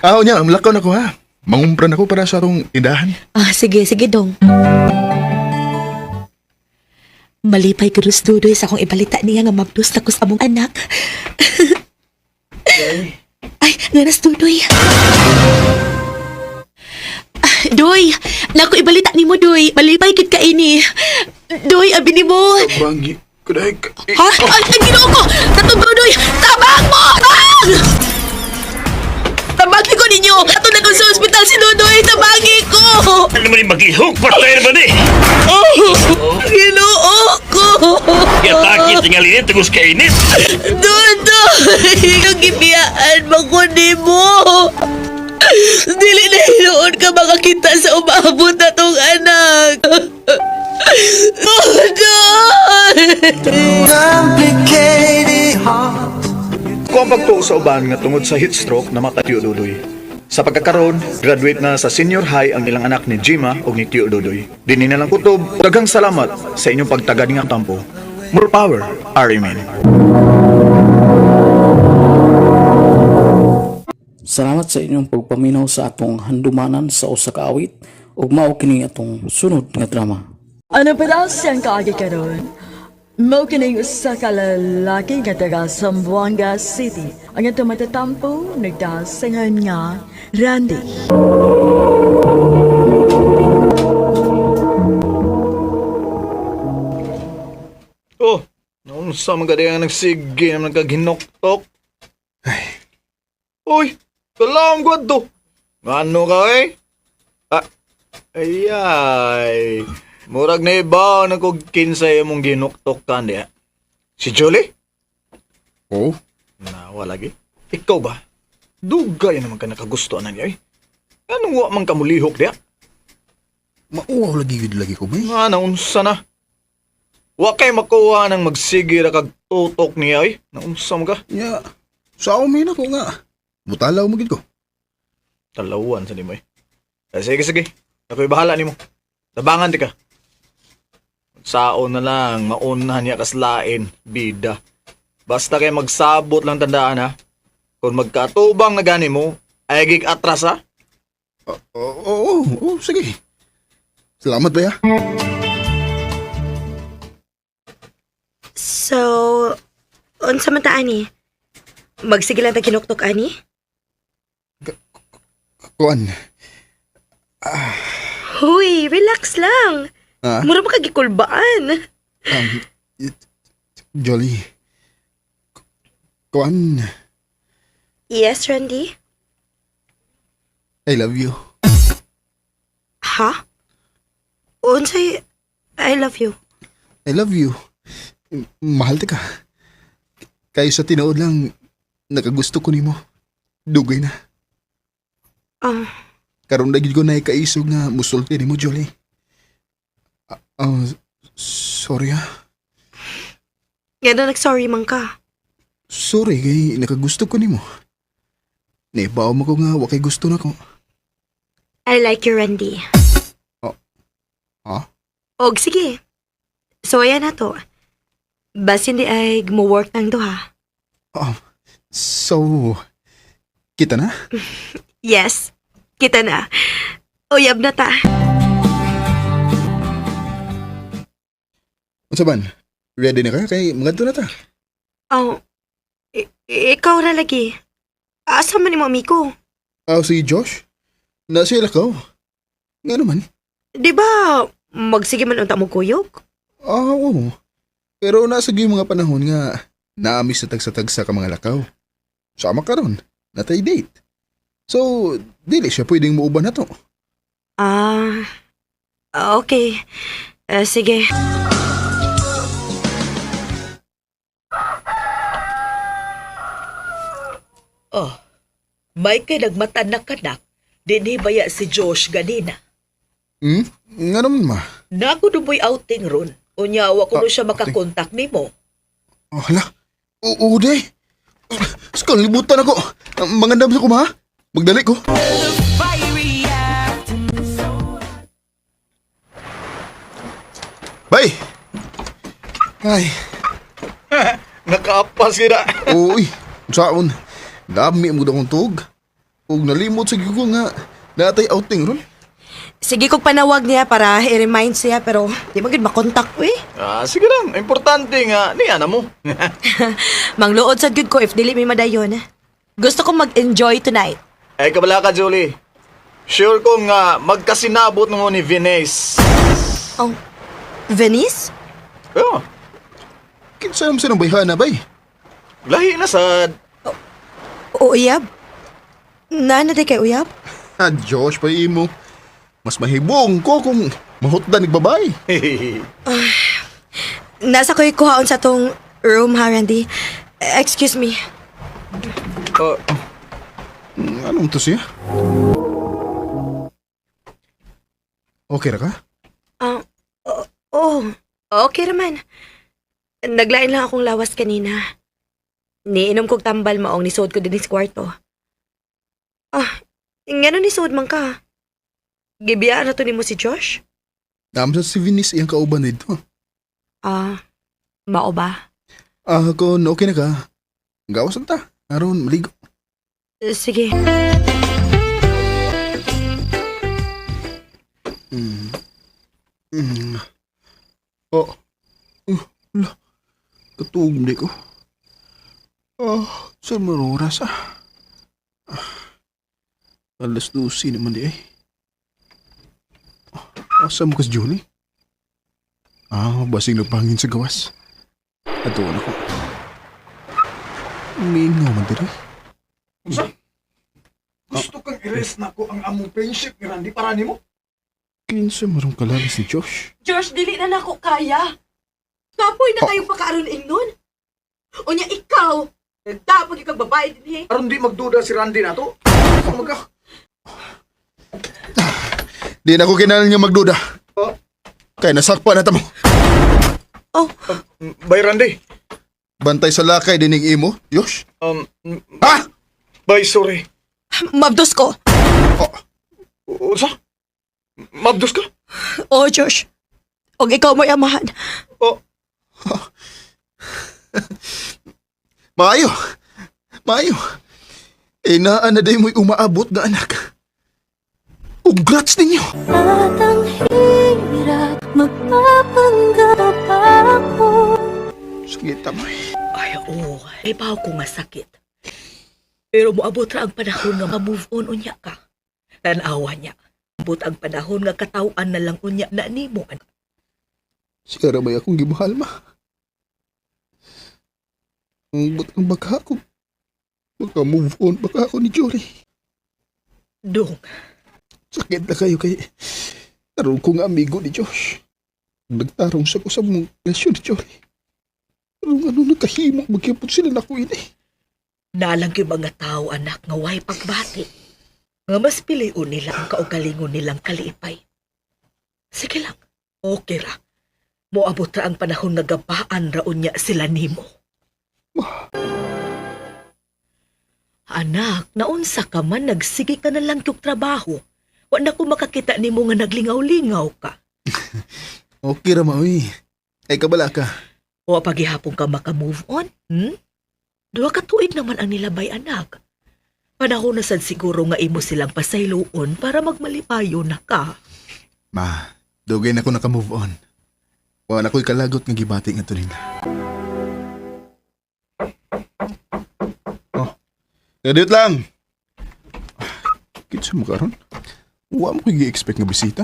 S5: Ah, unya, mulakaw na ko, ha? Mangumpra na ko para sa atong tindahan.
S13: Ah, sige, sige dong. Malipay ko rin Dudoy sa akong ibalita niya nga mabdos na ko sa among anak. Ay, nga nas Dudoy. Ah, Doy, nako ibalita nimo Doy. Malipay gid ka ini. Doy, abi nimo.
S5: Bangi ko, day.
S13: Ha? Ay, ay, ginoo ko! Tatong Dudoy! Tabang mo! Tabang! Tabangin ko ninyo! Ato na ko sa ospital si Dudoy! Tabangin ko!
S15: Ano man yung maglihok? Patay na ba ni?
S13: Oh, ginoo ko!
S15: Yataki tingali ni tugos kainit.
S13: Dudoy! Ang gibiyaan mo ko nimo! Dili na hinuon ka makakita sa umabot na tong anak! Dudoy!
S12: Ko ang pagtuo sa uban nga tungod sa heat stroke namatay Tio Dudoy. Sa pagkakaroon, graduate na sa senior high ang ilang anak ni Jima ug ni Tio Dudoy. Dinhi na lang kutob, daghang salamat sa inyong pagtagad nga tampo. More power, Ariman.
S2: Salamat sa inyong pagpaminaw sa atong handumanan sa usa ka awit ug mao kini atong sunod nga drama.
S3: Ano pa daw siyang kaagi karon? Mao kining usa ka lalaki nga taga Zamboanga City. Ang atong matatampo nagdasangan nga Randy.
S18: Oh, naunsa man ka ang nagsige naman kag hinoktok. Ay. Uy, kalam ko to. Ngano ka eh? Ah, ay ay. Murag na iba na kog kinsay imong ginuktok ka niya. Si Julie?
S5: Oo.
S18: Na, wala lagi. Ikaw ba? Dugay naman ka nakagusto na niya eh. Anong wa man ka mulihok diya?
S5: Mauwaw lagi yun lagi ko, bay.
S18: Nga, naunsa na. Wa kay makuha ng magsige ra kag tutok niya eh. Naunsa mo ka?
S5: Ya, sa may na ko nga. Mutalaw mo gid ko.
S18: Talawan sa nimo eh. Eh, sige, sige. Ako'y bahala nimo. Tabangan di ka. Saon na lang, mauna niya kaslain, bida. Basta kay magsabot lang tandaan ha. Kung magkatubang na gani mo, ay gig atras ha.
S5: Oo, oo, oo, sige. Salamat ba ya?
S13: So, unsa man ta ani? Magsige lang ta kinuktok ani?
S5: Kuan.
S13: Huy, relax lang.
S5: Ah?
S13: Mura makagikulbaan.
S5: Jolly. Kuan,
S13: Yes, Randy?
S5: I love you.
S13: Ha? Unsay I love you.
S5: I love you. Mahal ta ka. Kayo sa tinuod lang, nakagusto ko nimo. Dugay na.
S13: Ah,
S5: Karon na gid ko na ikaisog nga musulti nimo, Jolly. Ah, ah, sorry ah.
S13: nga nag-sorry man ka.
S5: Sorry kay nakagusto ko nimo. Naibaw mo ko nga wa kay gusto na ko.
S13: I like you, Randy.
S5: Ha?
S13: Og sige. So ayan na to. Basin di ay mo-work nang duha.
S5: Oh, so, kita na?
S13: Yes, kita na. Uyab na ta.
S5: Unsa man? Ready na ka? Kay mga na ta.
S13: Oh, ikaw ra lagi. Asa man nimo amigo?
S5: Ah, si Josh? Nasa ilakaw. Nga naman.
S13: Di ba magsige man unta mo kuyog?
S5: Ah, oo. Pero nasa gyud mga panahon nga naamis na tagsa-tagsa ka mga lakaw. Sama ka ron. Natay date. So, dili siya pwedeng muuban na to.
S13: Ah, okay. Sige.
S4: Oh, may kay nagmata na kanak, dinhi baya si Josh ganina.
S5: Nga naman ma.
S4: Nago dumoy outing ron. Unya, wa ko no siya makakontak nimo.
S5: Oh, hala. Oo, day. Sakang libutan ako. Mangandam sa ko ma. Magdali ko. Bay! Ay.
S18: Nakaapas kita.
S5: Uy, saon. Dami mo akong tuog. Ug nalimot sa ko nga natay outing ron.
S13: Sige kog panawag niya para i-remind siya pero di man gud makontak ko eh.
S18: Ah, sige lang. Importante nga, niya na mo.
S13: Mangluod sad gud ko if dili may madayon. Gusto ko mag-enjoy tonight.
S18: Ay, kabala ka, Julie. Sure ko nga magkasinabot mo ni Venice.
S13: Oh, Venice?
S18: Oh.
S5: Kinsa naman silang bayhana, bay?
S18: Lahi na sad.
S13: O uyab? Nana di kay uyab?
S5: Ah, Josh, pa imo. Mas mahibong ko kung mahutdan ni babay.
S13: Nasa ko'y kuhaon sa tong room ha, Randy. Excuse me.
S18: Oh.
S5: Anong to siya? Okay ra ka?
S13: Ah, oh, okay raman. Naglain lang akong lawas kanina. Niinom kog tambal maong nisuod ko din sa kwarto. Ah, ngano nisuod man ka? Gibiyaan na to nimo si Josh?
S5: Naam sa si Venice iyang kauban dito.
S13: Ah, mao ba?
S5: Ah, kung okay na ka, gawas na ta. Aron, maligo.
S13: Sige.
S5: Oh. Ala. Katuog di ko. Ah, saan man oras ah? Ah, 12:00 naman di ay. Asa mo kas Julie? Ah, basing nagpangin sa gawas. Atuon ako. Mingaw man diri.
S18: Unsa? Gusto kang i-rest na ko ang among friendship ni Randy para nimo?
S5: Kinsa marong kalalis ni Josh?
S14: Josh, dili na nako kaya. Kapoy na kayong pagkaaron ingnon. Unya ikaw, nagtapag ikang babae din eh.
S18: Aron di magduda si Randy nato. Magka.
S5: Di na ko kinahanglan nga magduda. Kaya nasakpa na ta mo.
S13: Oh.
S18: Bay Randy.
S5: Bantay sa lakay dinig imo, Josh. Ha?
S18: Bay, sorry.
S13: Mabdos ko.
S5: Oh.
S18: Unsa? Mabdos ka?
S13: Oh, Josh. Og ikaw mo'y amahan.
S18: Oh.
S5: Maayo. Maayo. Inaan na day mo'y umaabot nga anak. Ugrats ninyo.
S9: At ang hirap magpapanggap ako.
S5: Sakit mo.
S4: Ay, oo. Ibaw ko nga sakit. Pero moabot ra ang panahon nga ma-move on unya ka. Tanawa niya. Abot ang panahon nga katawan na lang unya na nimo.
S5: Siya ra may akong gimahal ma. Ang ba't ang baka ako? Baka move on baka ako ni Jory.
S4: Dong.
S5: Sakit na kayo kay tarong ko nga amigo ni Josh. Nagtarong sa ko sa mong relasyon ni Jory. Pero ano nagkahimo magyapon sila na ko ini.
S4: Nalang yung mga tao, anak, nga way pagbati. Nga mas piliun nila ang kaugalingon nilang kalipay. Sige lang, okay ra. Moabot ra ang panahon nga gabaan ra unya sila nimo. Anak, naunsa ka man, nagsige ka na lang kyog trabaho. Wa na ko makakita nimo nga naglingaw-lingaw ka.
S5: Okay ra ma, oy. Ay kabala ka.
S4: Wa pagihapon ka maka-move on, 2 ka tuig naman ang nilabay, anak. Panahon na sad siguro nga imo silang pasayloon para magmalipayo na ka.
S5: Ma, dugay na ko naka-move on. Wa na ko'y kalagot nga gibati nga nila. Oh, kadiyot lang. Kinsa mo karon? Wa mo ko'y gi-expect nga bisita.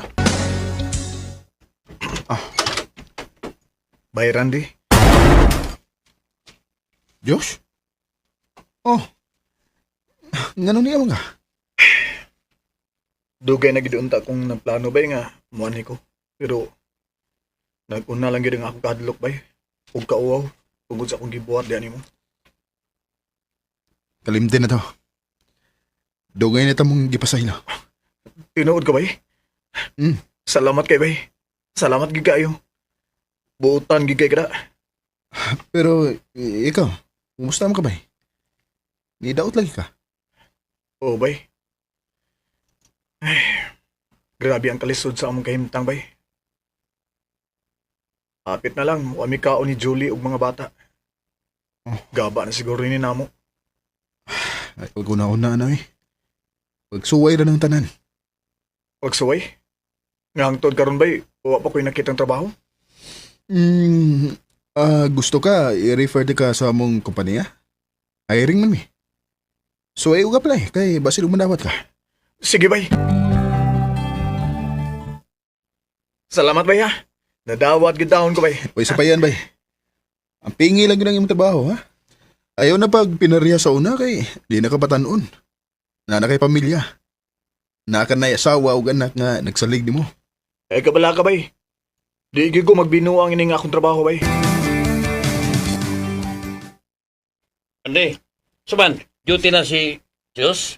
S12: Bye, Randy.
S5: Josh? Oh. Ngano niya mga?
S12: Dugay na gid unta kong nagplano bay nga muanhi ko. Pero nag-una lang gid ang akong kahadlok bay ug kauwaw tungod sa akong gibuhat diha nimo.
S5: Kalimti na to. Dugay na ta mong gipasaylo.
S12: Tinuod ka bay? Salamat kay bay. Salamat gid kayo. Buotan gid kay kada.
S5: Pero ikaw, kumusta man ka bay? Nidaot lagi ka?
S12: Oo bay. Ay, grabe ang kalisod sa among kahimtang bay. Apit na lang, wa mi kaon ni Julie ug mga bata. Gaba na siguro ni namo.
S5: Ay, pag una-una na eh. Pagsuway ra ng tanan.
S12: Pagsuway? Nga hangtod karon bay, wa pa ko'y nakitang trabaho.
S5: Gusto ka, i-refer di ka sa among kompanya? Hiring man mi. So ay uga pala eh, kay basin mandawat ka.
S12: Sige bay. Salamat bay ha. Nadawat gid taon ko bay.
S5: Uy, sa payan bay. Ang pingi lang yun ang imong trabaho ha. Ayaw na pag pinarya sa una kay di na ka batanon. Na na kay pamilya. Na ka na asawa ug anak nga nagsalig nimo.
S12: Eh kabala ka bay. Di gyud ko magbinuang ini nga akong trabaho bay.
S15: Ande, suman, duty na si Diyos.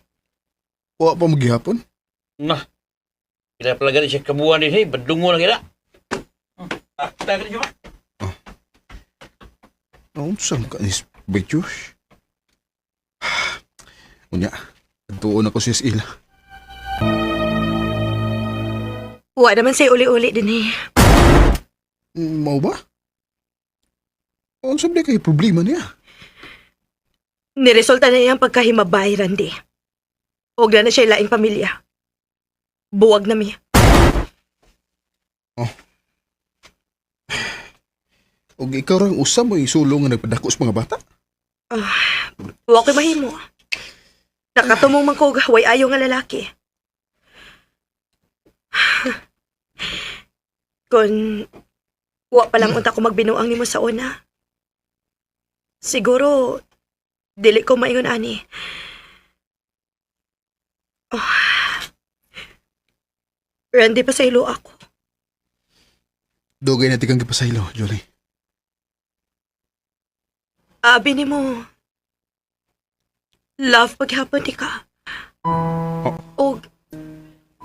S5: Wa pa magihapon?
S15: Na, pila pala gani siya kabuan din, hey, bandungo lang ila. Ah, tayo ka ba?
S5: Oh, saan ka ni Josh? Unya, tuon ako siya sa ila.
S14: Wa naman say uli-uli din eh.
S5: Mao ba? Unsa ba kay problema niya?
S14: Niresulta na iyang pagkahimabay, Randy. Og na na siya laing pamilya. Buwag na mi.
S5: Oh. Og ikaw rang usa mo isulong nga nagpadako sa mga bata?
S14: Ah, wa ko'y mahimo. Nakatumong man ko way ayo nga lalaki. Kung wa pa lang unta ko magbinuang nimo sa una. Siguro dili ko maingon ani. Oh. Randy, pasaylo ako.
S5: Dugay na tikang gipasaylo, Jolie.
S14: Abi nimo. Love paghapon ti ka. Og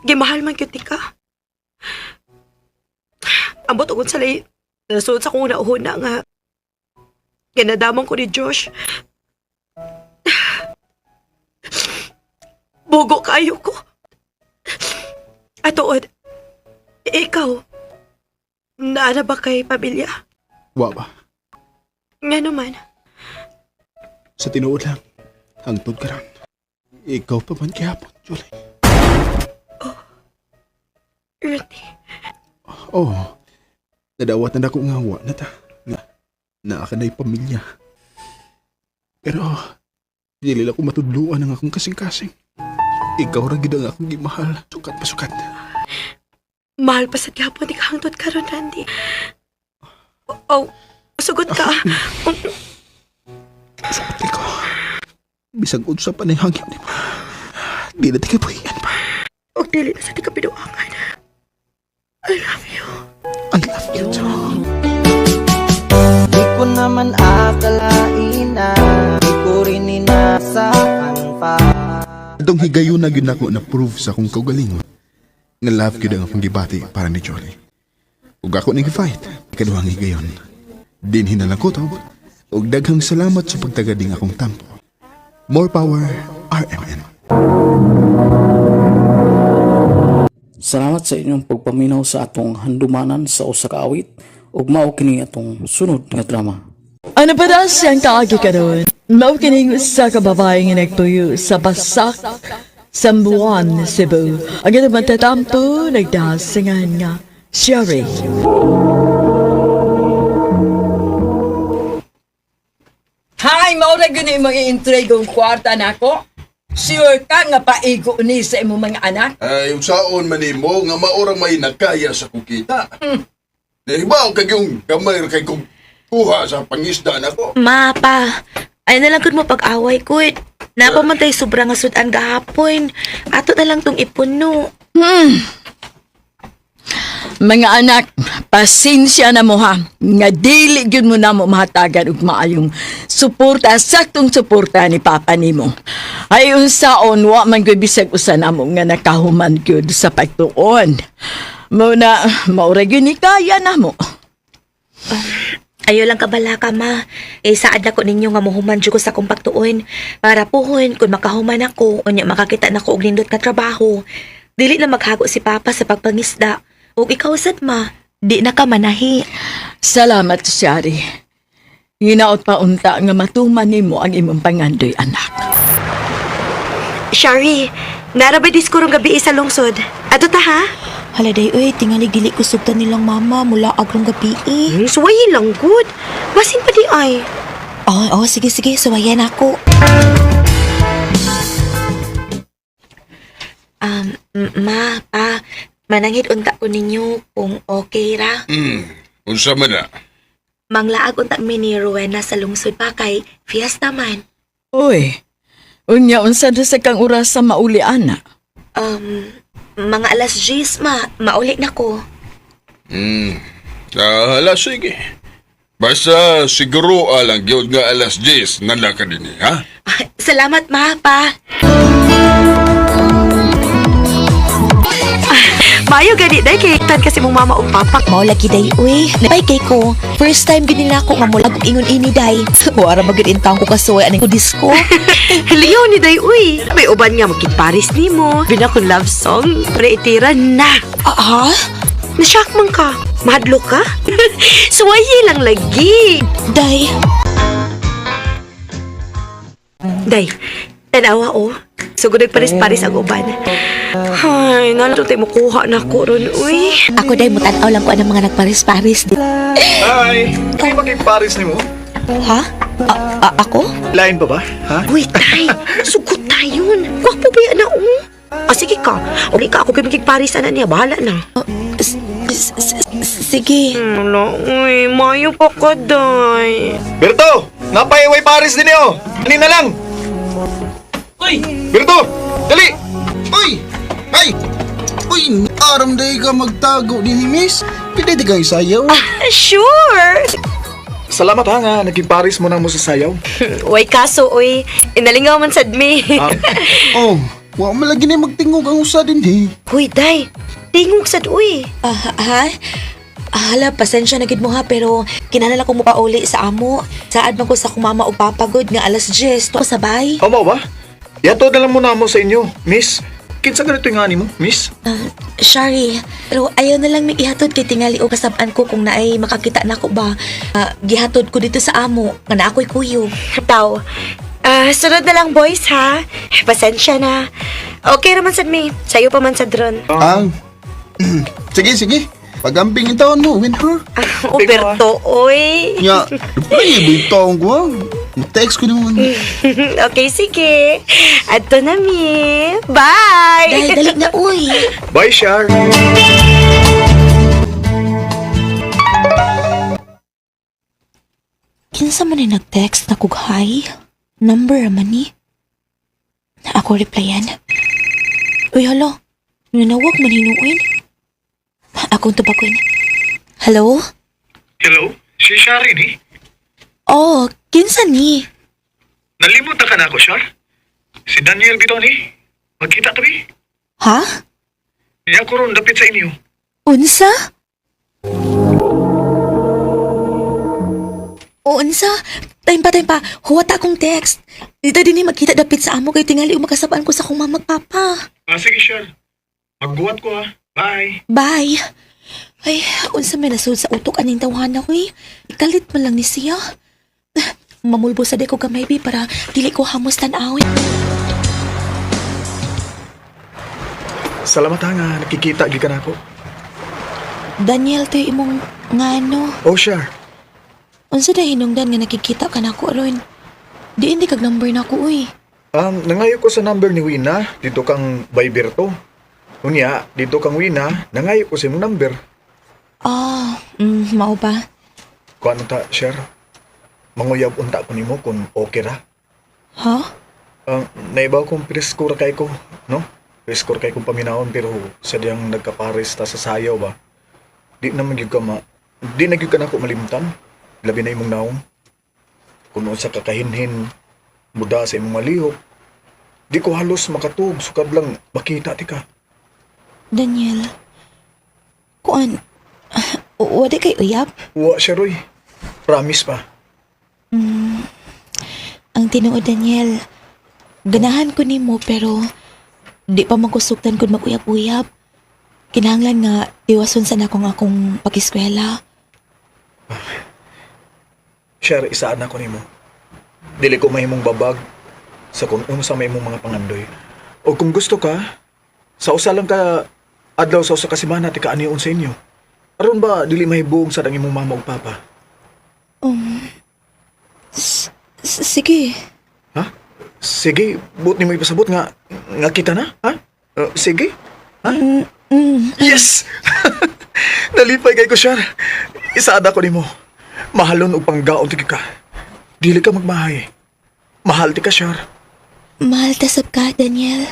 S14: gimahal man gyud ti ka. Ambot og unsa lay nasuod sa akong una nga ginadamang ko ni Josh. Bugo kayo ko. Atuod, ikaw, naa na ba kay pamilya?
S5: Wa ba?
S14: Nga naman?
S5: Sa tinuod lang, hangtod karon. Ikaw pa man gihapon, Julie.
S14: Randy.
S5: Oh, nadawat na nako nga wa na ta. Nga, naa ka na'y pamilya. Pero, dili lang ko matudluan ang akong kasing-kasing. Ikaw ra gid ang akong gimahal. Sukat pasukat.
S14: Mahal pa sa gihapon di ka hangtod karon, Randy. Oh, sugot ka.
S5: Sugot ko. Bisag unsa pa ning hangyo nimo. Di na tika buhian pa.
S14: Og dili na sa di ka binuangan. I love you.
S5: I love you too.
S20: Di ko naman akalain na di ko rin inaasahan pa.
S5: Atong higayon na gyud nako na prove sa akong kaugalingon nga love gyud ang akong gibati para ni Jolie. Ug ako ning fight ikaduhang higayon. Dinhi na lang ko to. Ug daghang salamat sa pagtagading akong tampo. More power, RMN.
S2: Salamat sa inyong pagpaminaw sa atong handumanan sa usa ka awit ug mao kini atong sunod nga drama.
S19: Ano pa na siyang kaagi karon? Mao kining usa ka babae nga nagtuyo sa Basak, Sambuan, Cebu. Ang iyang matatampo nagdasingan nga Sherry.
S21: Hay, maura gyud imong i-intrigong kwarta nako. Sure ka nga paigo ni sa imong mga anak?
S10: Ay, unsaon man nimo nga maurang may nakaya sa kukita. Nahibaw kag yung gamay ra kay kong kuha sa pangisda nako.
S7: Ma, pa, ay na lang gud mo pag-away ko. Napamantay sobra nga sudan gahapon. Ato na lang tong ipuno.
S21: Mga anak, pasensya na mo ha. Nga dili gyud mo na mo mahatagan og maayong suporta, saktong suporta ni Papa nimo. Ay unsaon wa man gyud bisag usa namo nga nakahuman gyud sa pagtuon. Muna, maura gyud ni kaya namo.
S7: Ayo lang kabala ka, ma. Eh, saad na ko ninyo nga muhuman jud ko sa akong pagtuon. Para puhon, kung makahuman ako, unya makakita na ko og nindot nga trabaho. Dili na maghago si Papa sa pagpangisda. Ug ikaw sad, ma. Di na ka manahi.
S21: Salamat, Shari. Hinaot pa unta nga matuman nimo ang imong pangandoy, anak.
S14: Shari, narabay disko rong gabi sa lungsod. Ato ta ha?
S7: Hala day, uy, tingali dili ko sugtan nilang mama mula agrong gabi eh.
S14: Suwayin lang good. Basin pa di ay.
S7: Oh, oh, sige, sige, suwayan ako. Ma, pa, manangit unta ko ninyo kung okay ra.
S10: Unsa man na?
S7: Manglaag unta mi ni Rowena sa lungsod pa kay fiesta man.
S21: Uy, unya unsa na sa kang oras sa mauli, ana?
S7: Um, mga alas 10, ma, mauli na ko.
S10: Hala, sige. Basta siguro alang gyud nga alas 10 na ka dinhi, ha?
S7: Salamat, ma, pa.
S14: Mayo gani day kay tan kasi mong mama ug papa.
S7: Mao lagi day, uy. Napay kay ko. First time gid nila ako nga mulag og ingon ini day. Wara magid intang ko kasuway aning ko disco.
S14: Liyaw ni day uy. May uban nga magkit-Paris nimo. Bina ko love song. Pre itira na.
S7: Ah, ha?
S14: Nashock man ka. Mahadlok ka? Suwayi lang lagi.
S7: Day.
S14: Day, tanawa oh. Sugod nagparis-paris ang uban. Ay, nalang tayo makuha na ko ron, uy.
S7: Ako day mutan-aw lang ko anang mga nagparis-paris.
S12: Hi! Kay makig-Paris nimo?
S7: Ha? Ako?
S12: Lain pa ba? Ha?
S14: Uy, tay, sugot tayo. Gwapo ba yan na, oh? Ah, sige ka. Uli ka ako kay makigparis ana niya. Bahala na.
S7: Sige.
S14: Wala, uy. Mayo pa ka, day.
S12: Berto! Napaiway Paris din niyo! Ani na lang!
S16: Uy!
S12: Berto! Dali!
S5: Uy! Ay! Uy, aram day ka magtago din miss. Pwede di kayo sayaw.
S14: Sure!
S12: Salamat ha nga, naging Paris mo na mo sa sayaw.
S14: Uy, kaso, uy. Inalingaw man sad mi.
S5: Oh, wa man lagi na magtingog ang usa din eh.
S14: Uy, day. Tingog sad, uy.
S7: Ah, ha? Hala, pasensya na gid mo ha, pero kinahanglan ko mo pauli sa amo. Saad man ko sa akong mama og papa gud nga alas 10 to sabay.
S12: Amo ba? Yato na lang muna mo sa inyo, miss. Kinsa ganito yung ani mo, miss?
S7: Shari, pero ayaw na lang may ihatod kay tingali o kasab-an ko kung naay makakita na ko ba. Ah, gihatod ko dito sa amo nga naa ko'y kuyog.
S14: Taw. Ah, sunod na lang, boys, ha? Pasensya na. Okay naman sad mi. Sayo pa man sad ron.
S5: Ah. Sige, sige. Pagamping yung taon mo, Winher.
S14: Uberto, oy.
S5: Nya, ay, ba yung taon ko ah? Text ko naman.
S14: Okay, sige. Adto na mi. Bye!
S7: Dahil dali na uy.
S12: Bye, Shar.
S7: Kinsa man ni nag-text na kog hi? Number man ni. Ako replyan. Uy, hala. Nanawag man hinuin. Akong tubakoin. Hello?
S11: Hello? Si Shari ni?
S7: Oh, kinsa ni?
S11: Nalimot na ka na ako, Shar? Si Daniel bitaw ni? Magkita tabi?
S7: Ha?
S11: Niya ko ron dapit sa inyo.
S7: Unsa? O unsa? Time pa, time pa. Huwat akong text. Dito din ni magkita dapit sa amo kay tingali o makasabaan ko sa akong mama papa.
S11: Ah, sige, Shar. Magguwat ko ha.
S12: Bye.
S7: Bye. Ay, unsa may nasud sa utok aning tawhana ko eh. Ikalit man lang ni siya. Mamulbo sa di ko gamay bi para dili ko hamos tan-awin.
S12: Salamat ha nga nakikita gyud ka nako.
S7: Daniel, tayo imong ngano.
S12: Oh, sure.
S7: Unsa da hinungdan nga nakikita ka nako ron? Di hindi kag number nako uy.
S12: Nangayo ko sa number ni Wina, dito kang Viber to. Unya, dito kang Wina, nangayo ko sa imong number.
S7: Ah, mao ba?
S12: Kuan ta, share. Manguyab unta ko nimo kung okay ra.
S7: Ha?
S12: Naibaw kong presko ra kay ko, no? Presko ra kay kong paminawon pero sa diyang nagkapares ta sa sayaw ba. Di na man gyud ka ma di na gyud ka nako malimtan. Labi na imong naong. Kung unsa ka kahinhin muda sa imong malihok. Di ko halos makatug sukad lang makita ti ka.
S7: Daniel. Kuan. Wala kay uyab?
S12: Wa siya Roy. Promise pa.
S7: Ang tinuod Daniel, ganahan ko nimo pero di pa magkusugtan kung mag-uyab-uyab. Kinahanglan nga tiwason sa nakong akong pag-eskwela.
S12: Share isaan ako nimo. Dili ko mahimong babag sa kung unsa may imong mga pangandoy. O kung gusto ka, sa usa lang ka adlaw sa usa ka semana ti kaanion sa inyo. Aron ba dili mahibong sa ang imong mama ug papa?
S7: Um, Sige.
S12: Sige, but nimo ipasabot nga nga kita na, ha? Sige. Ha? Yes. Nalipay kay ko, Shar. Isaad ako nimo. Mahalon og panggaon ti ka. Dili ka magmahay. Mahal ti ka, Shar.
S7: Mahal ta sab ka, Daniel.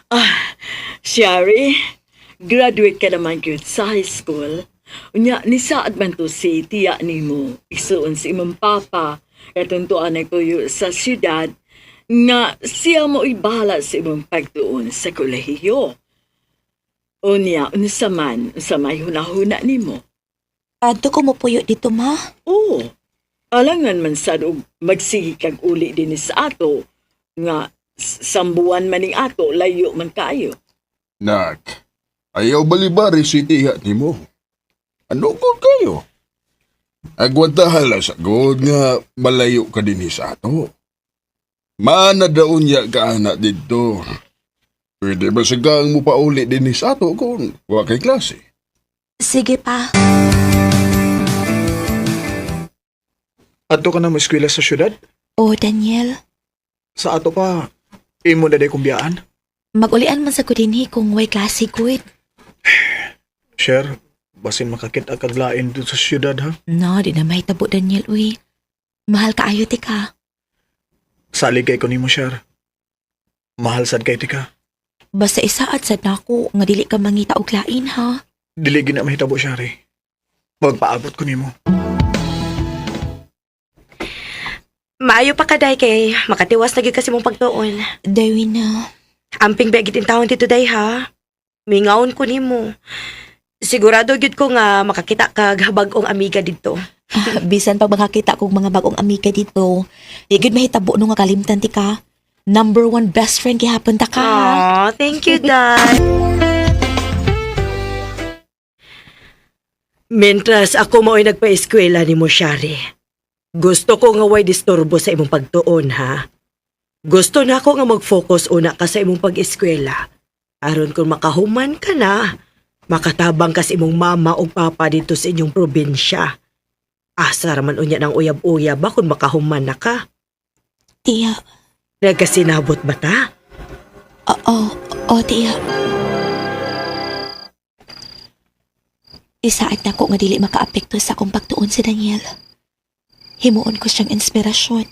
S21: Ah, Shari, graduate ka naman gyud sa high school. Unya, nisaad man to si tiya nimo, isuon si imong papa, katuntuan nagtuyo sa syudad, nga siya mo ibahala sa imong pagtuon sa kolehiyo. Unya, unsa man, unsa may hunahuna nimo.
S7: Adto ko mopuyo dito, ma.
S21: Oo. Alangan man sad og magsige kag uli din sa ato nga sambuan man ning ato layo man kaayo.
S10: Nak, ayaw balibari si tiya nimo. Ano ko kayo? Agwantahan lang sa god nga malayo ka din sa ato. Maana daon niya ka anak dito. Pwede ba sigang mo pauli din sa ato kung wa kay klase?
S7: Sige pa.
S12: Adto ka na mo eskwela sa syudad?
S7: Oh, Daniel.
S12: Sa ato pa, imo na day kong biyaan.
S7: Magulian man sa ko dinhi kung way klase gud.
S12: Share, basin makakita kag lain dito sa syudad ha.
S7: No, di na mahitabo, Daniel, uy. Mahal kaayo ti ka.
S12: Salig kay ko nimo, Share. Mahal sad kay ti ka.
S7: Basta isaad sad nako nga dili ka mangita og lain ha.
S12: Dili gina mahitabo, Shari. Magpaabot ko nimo.
S14: Maayo pa kaday kay makatiwas na gyud kasi mong pagtuon.
S7: Dawin na.
S14: Amping ba gid taon dito day ha. Mingaon ko nimo. Sigurado gyud ko nga makakita kag bag-ong amiga didto.
S7: Ah, bisan pag makakita kog mga bagong amiga dito, di gyud mahitabo no nga kalimtan ti ka. Number one best friend gihapon ta ka.
S14: Aw, thank you, Dad. Mentras ako mao'y nagpa-eskwela ni mo, Shari. Gusto ko nga way disturbo sa imong pagtuon, ha? Gusto na ako nga mag-focus una ka sa imong pag-eskwela. Aron kung makahuman ka na, makatabang ka sa imong mama o papa dito sa inyong probinsya. Asa raman unya ng uyab-uyab ba kung makahuman na ka?
S7: Tiya.
S14: Nagkasinabot ba ta?
S7: Oo, oo, tiya. Isaad na ko nga dili makaapekto sa akong pagtuon si Daniel. Himuon ko siyang inspirasyon.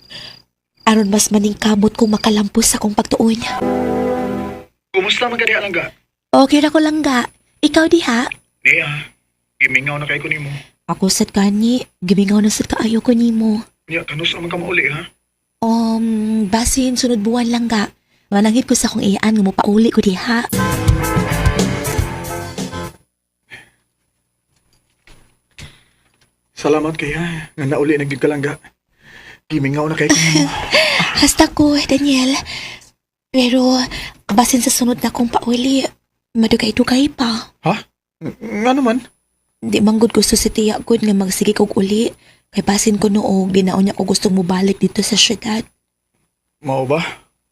S7: Aron mas maningkamot kong makalampos sa akong pagtuon.
S12: Kumusta man ka diha langga?
S7: Okay ra ko langga. Ikaw diha.
S12: Niya, gimingaw na kay ko nimo.
S7: Ako sad gani, gimingaw na sad kaayo ko nimo.
S12: Niya, kanus man ka mauli ha?
S7: Basin sunod buwan lang ga. Manangit ko sa akong iyaan nga mopauli ko diha.
S12: Salamat kay ha. Nga nauli na gyud ka langga. Gimingaw na kay ko nimo.
S7: Hasta ko, Daniel. Pero, basin sa sunod na kong pauli, madugay-dugay pa.
S12: Ha? Nga naman?
S7: Di man gud gusto si Tiya gud nga magsige kog uli. Kay basin ko noog, di na unya ko gustong mubalik dito sa syudad.
S12: Mao ba?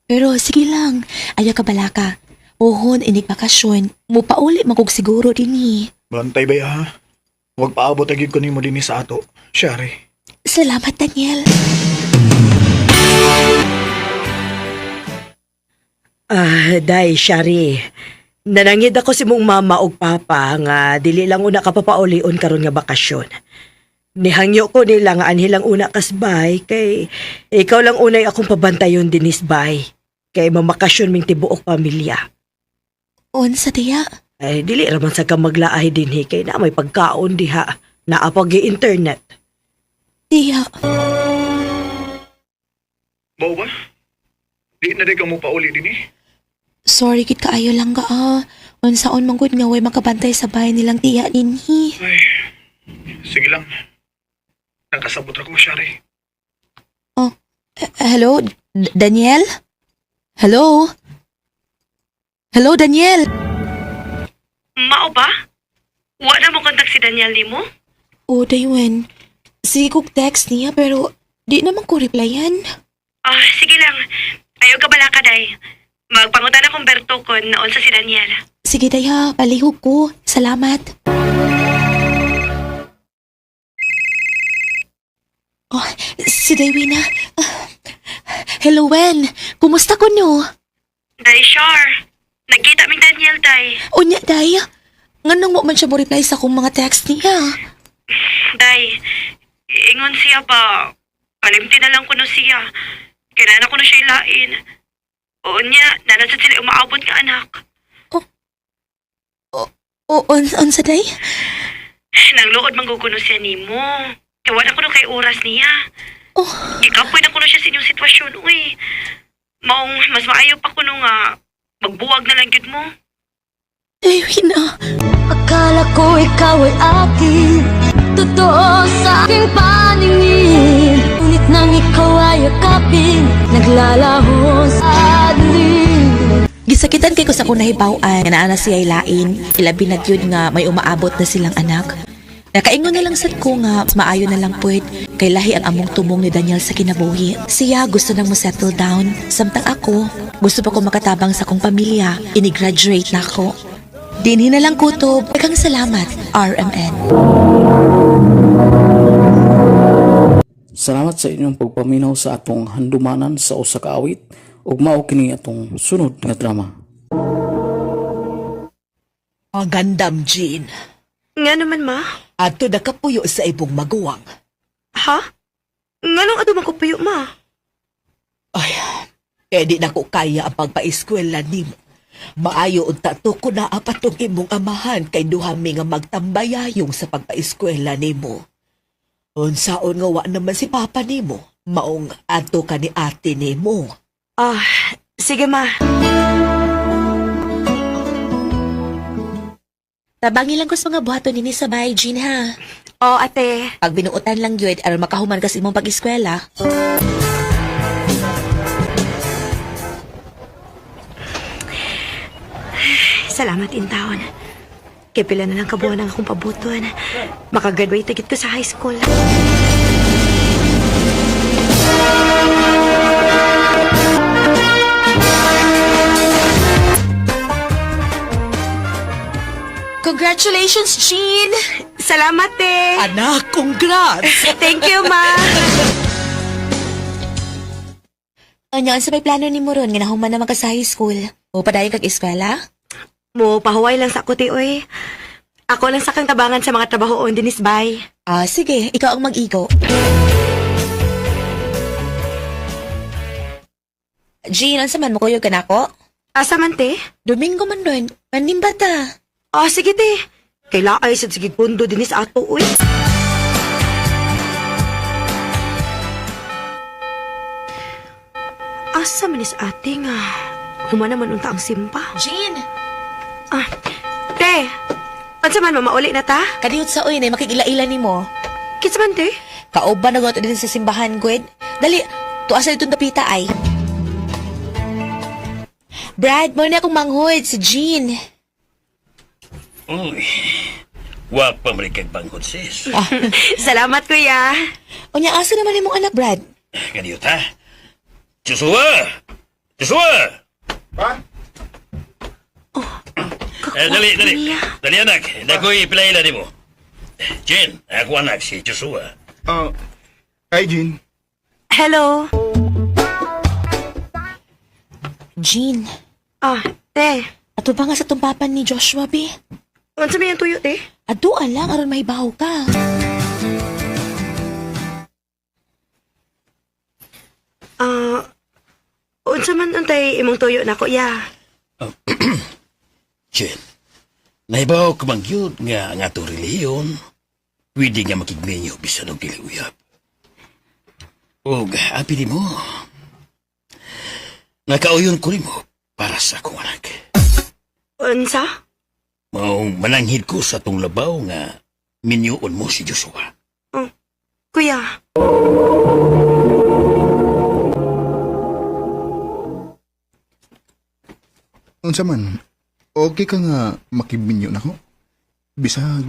S7: Pero sige lang, ayaw ka balaka. Pohon, inig bakasyon, mupauli man kog siguro dinhi.
S12: Bantay ba ya, ha? Huwag paabot agad ko nimo dinhi sa ato. Shari.
S7: Salamat, Daniel.
S14: Ah, day, Shari. Nanangid ako si mong mama ug papa nga dili lang una ka papaulion karon nga bakasyon. Nihangyo ko nila nga anhi lang una kasbay kay ikaw lang unay akong pabantayon dinis bay. Kay mamakasyon ming tibuok pamilya.
S7: Unsa, Tiya?
S14: Ay dili ra man sa ka maglaay dinhi kay na may pagkaon diha. Naa pag internet.
S7: Tiya.
S12: Mao ba? Di na di ka mo pauli dinhi.
S7: Sorry gid kaayo lang ga ah. Unsaon man gud nga way makabantay sa bahay nilang tiya dinhi.
S12: Ay, sige lang. Nakasabot ra ko, Shari.
S7: Oh, hello, Daniel? Hello? Hello, Daniel?
S8: Mao ba? Wa na mo kontak si Daniel nimo?
S7: Oh, Daywen. Sige kog text niya pero di naman ko replyan.
S8: Ah, sige lang. Ayaw ka bala ka, day. Magpangutan akong Berto kon naunsa si Daniel.
S7: Sige, Daya. Palihog ko. Salamat. Oh, si Daywina. Ah, hello, Wen. Kumusta ko no?
S8: Day, sure. Nagkita ming Daniel, day.
S7: Unya, Day. Nganong mo man siya mo reply sa akong mga text niya?
S8: Day, ingon siya ba? Kalimti na lang kuno siya. Kailan ko na siya ilain. Oo niya, nanasad sila umaabot nga anak.
S7: O, on sa day?
S8: Nangluod mangguguno siya nimo. Kaya wala ko na kay oras niya.
S7: Oh.
S8: Gikapoy na kuno siya sa inyong sitwasyon, uy. Maong mas maayo pa kuno nga magbuwag na lang gyud mo.
S7: Ay, na.
S9: Akala ko ikaw ay akin, totoo sa aking paningin. Ngunit nang ikaw ay yakapin, naglalaho sa dilim.
S7: Gisakitan kay ko sa akong nahibaw-an nga naa na siya lain, ilabi na gyud nga may umaabot na silang anak. Nakaingon na lang sad ko nga maayo na lang puwed kay lahi ang among tumong ni Daniel sa kinabuhi. Siya gusto nang mo settle down, samtang ako gusto pa ko makatabang sa akong pamilya. Ini-graduate na ako. Dinhi na lang kutob. Daghang salamat, RMN.
S2: Salamat sa inyong pagpaminaw sa atong handumanan sa usa ka awit ug mao kini atong sunod nga drama.
S4: Magandam, Jean.
S14: Nga naman ma.
S4: Adto nakapuyo sa ibong maguwang.
S14: Ha? Nganong ato man ko puyo ma?
S4: Ay, eh di na ko kaya ang pagpaeskwela nimo. Maayo unta to ko na apatong imong amahan kay duha mi nga magtambayayong sa pagpaeskwela nimo. Unsaon nga wa naman si papa nimo, maong adto ka ni ate nimo.
S14: Ah, sige ma.
S7: Tabangi lang ko sa mga buhaton nini sa bahay, Jean, ha?
S14: Oo, ate.
S7: Pag binuotan lang yun, aron makahuman ka sa imong pag-eskwela.
S14: Salamat intaon. Kay pila na lang kabuan ang akong pabuton. Makagraduate agad ko sa high school. Congratulations, Jean! Salamat, eh!
S4: Anak, congrats!
S14: Thank you, ma!
S7: Anya, sa may plano ni Moron, nga nahuman naman ka sa high school. O padayon kag eskwela?
S14: Mo, pahuway lang sa kuti, oy. Ako lang sa kang tabangan sa mga trabaho on dinis, bay.
S7: Ah, sige, ikaw ang mag-igo. Jean, unsa man mo kuyog ka nako?
S14: Asa man, te?
S7: Domingo man doon. Manimba ta.
S14: Ah, sige, te. Kaila ay sa sige kundo dinis ato, uy. Asa man is ate nga? Humana man unta ang simpa.
S7: Jean!
S14: Ah, te! Unsa man mamauli na ta?
S7: Kadiyot sa uy, na makikila-ila nimo.
S14: Kinsa man te?
S7: Kauban na gud din sa simbahan, Gwen. Dali, tuwa sa itong dapita ay. Brad, mo na akong manghod si Jean.
S15: Uy, wa pa man kag banghod, sis.
S14: Salamat, kuya.
S7: Unya, asa naman imong anak, Brad?
S15: Kaniyot, ha? Joshua! Joshua!
S5: Pa?
S15: Eh, dali, dali. Dali, anak. Dakoy, pilaila ni mo. Jen, ako anak si Joshua.
S5: Ah, hi, Jean.
S14: Hello.
S7: Jean.
S14: Ah, te.
S7: Ato ba nga sa tumpapan ni Joshua, be?
S14: Unsa may ang tuyo, te?
S7: Aduan lang aron mahibaw ka.
S14: Ah, unsa man untay imong tuyo nako, ya?
S15: Jen, naibaw ka man gyud nga ang atong relihiyon, pwede nga makigminyo bisan og dili uyab. Og api di mo, nakauyon ko nimo para sa akong anak.
S14: Unsa?
S15: Maong mananghid ko sa atong labaw nga minyoon mo si Joshua.
S14: Oh, kuya.
S5: Unsa man, okay ka nga makibinyo na ko? Bisag,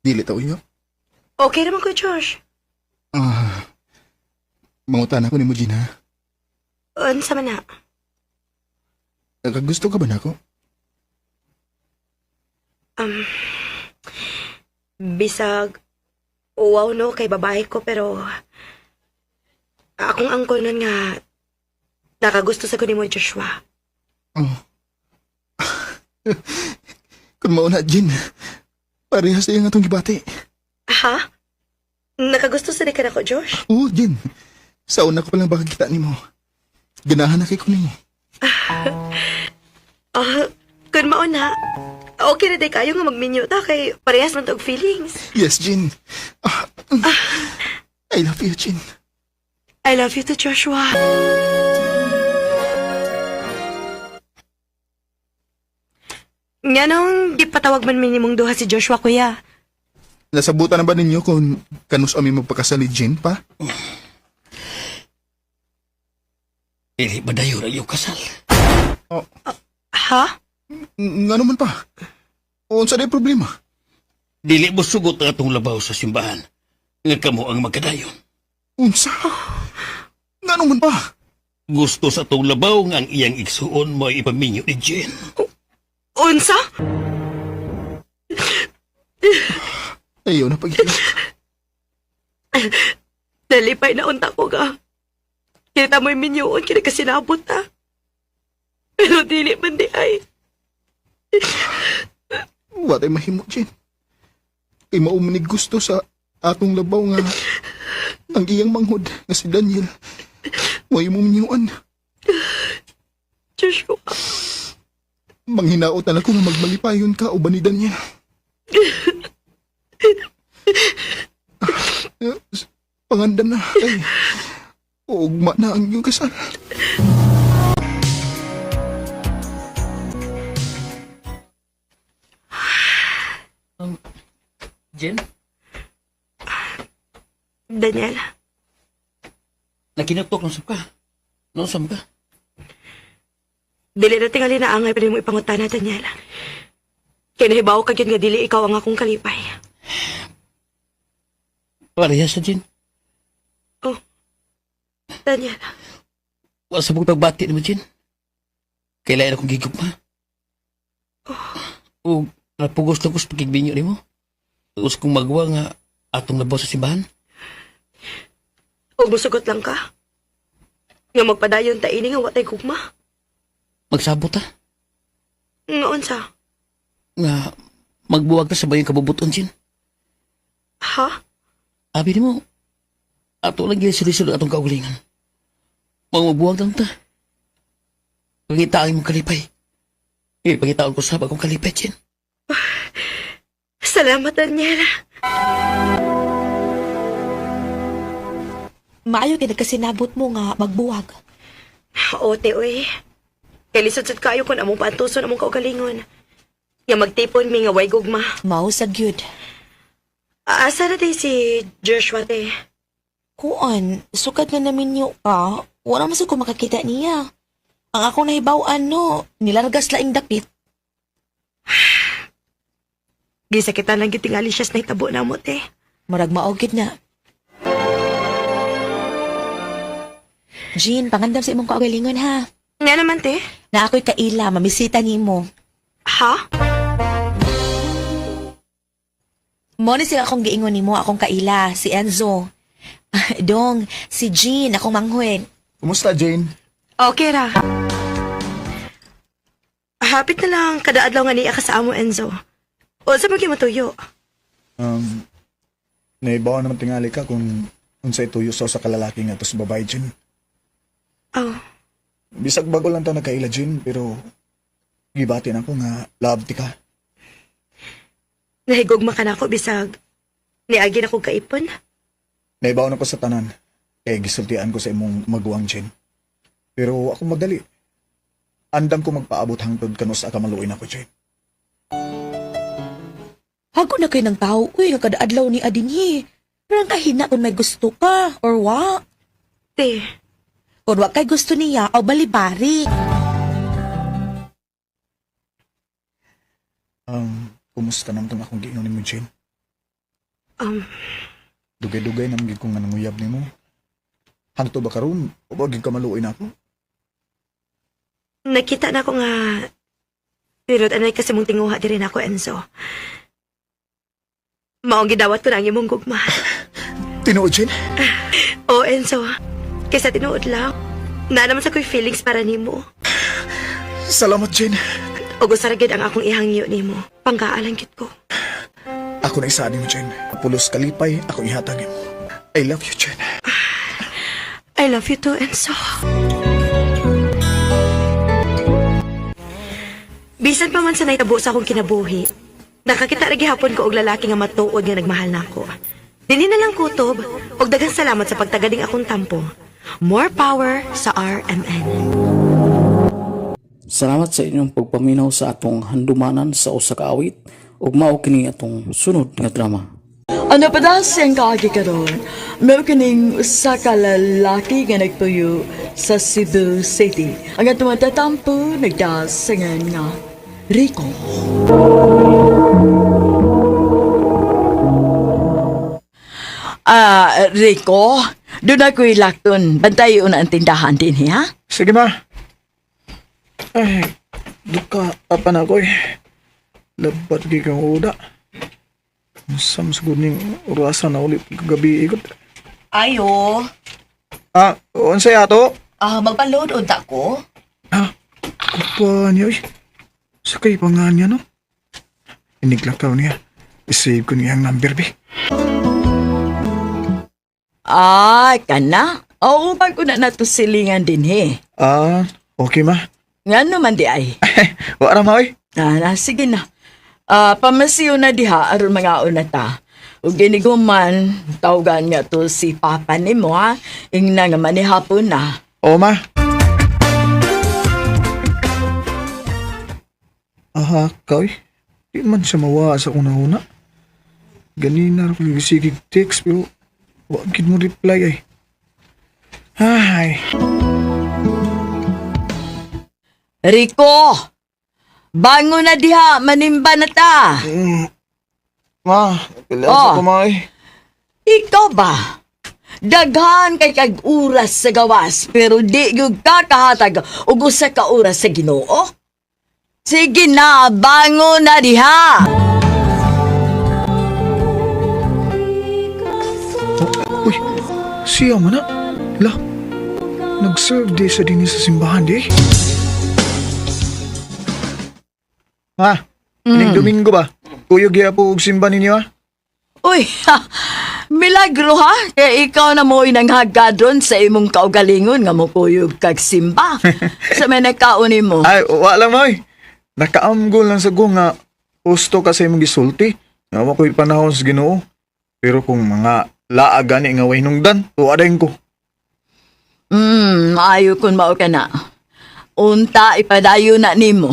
S5: dili ta uyab.
S14: Okay naman ko, Josh.
S5: Ah, mangutan ako ni mo, Jean, ha?
S14: Unsa man na?
S5: Nakagusto ka ba nako?
S14: Um, bisag, wow no, kay babae ko, pero akong angkol nun nga, nakagusto sa kunin mo, Joshua.
S5: Oh. Kung mauna, Jean, parehas na yung atong gibati.
S14: Ha? Nakagusto sa ka nako, Josh?
S5: Oo, Jean. Sa una ko palang baka kita nimo. Ganahan na kay ko nimo.
S14: Ah, kun mauna, okay na day kayo nga magminyo ta kay parehas man tog feelings.
S5: Yes, Jean. Ah, I love you, Jean.
S14: I love you too, Joshua. Nga nung gipatawag man minimong duha si Joshua, kuya.
S5: Nasabutan na ba ninyo kung kanus ami magpakasal ni Jean pa?
S15: Dili ba dayon ang iyong kasal?
S5: Oh.
S14: Ha?
S5: Nga naman pa. Unsa day problema?
S15: Dili mo sugot ang atong labaw sa simbahan nga kamo ang magkadayon.
S5: Unsa? Nga naman pa?
S15: Gusto sa atong labaw nga ang iyang igsuon mo ipaminyo ni Jen.
S14: Unsa?
S5: Ayaw na pag
S14: Nalipay na unta ko ga. Kita mo'y minyoon, kini kasinabot ta. Pero dili man di ay.
S5: Watay mahimo, Jean. Kay maumanig gusto sa atong labaw nga ang iyang manghod nga si Daniel. Mo'y mong minyuan.
S14: Joshua.
S5: Manghinaot na lang ko nga magmalipayon ka uban ni Daniel. Pangandam na. Ay, ugma na ang iyong kasal.
S16: Jen,
S14: Daniel,
S15: Nakinuktok nung ka. Nung ka.
S14: dili na tingali na angay pa mo ipangutana, Daniel. Kaya nahibaw ka gyud nga dili ikaw ang akong kalipay.
S15: Parehas sa Jen.
S14: Oh, Daniel,
S15: Wa sa mong pagbati ni mo, Jen. Kailangan akong gigugma. O napugos na ko sa pagkigbinyo ni mo. Gusto kong magawa nga atong labaw sa simbahan.
S14: og musugot lang ka. Nga magpadayon ta ini nga watay gugma.
S15: Magsabot ta.
S14: Nga unsa?
S15: Nga magbuwag ta sa bayong kabubuton, Jen.
S14: Ha?
S15: Abi ni mo, ato lang gilisulod atong kaugalingan. Magbuwag lang ta. Pagkita ang imong kalipay. Eh, pagkitaon ko sa akong kalipay, Jen.
S14: Salamat, Daniel.
S7: Maayo kay nagkasinabot mo nga magbuwag.
S14: Ote, oy. Kay lisod sad kayo kun among paantuson among kaugalingon. Nga magtipon mi nga way gugma.
S7: Mao sa gyud.
S14: Asa na day si Joshua te?
S7: Kuan, sukad nga naminyo ka, wala man sad ko makakita niya. Ang akong nahibaw-an no, nilargas laing dapit.
S14: Gisakitan lang gyud tingali siya sa nahitabo na mo te.
S7: Murag mao gyud na. Jean, pangandam sa imong kaugalingon ha.
S14: Nga naman te.
S7: Na ako'y kaila, mamisita nimo.
S14: Ha?
S7: Mo ni sila akong giingon nimo akong kaila, si Enzo. Dong, si Jean, akong manghuin.
S12: Kumusta, Jane?
S14: Okay ra. Hapit na lang kada adlaw nga niya ka sa amo Enzo. O sa man matuyo.
S12: Um, naibaw naman tingali ka kung unsay tuyo sa usa ka lalaki nga to sa babae, Jane.
S14: Oh,
S12: Bisag bago lang ta nagkaila, Jane, pero gibati na ako nga love ti ka.
S14: nahigugma ka na ako bisag. Niagi na kog kaipon.
S12: Naibaw na ko sa tanan. Kay gisultian ko sa imong maguwang, Jane. Pero ako magdali. Andam ko magpaabot hangtod kanus ka maluoy nako, Jane.
S7: Hago na kay ng tao, uy, nga kada adlaw ni adinhi. Pero ang kahina kung may gusto ka, or wa.
S14: Te,
S7: Kung wa kay gusto niya, aw balibari.
S12: Kumusta naman tong akong giingon nimo, Jane?
S14: um,
S12: Dugay-dugay naman gid ko nga nanguyab nimo. Hangtod ba karon, o ba gid ka maluoy nako?
S14: Nakita na ko nga pero anay kasi mong tinguha diri nako Enzo. Maong gidawat ko na ang imong gugma.
S12: Tinuod, Jane?
S14: O Enzo, kaysa tinuod lang. Na naman sa ko'y feelings para nimo.
S12: Salamat, Jane.
S14: O gusto ra gyud ang akong ihangyo nimo. Pangkaalang gyud ko.
S12: Ako na isa nimo, Jane. Pulos kalipay, ako ihatag nimo. I love you, Jane.
S14: I love you too, Enzo. Bisan pa man sa nahitabo sa akong kinabuhi, nakakita ra gihapon ko og lalaki nga matuod nga nagmahal nako. Dinhi na lang kutob og daghang salamat sa pagtagading akong tampo. More power sa RMN.
S15: Salamat sa inyong pagpaminaw sa atong handumanan sa usa ka awit ug mao kini atong sunod nga drama.
S3: Ano pa daw siyang kaagi karon? Mao kining usa ka lalaki nga nagtuyo sa Cebu City. Ang atong matatampo nagdasangan nga Rico. Ah, Rico, doon ako'y lakton. Bantay na ang tindahan din, ha?
S12: Sige, ma. Ay, duka apa na ko eh. Labat gid kang uda. Sam siguro ning orasan na ulit kagabi ikot.
S4: Ayo,
S12: Ah, unsay ato?
S4: ah, magpa-load unta ko.
S12: Kupa niya oy. Sa kay pa nga niya no? Iniglakaw niya. I-save ko niya ang number be.
S3: Ah, kana. Oo, pag una na to silingan din, he.
S12: Ah, okay ma.
S3: Nga naman di ay.
S12: Wa ra ma oy.
S3: Ah, na, sige na. Ah, pamasiyo na diha aron mga una ta. Ug giniguman, tawgan nga to si Papa nimo ha. Ingna nga manihapon na.
S12: Oo ma. Aha, kay. Di man siya mawa sa una-una. Ganina ra ko gisigig text pero wa gid mo reply ay. Ay.
S3: Rico! Bangon na diha, manimba na ta.
S12: Ma, pila
S3: Oh.
S12: sa kumay.
S3: Ikaw ba? Daghan kay kag oras sa gawas pero di gyud ka kahatag og usa ka oras sa Ginoo. Sige na, bangon na diha.
S12: Uy, siya man na. La, nag-serve di sa dinhi sa simbahan di. Ma, ining Domingo ba? Kuyog po og simba ninyo ah.
S3: Uy, ha, milagro ha? Kaya ikaw na mo inanghagadron sa imong kaugalingon nga mukuyog kag simba. Sa may nagkaon nimo.
S12: Ay, wa lang moy. Nakaamgol lang sa go nga gusto ka sa imong gisulti. Nga wa ko'y panahon sa Ginoo. Pero kung mga laag gani nga way hinungdan, tuwa din ko.
S3: Maayo kun mao ka na. Unta ipadayo na nimo.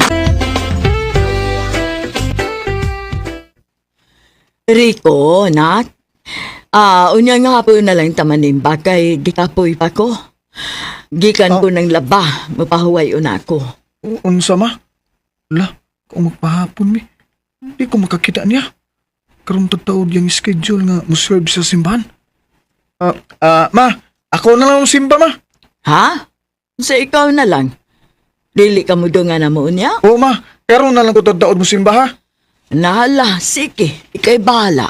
S21: Rico, nak. Ah, unya nga po na lang tamanimba kay gikapoy pa ko. Gikan ko ng laba, mapahuway una ko.
S12: Unsa ma? La, kung magpahapon mi, di ko makakita niya. Karon tataod yung schedule nga mo serve sa simbahan. Ma, ako na lang ang simba ma.
S21: Ha? Sa ikaw na lang. Dili ka mo nga na mo niya?
S12: Oo ma, karon na lang ko tataod mo simba ha.
S21: Nahala, sige, ikay bahala.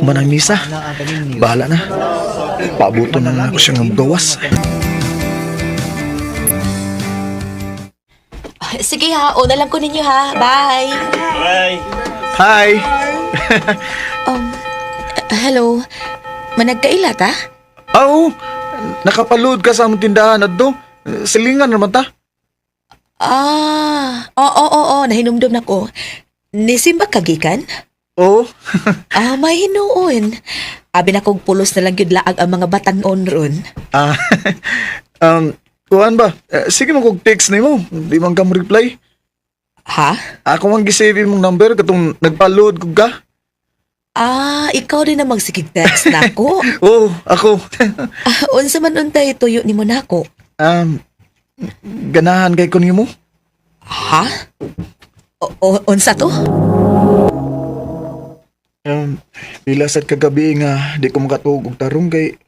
S12: Manang misa, bahala na. Paabuto na lang ako siyang gawas.
S7: Sige ha, una lang ko ninyo ha. Bye!
S12: Bye. Hi.
S7: Hello. Managkaila ta?
S12: Oo, nakapaload ka sa among tindahan adto. Silingan naman ta.
S7: Ah, oo, oo, oo, nahinumdum na ko. Nisimba ka gikan?
S12: Oo.
S7: Ah, may hinuon. Abi na kong pulos na lang yun laag ang mga batanon ron.
S12: Ah, kuan ba? Eh, sige mo kog text nimo, di man ka mo reply.
S7: Ha?
S12: Ako man gi-save imong number katong nagpa-load kog ka.
S7: Ah, ikaw din na magsigig text na ako.
S12: Oo, ako.
S7: Ah, unsa man untay tuyo nimo nako?
S12: Um, ganahan kay ko nimo.
S7: Ha? Unsa to?
S12: Pila sad kagabi nga di ko makatuog og tarong kay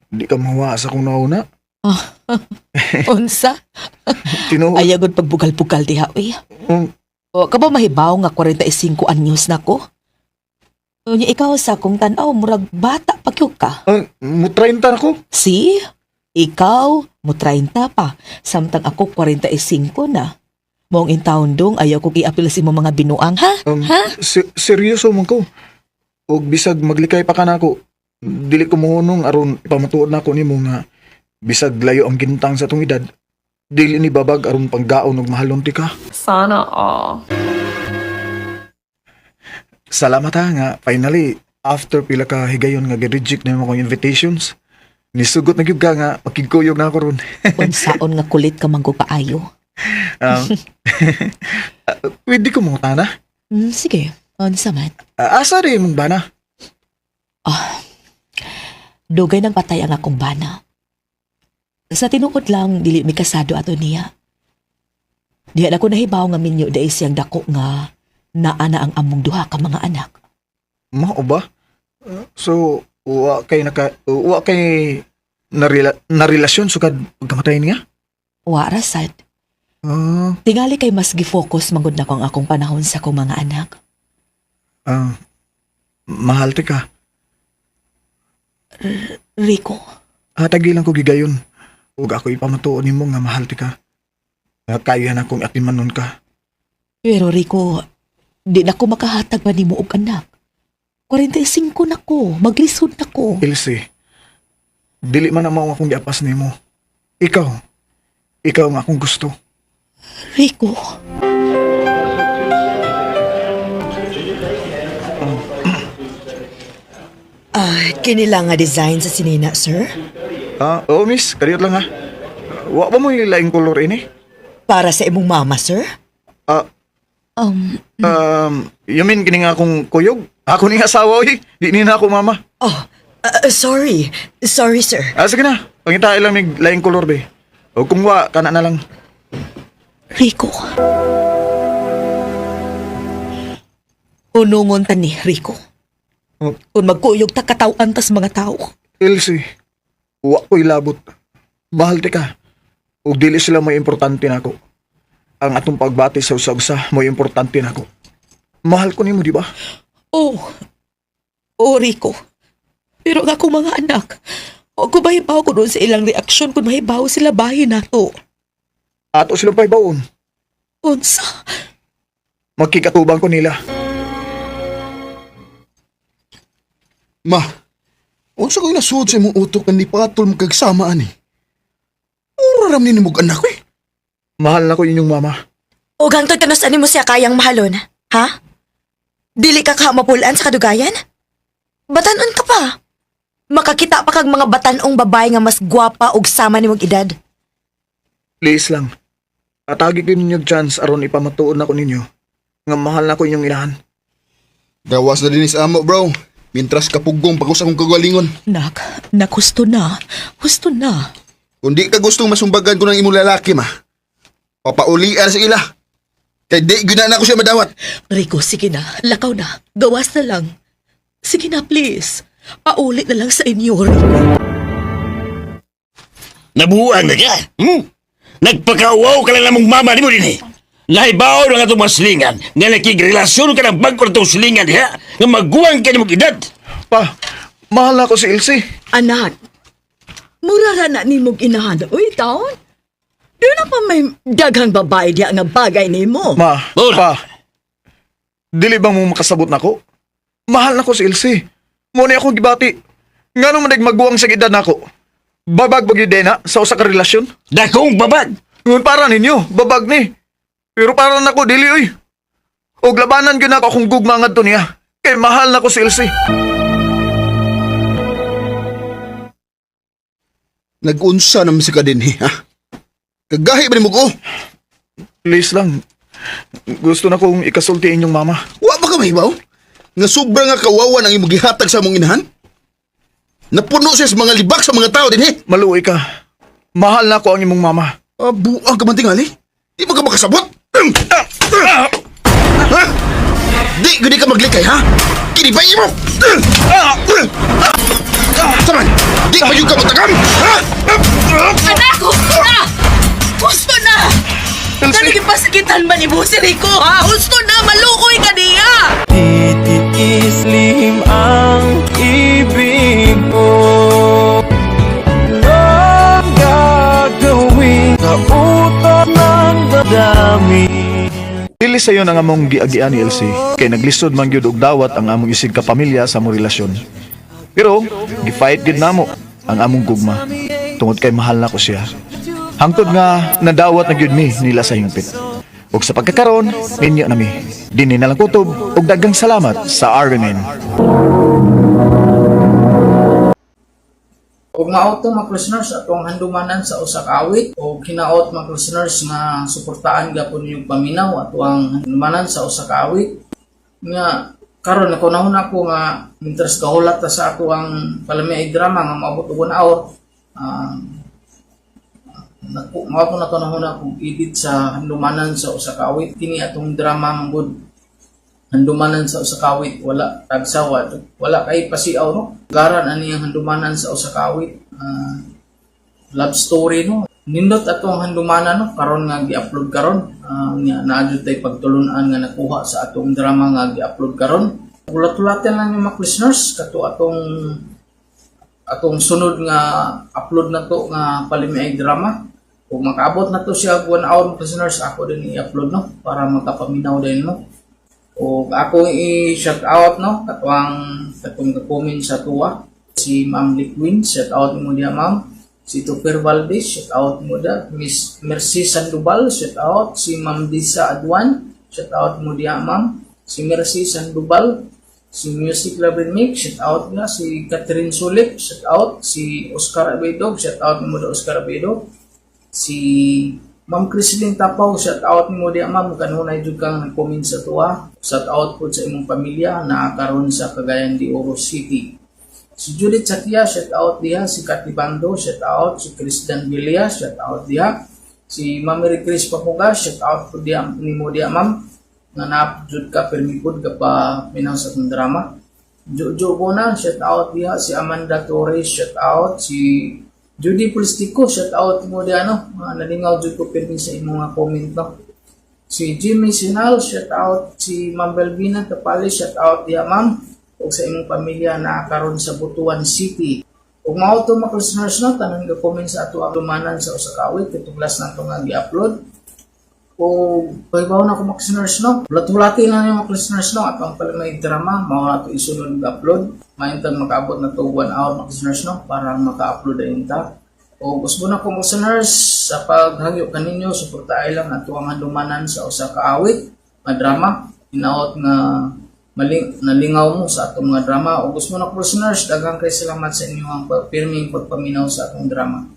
S12: di ka mahuwa sa akong nauna.
S7: Unsa?
S12: Tinuod.
S7: Ayaw gud pagbugal-bugal diha uy. O ka ba mahibaw nga 45 anyos na ko? Unya ikaw sa akong tan-aw murag bata pa gyud ka.
S12: Mo 30 na ko.
S7: See? Ikaw mo 30 pa samtang ako 45 na. Mong intawon dong ayaw kog iapil sa imong mga binuang ha? Ha?
S12: Seryoso man ko. Og bisag maglikay pa ka nako, dili ko mohunong aron ipamatuod nako nimo nga bisag layo ang gintang sa atong edad, dili ni babag aron panggaon og mahalon ti ka.
S1: Sana all.
S12: Salamat ha nga finally after pila ka higayon nga gi-reject na akong invitations. Nisugot na gyud ka nga makigkuyog na ako ron.
S7: Unsaon nga kulit ka man kaayo.
S12: Um, pwede ko mangutana?
S7: Sige, unsa man?
S12: Asa rin imong bana?
S7: Dugay nang patay ang akong bana. Sa tinuod lang, dili mi kasado ato niya. Diha na ko nahibaw nga minyo dai siyang dako nga naa na ang among duha ka mga anak.
S12: Mao ba? So, wa kay narelasyon sukad pagkamatay niya?
S7: Wa ra sad.
S12: Ah,
S7: Tingali kay mas gi-focus manggod na ko ang akong panahon sa akong mga anak.
S12: ah, mahal ti ka.
S7: Rico,
S12: Hatagi lang ko gigayon. Ug ako ipamatuon nimo nga mahal ti ka. Nga kaya na kong atimanon ka.
S7: Pero Rico, di na ko makahatag pa nimo og anak. 45 na ko, maglisod na ko.
S12: Elsie, dili man ang mao akong giapas nimo. Ikaw, ikaw ang akong gusto.
S7: Rico.
S14: Ah, kini lang nga design sa sinina, sir.
S12: Ah, oo miss, kadiyot lang ha. Wa ba mo laing kolor ini?
S14: Para sa imong mama, sir?
S12: Ah, you mean kini nga akong kuyog? Ako ning asawa oy. Di ni na ako mama.
S14: Oh, sorry. Sorry, sir.
S12: Ah, sige na. Pangita lang mig laing kolor be. O kung wa kana na lang.
S7: Rico. Unungon ta ni Rico.
S12: Oh.
S7: Kung magkuyog ta katawan tas mga tao.
S12: Elsie, wa ko'y labot. Mahal ti ka. Ug dili sila may importante nako. Ang atong pagbati sa usa-usa mo importante nako. Mahal ko nimo, di ba?
S7: Oh. Oh, Rico. Pero ang akong mga anak, o ko mahibaw ko doon sa ilang reaksyon kung mahibaw sila bahin nato.
S12: Ato silang pahibawon.
S7: Unsa?
S12: Magkikatubang ko nila.
S5: Ma, unsa ko'y nasuod sa imong utok nga nipatol mo kagsama ani? Ura ram ni nimog anak eh.
S12: Mahal na ko inyong mama.
S13: O hangtod kanus ani mo siya kayang mahalon, ha? Dili ka ka mapulaan sa kadugayan? Batanon ka pa. Makakita pa kag mga batanong babae nga mas gwapa og sama nimong edad.
S12: Please lang. Atagi ko ninyo chance aron ipamatuod na ko ninyo nga mahal na ko inyong inahan.
S5: Gawas na din sa amo, bro. Mintras kapugong pagos akong kagalingon.
S4: Nak, nak, husto na. Husto na.
S5: Kung di ka gustong masumbagan ko ng imong lalaki, ma. Papaulian sa ila. Kay di gyud na ko siya madawat.
S4: Rico, sige na. Lakaw na. Gawas na lang. Sige na, please. Paulit na lang sa inyo, Rico.
S16: Nabuang na ka? Hmm? Nagpakauaw ka lang namong mama ni mo din eh. Nahibaw na nga itong mga silingan nga nakigrelasyon ka ng bag-o na itong silingan diha nga maguwang ka ni mong edad.
S12: Pa, mahal na ko si Elsie.
S21: Anak, mura ra na nimog inahan. Uy, taon. Doon na pa may daghang babae diya nga bagay nimo.
S12: Ma, pa. Dili ba mo makasabot nako? Mahal nako si Elsie. Mo ni ako gibati. Ngano man maguwang sa edad nako? Babag ba gyud na sa usa ka relasyon?
S16: Dakong babag.
S12: Ngun para ninyo, babag ni. Pero para nako dili oy. Og labanan gyud nako akong gugma ngadto niya. Kay mahal nako si Elsie.
S5: Nagunsa naman si ka din, eh, ha? Kagahi ba ni mo ko?
S12: Please lang. Gusto na kong ikasulti inyong mama.
S5: Wa ba ka mahibaw? Nga sobra nga kawawa ang imong gihatag sa among inahan? Napuno siya sa mga libak sa mga tao din, eh.
S12: Maluoy ka. Mahal na ko ang imong mama.
S5: Ah, buang ka man tingali. Di ba ka makasabot? Ha? Di, gudi ka maglikay, ha? Kinibay mo! Saman, di pa yung ka matagam! Ha?
S4: Anak, husto na! Husto na! Dali pasakitan man ni mo si Rico, ha? Husto na! Malukoy ka niya!
S20: Titiis lihim ang ibig ko. Ang gagawin sa utak ng damdamin.
S12: Dili sayo ang among giagian ni Elsie kay naglisod man gyud og dawat ang among isig kapamilya sa among relasyon. Pero gi-fight gyud namo ang among gugma tungod kay mahal nako siya. Hangtod nga nadawat na gyud mi nila sa hingpit. Ug sa pagkakaron, ninyo nami. Dinhi na lang kutob ug daghang salamat sa RMN.
S2: Ug mao to mga listeners atong handumanan sa usa ka awit o hinaot mga listeners nga suportaan gapon ninyong paminaw atoang handumanan sa usa ka awit nga karon ako nahuna ko nga interest kahulat ta sa ako ang palami drama nga maabot og 1 hour. Naku, mao po na to nahuna kung edit sa handumanan sa usa ka awit kini atong drama manggod handumanan sa usa ka awit wala tagsawa wala kay pasiaw no garan ani ang handumanan sa usa ka awit. Love story no nindot atong handumanan no karon nga gi-upload karon. Nga naa jud tay pagtulun-an nga nakuha sa atong drama nga gi-upload karon. Ulat-ulatan lang yung mga listeners kato atong atong sunod nga upload na to nga palimiay drama. Kung makaabot na to siya 1 hour mga listeners ako din i-upload no para makapaminaw din mo. O ako i-shout out no katwang katong comment sa tuwa si Ma'am Liquin, shout out mo diya ma'am. Si Tupper Valdez, shout out mo da. Miss Mercy Sandoval, shout out. Si Ma'am Lisa Adwan, shout out mo diya ma'am. Si Mercy Sandoval, si Music Lover Mix, shout out na. Si Catherine Sulip, shout out. Si Oscar Abedo, shout out mo da Oscar Abedo. Si Ma'am Chrislyn Tapaw, shout out mo diya ma'am, kanunay jud kang nag-comment sa tuwa. Shout out po sa imong pamilya na karon sa Cagayan de Oro City. Si Judith Satia, shout out diha. Si Cathy Bando, shout out. Si Christian Villa, shout out diha. Si Ma'am Mary Chris Papuga, shout out po diha nimo diha ma'am. Nga naap jud ka pirmi pud ka pa minaw sa atong drama. Jojo Bona, shout out diha. Si Amanda Torres, shout out. Si Judy Polistico, shout out mo diha no. Mga nalingaw jud ko pirmi sa imong mga comment no. Si Jimmy Sinal, shout out. Si Ma'am Belvina Tapali, shout out diha ma'am. Ug sa imong pamilya na karon sa Butuan City. Ug mao to mga listeners no, tanan ga comment sa ato ang lumanan sa usa ka awit katong last na to nga gi-upload. O pahibaw na ko mga listeners no. Hulat-hulati na yung mga listeners no atong pala may drama mao na to isunod ga upload. Maintang makaabot na to 1 hour mga listeners no para maka-upload na ta. O gusto na ko mga listeners sa paghangyo kaninyo suportahay lang ato ang handumanan sa usa ka awit nga drama hinaot nga maling nalingaw mo sa atong mga drama o gusto mo na listeners daghang kay salamat sa inyong pagpirming pagpaminaw sa atong drama.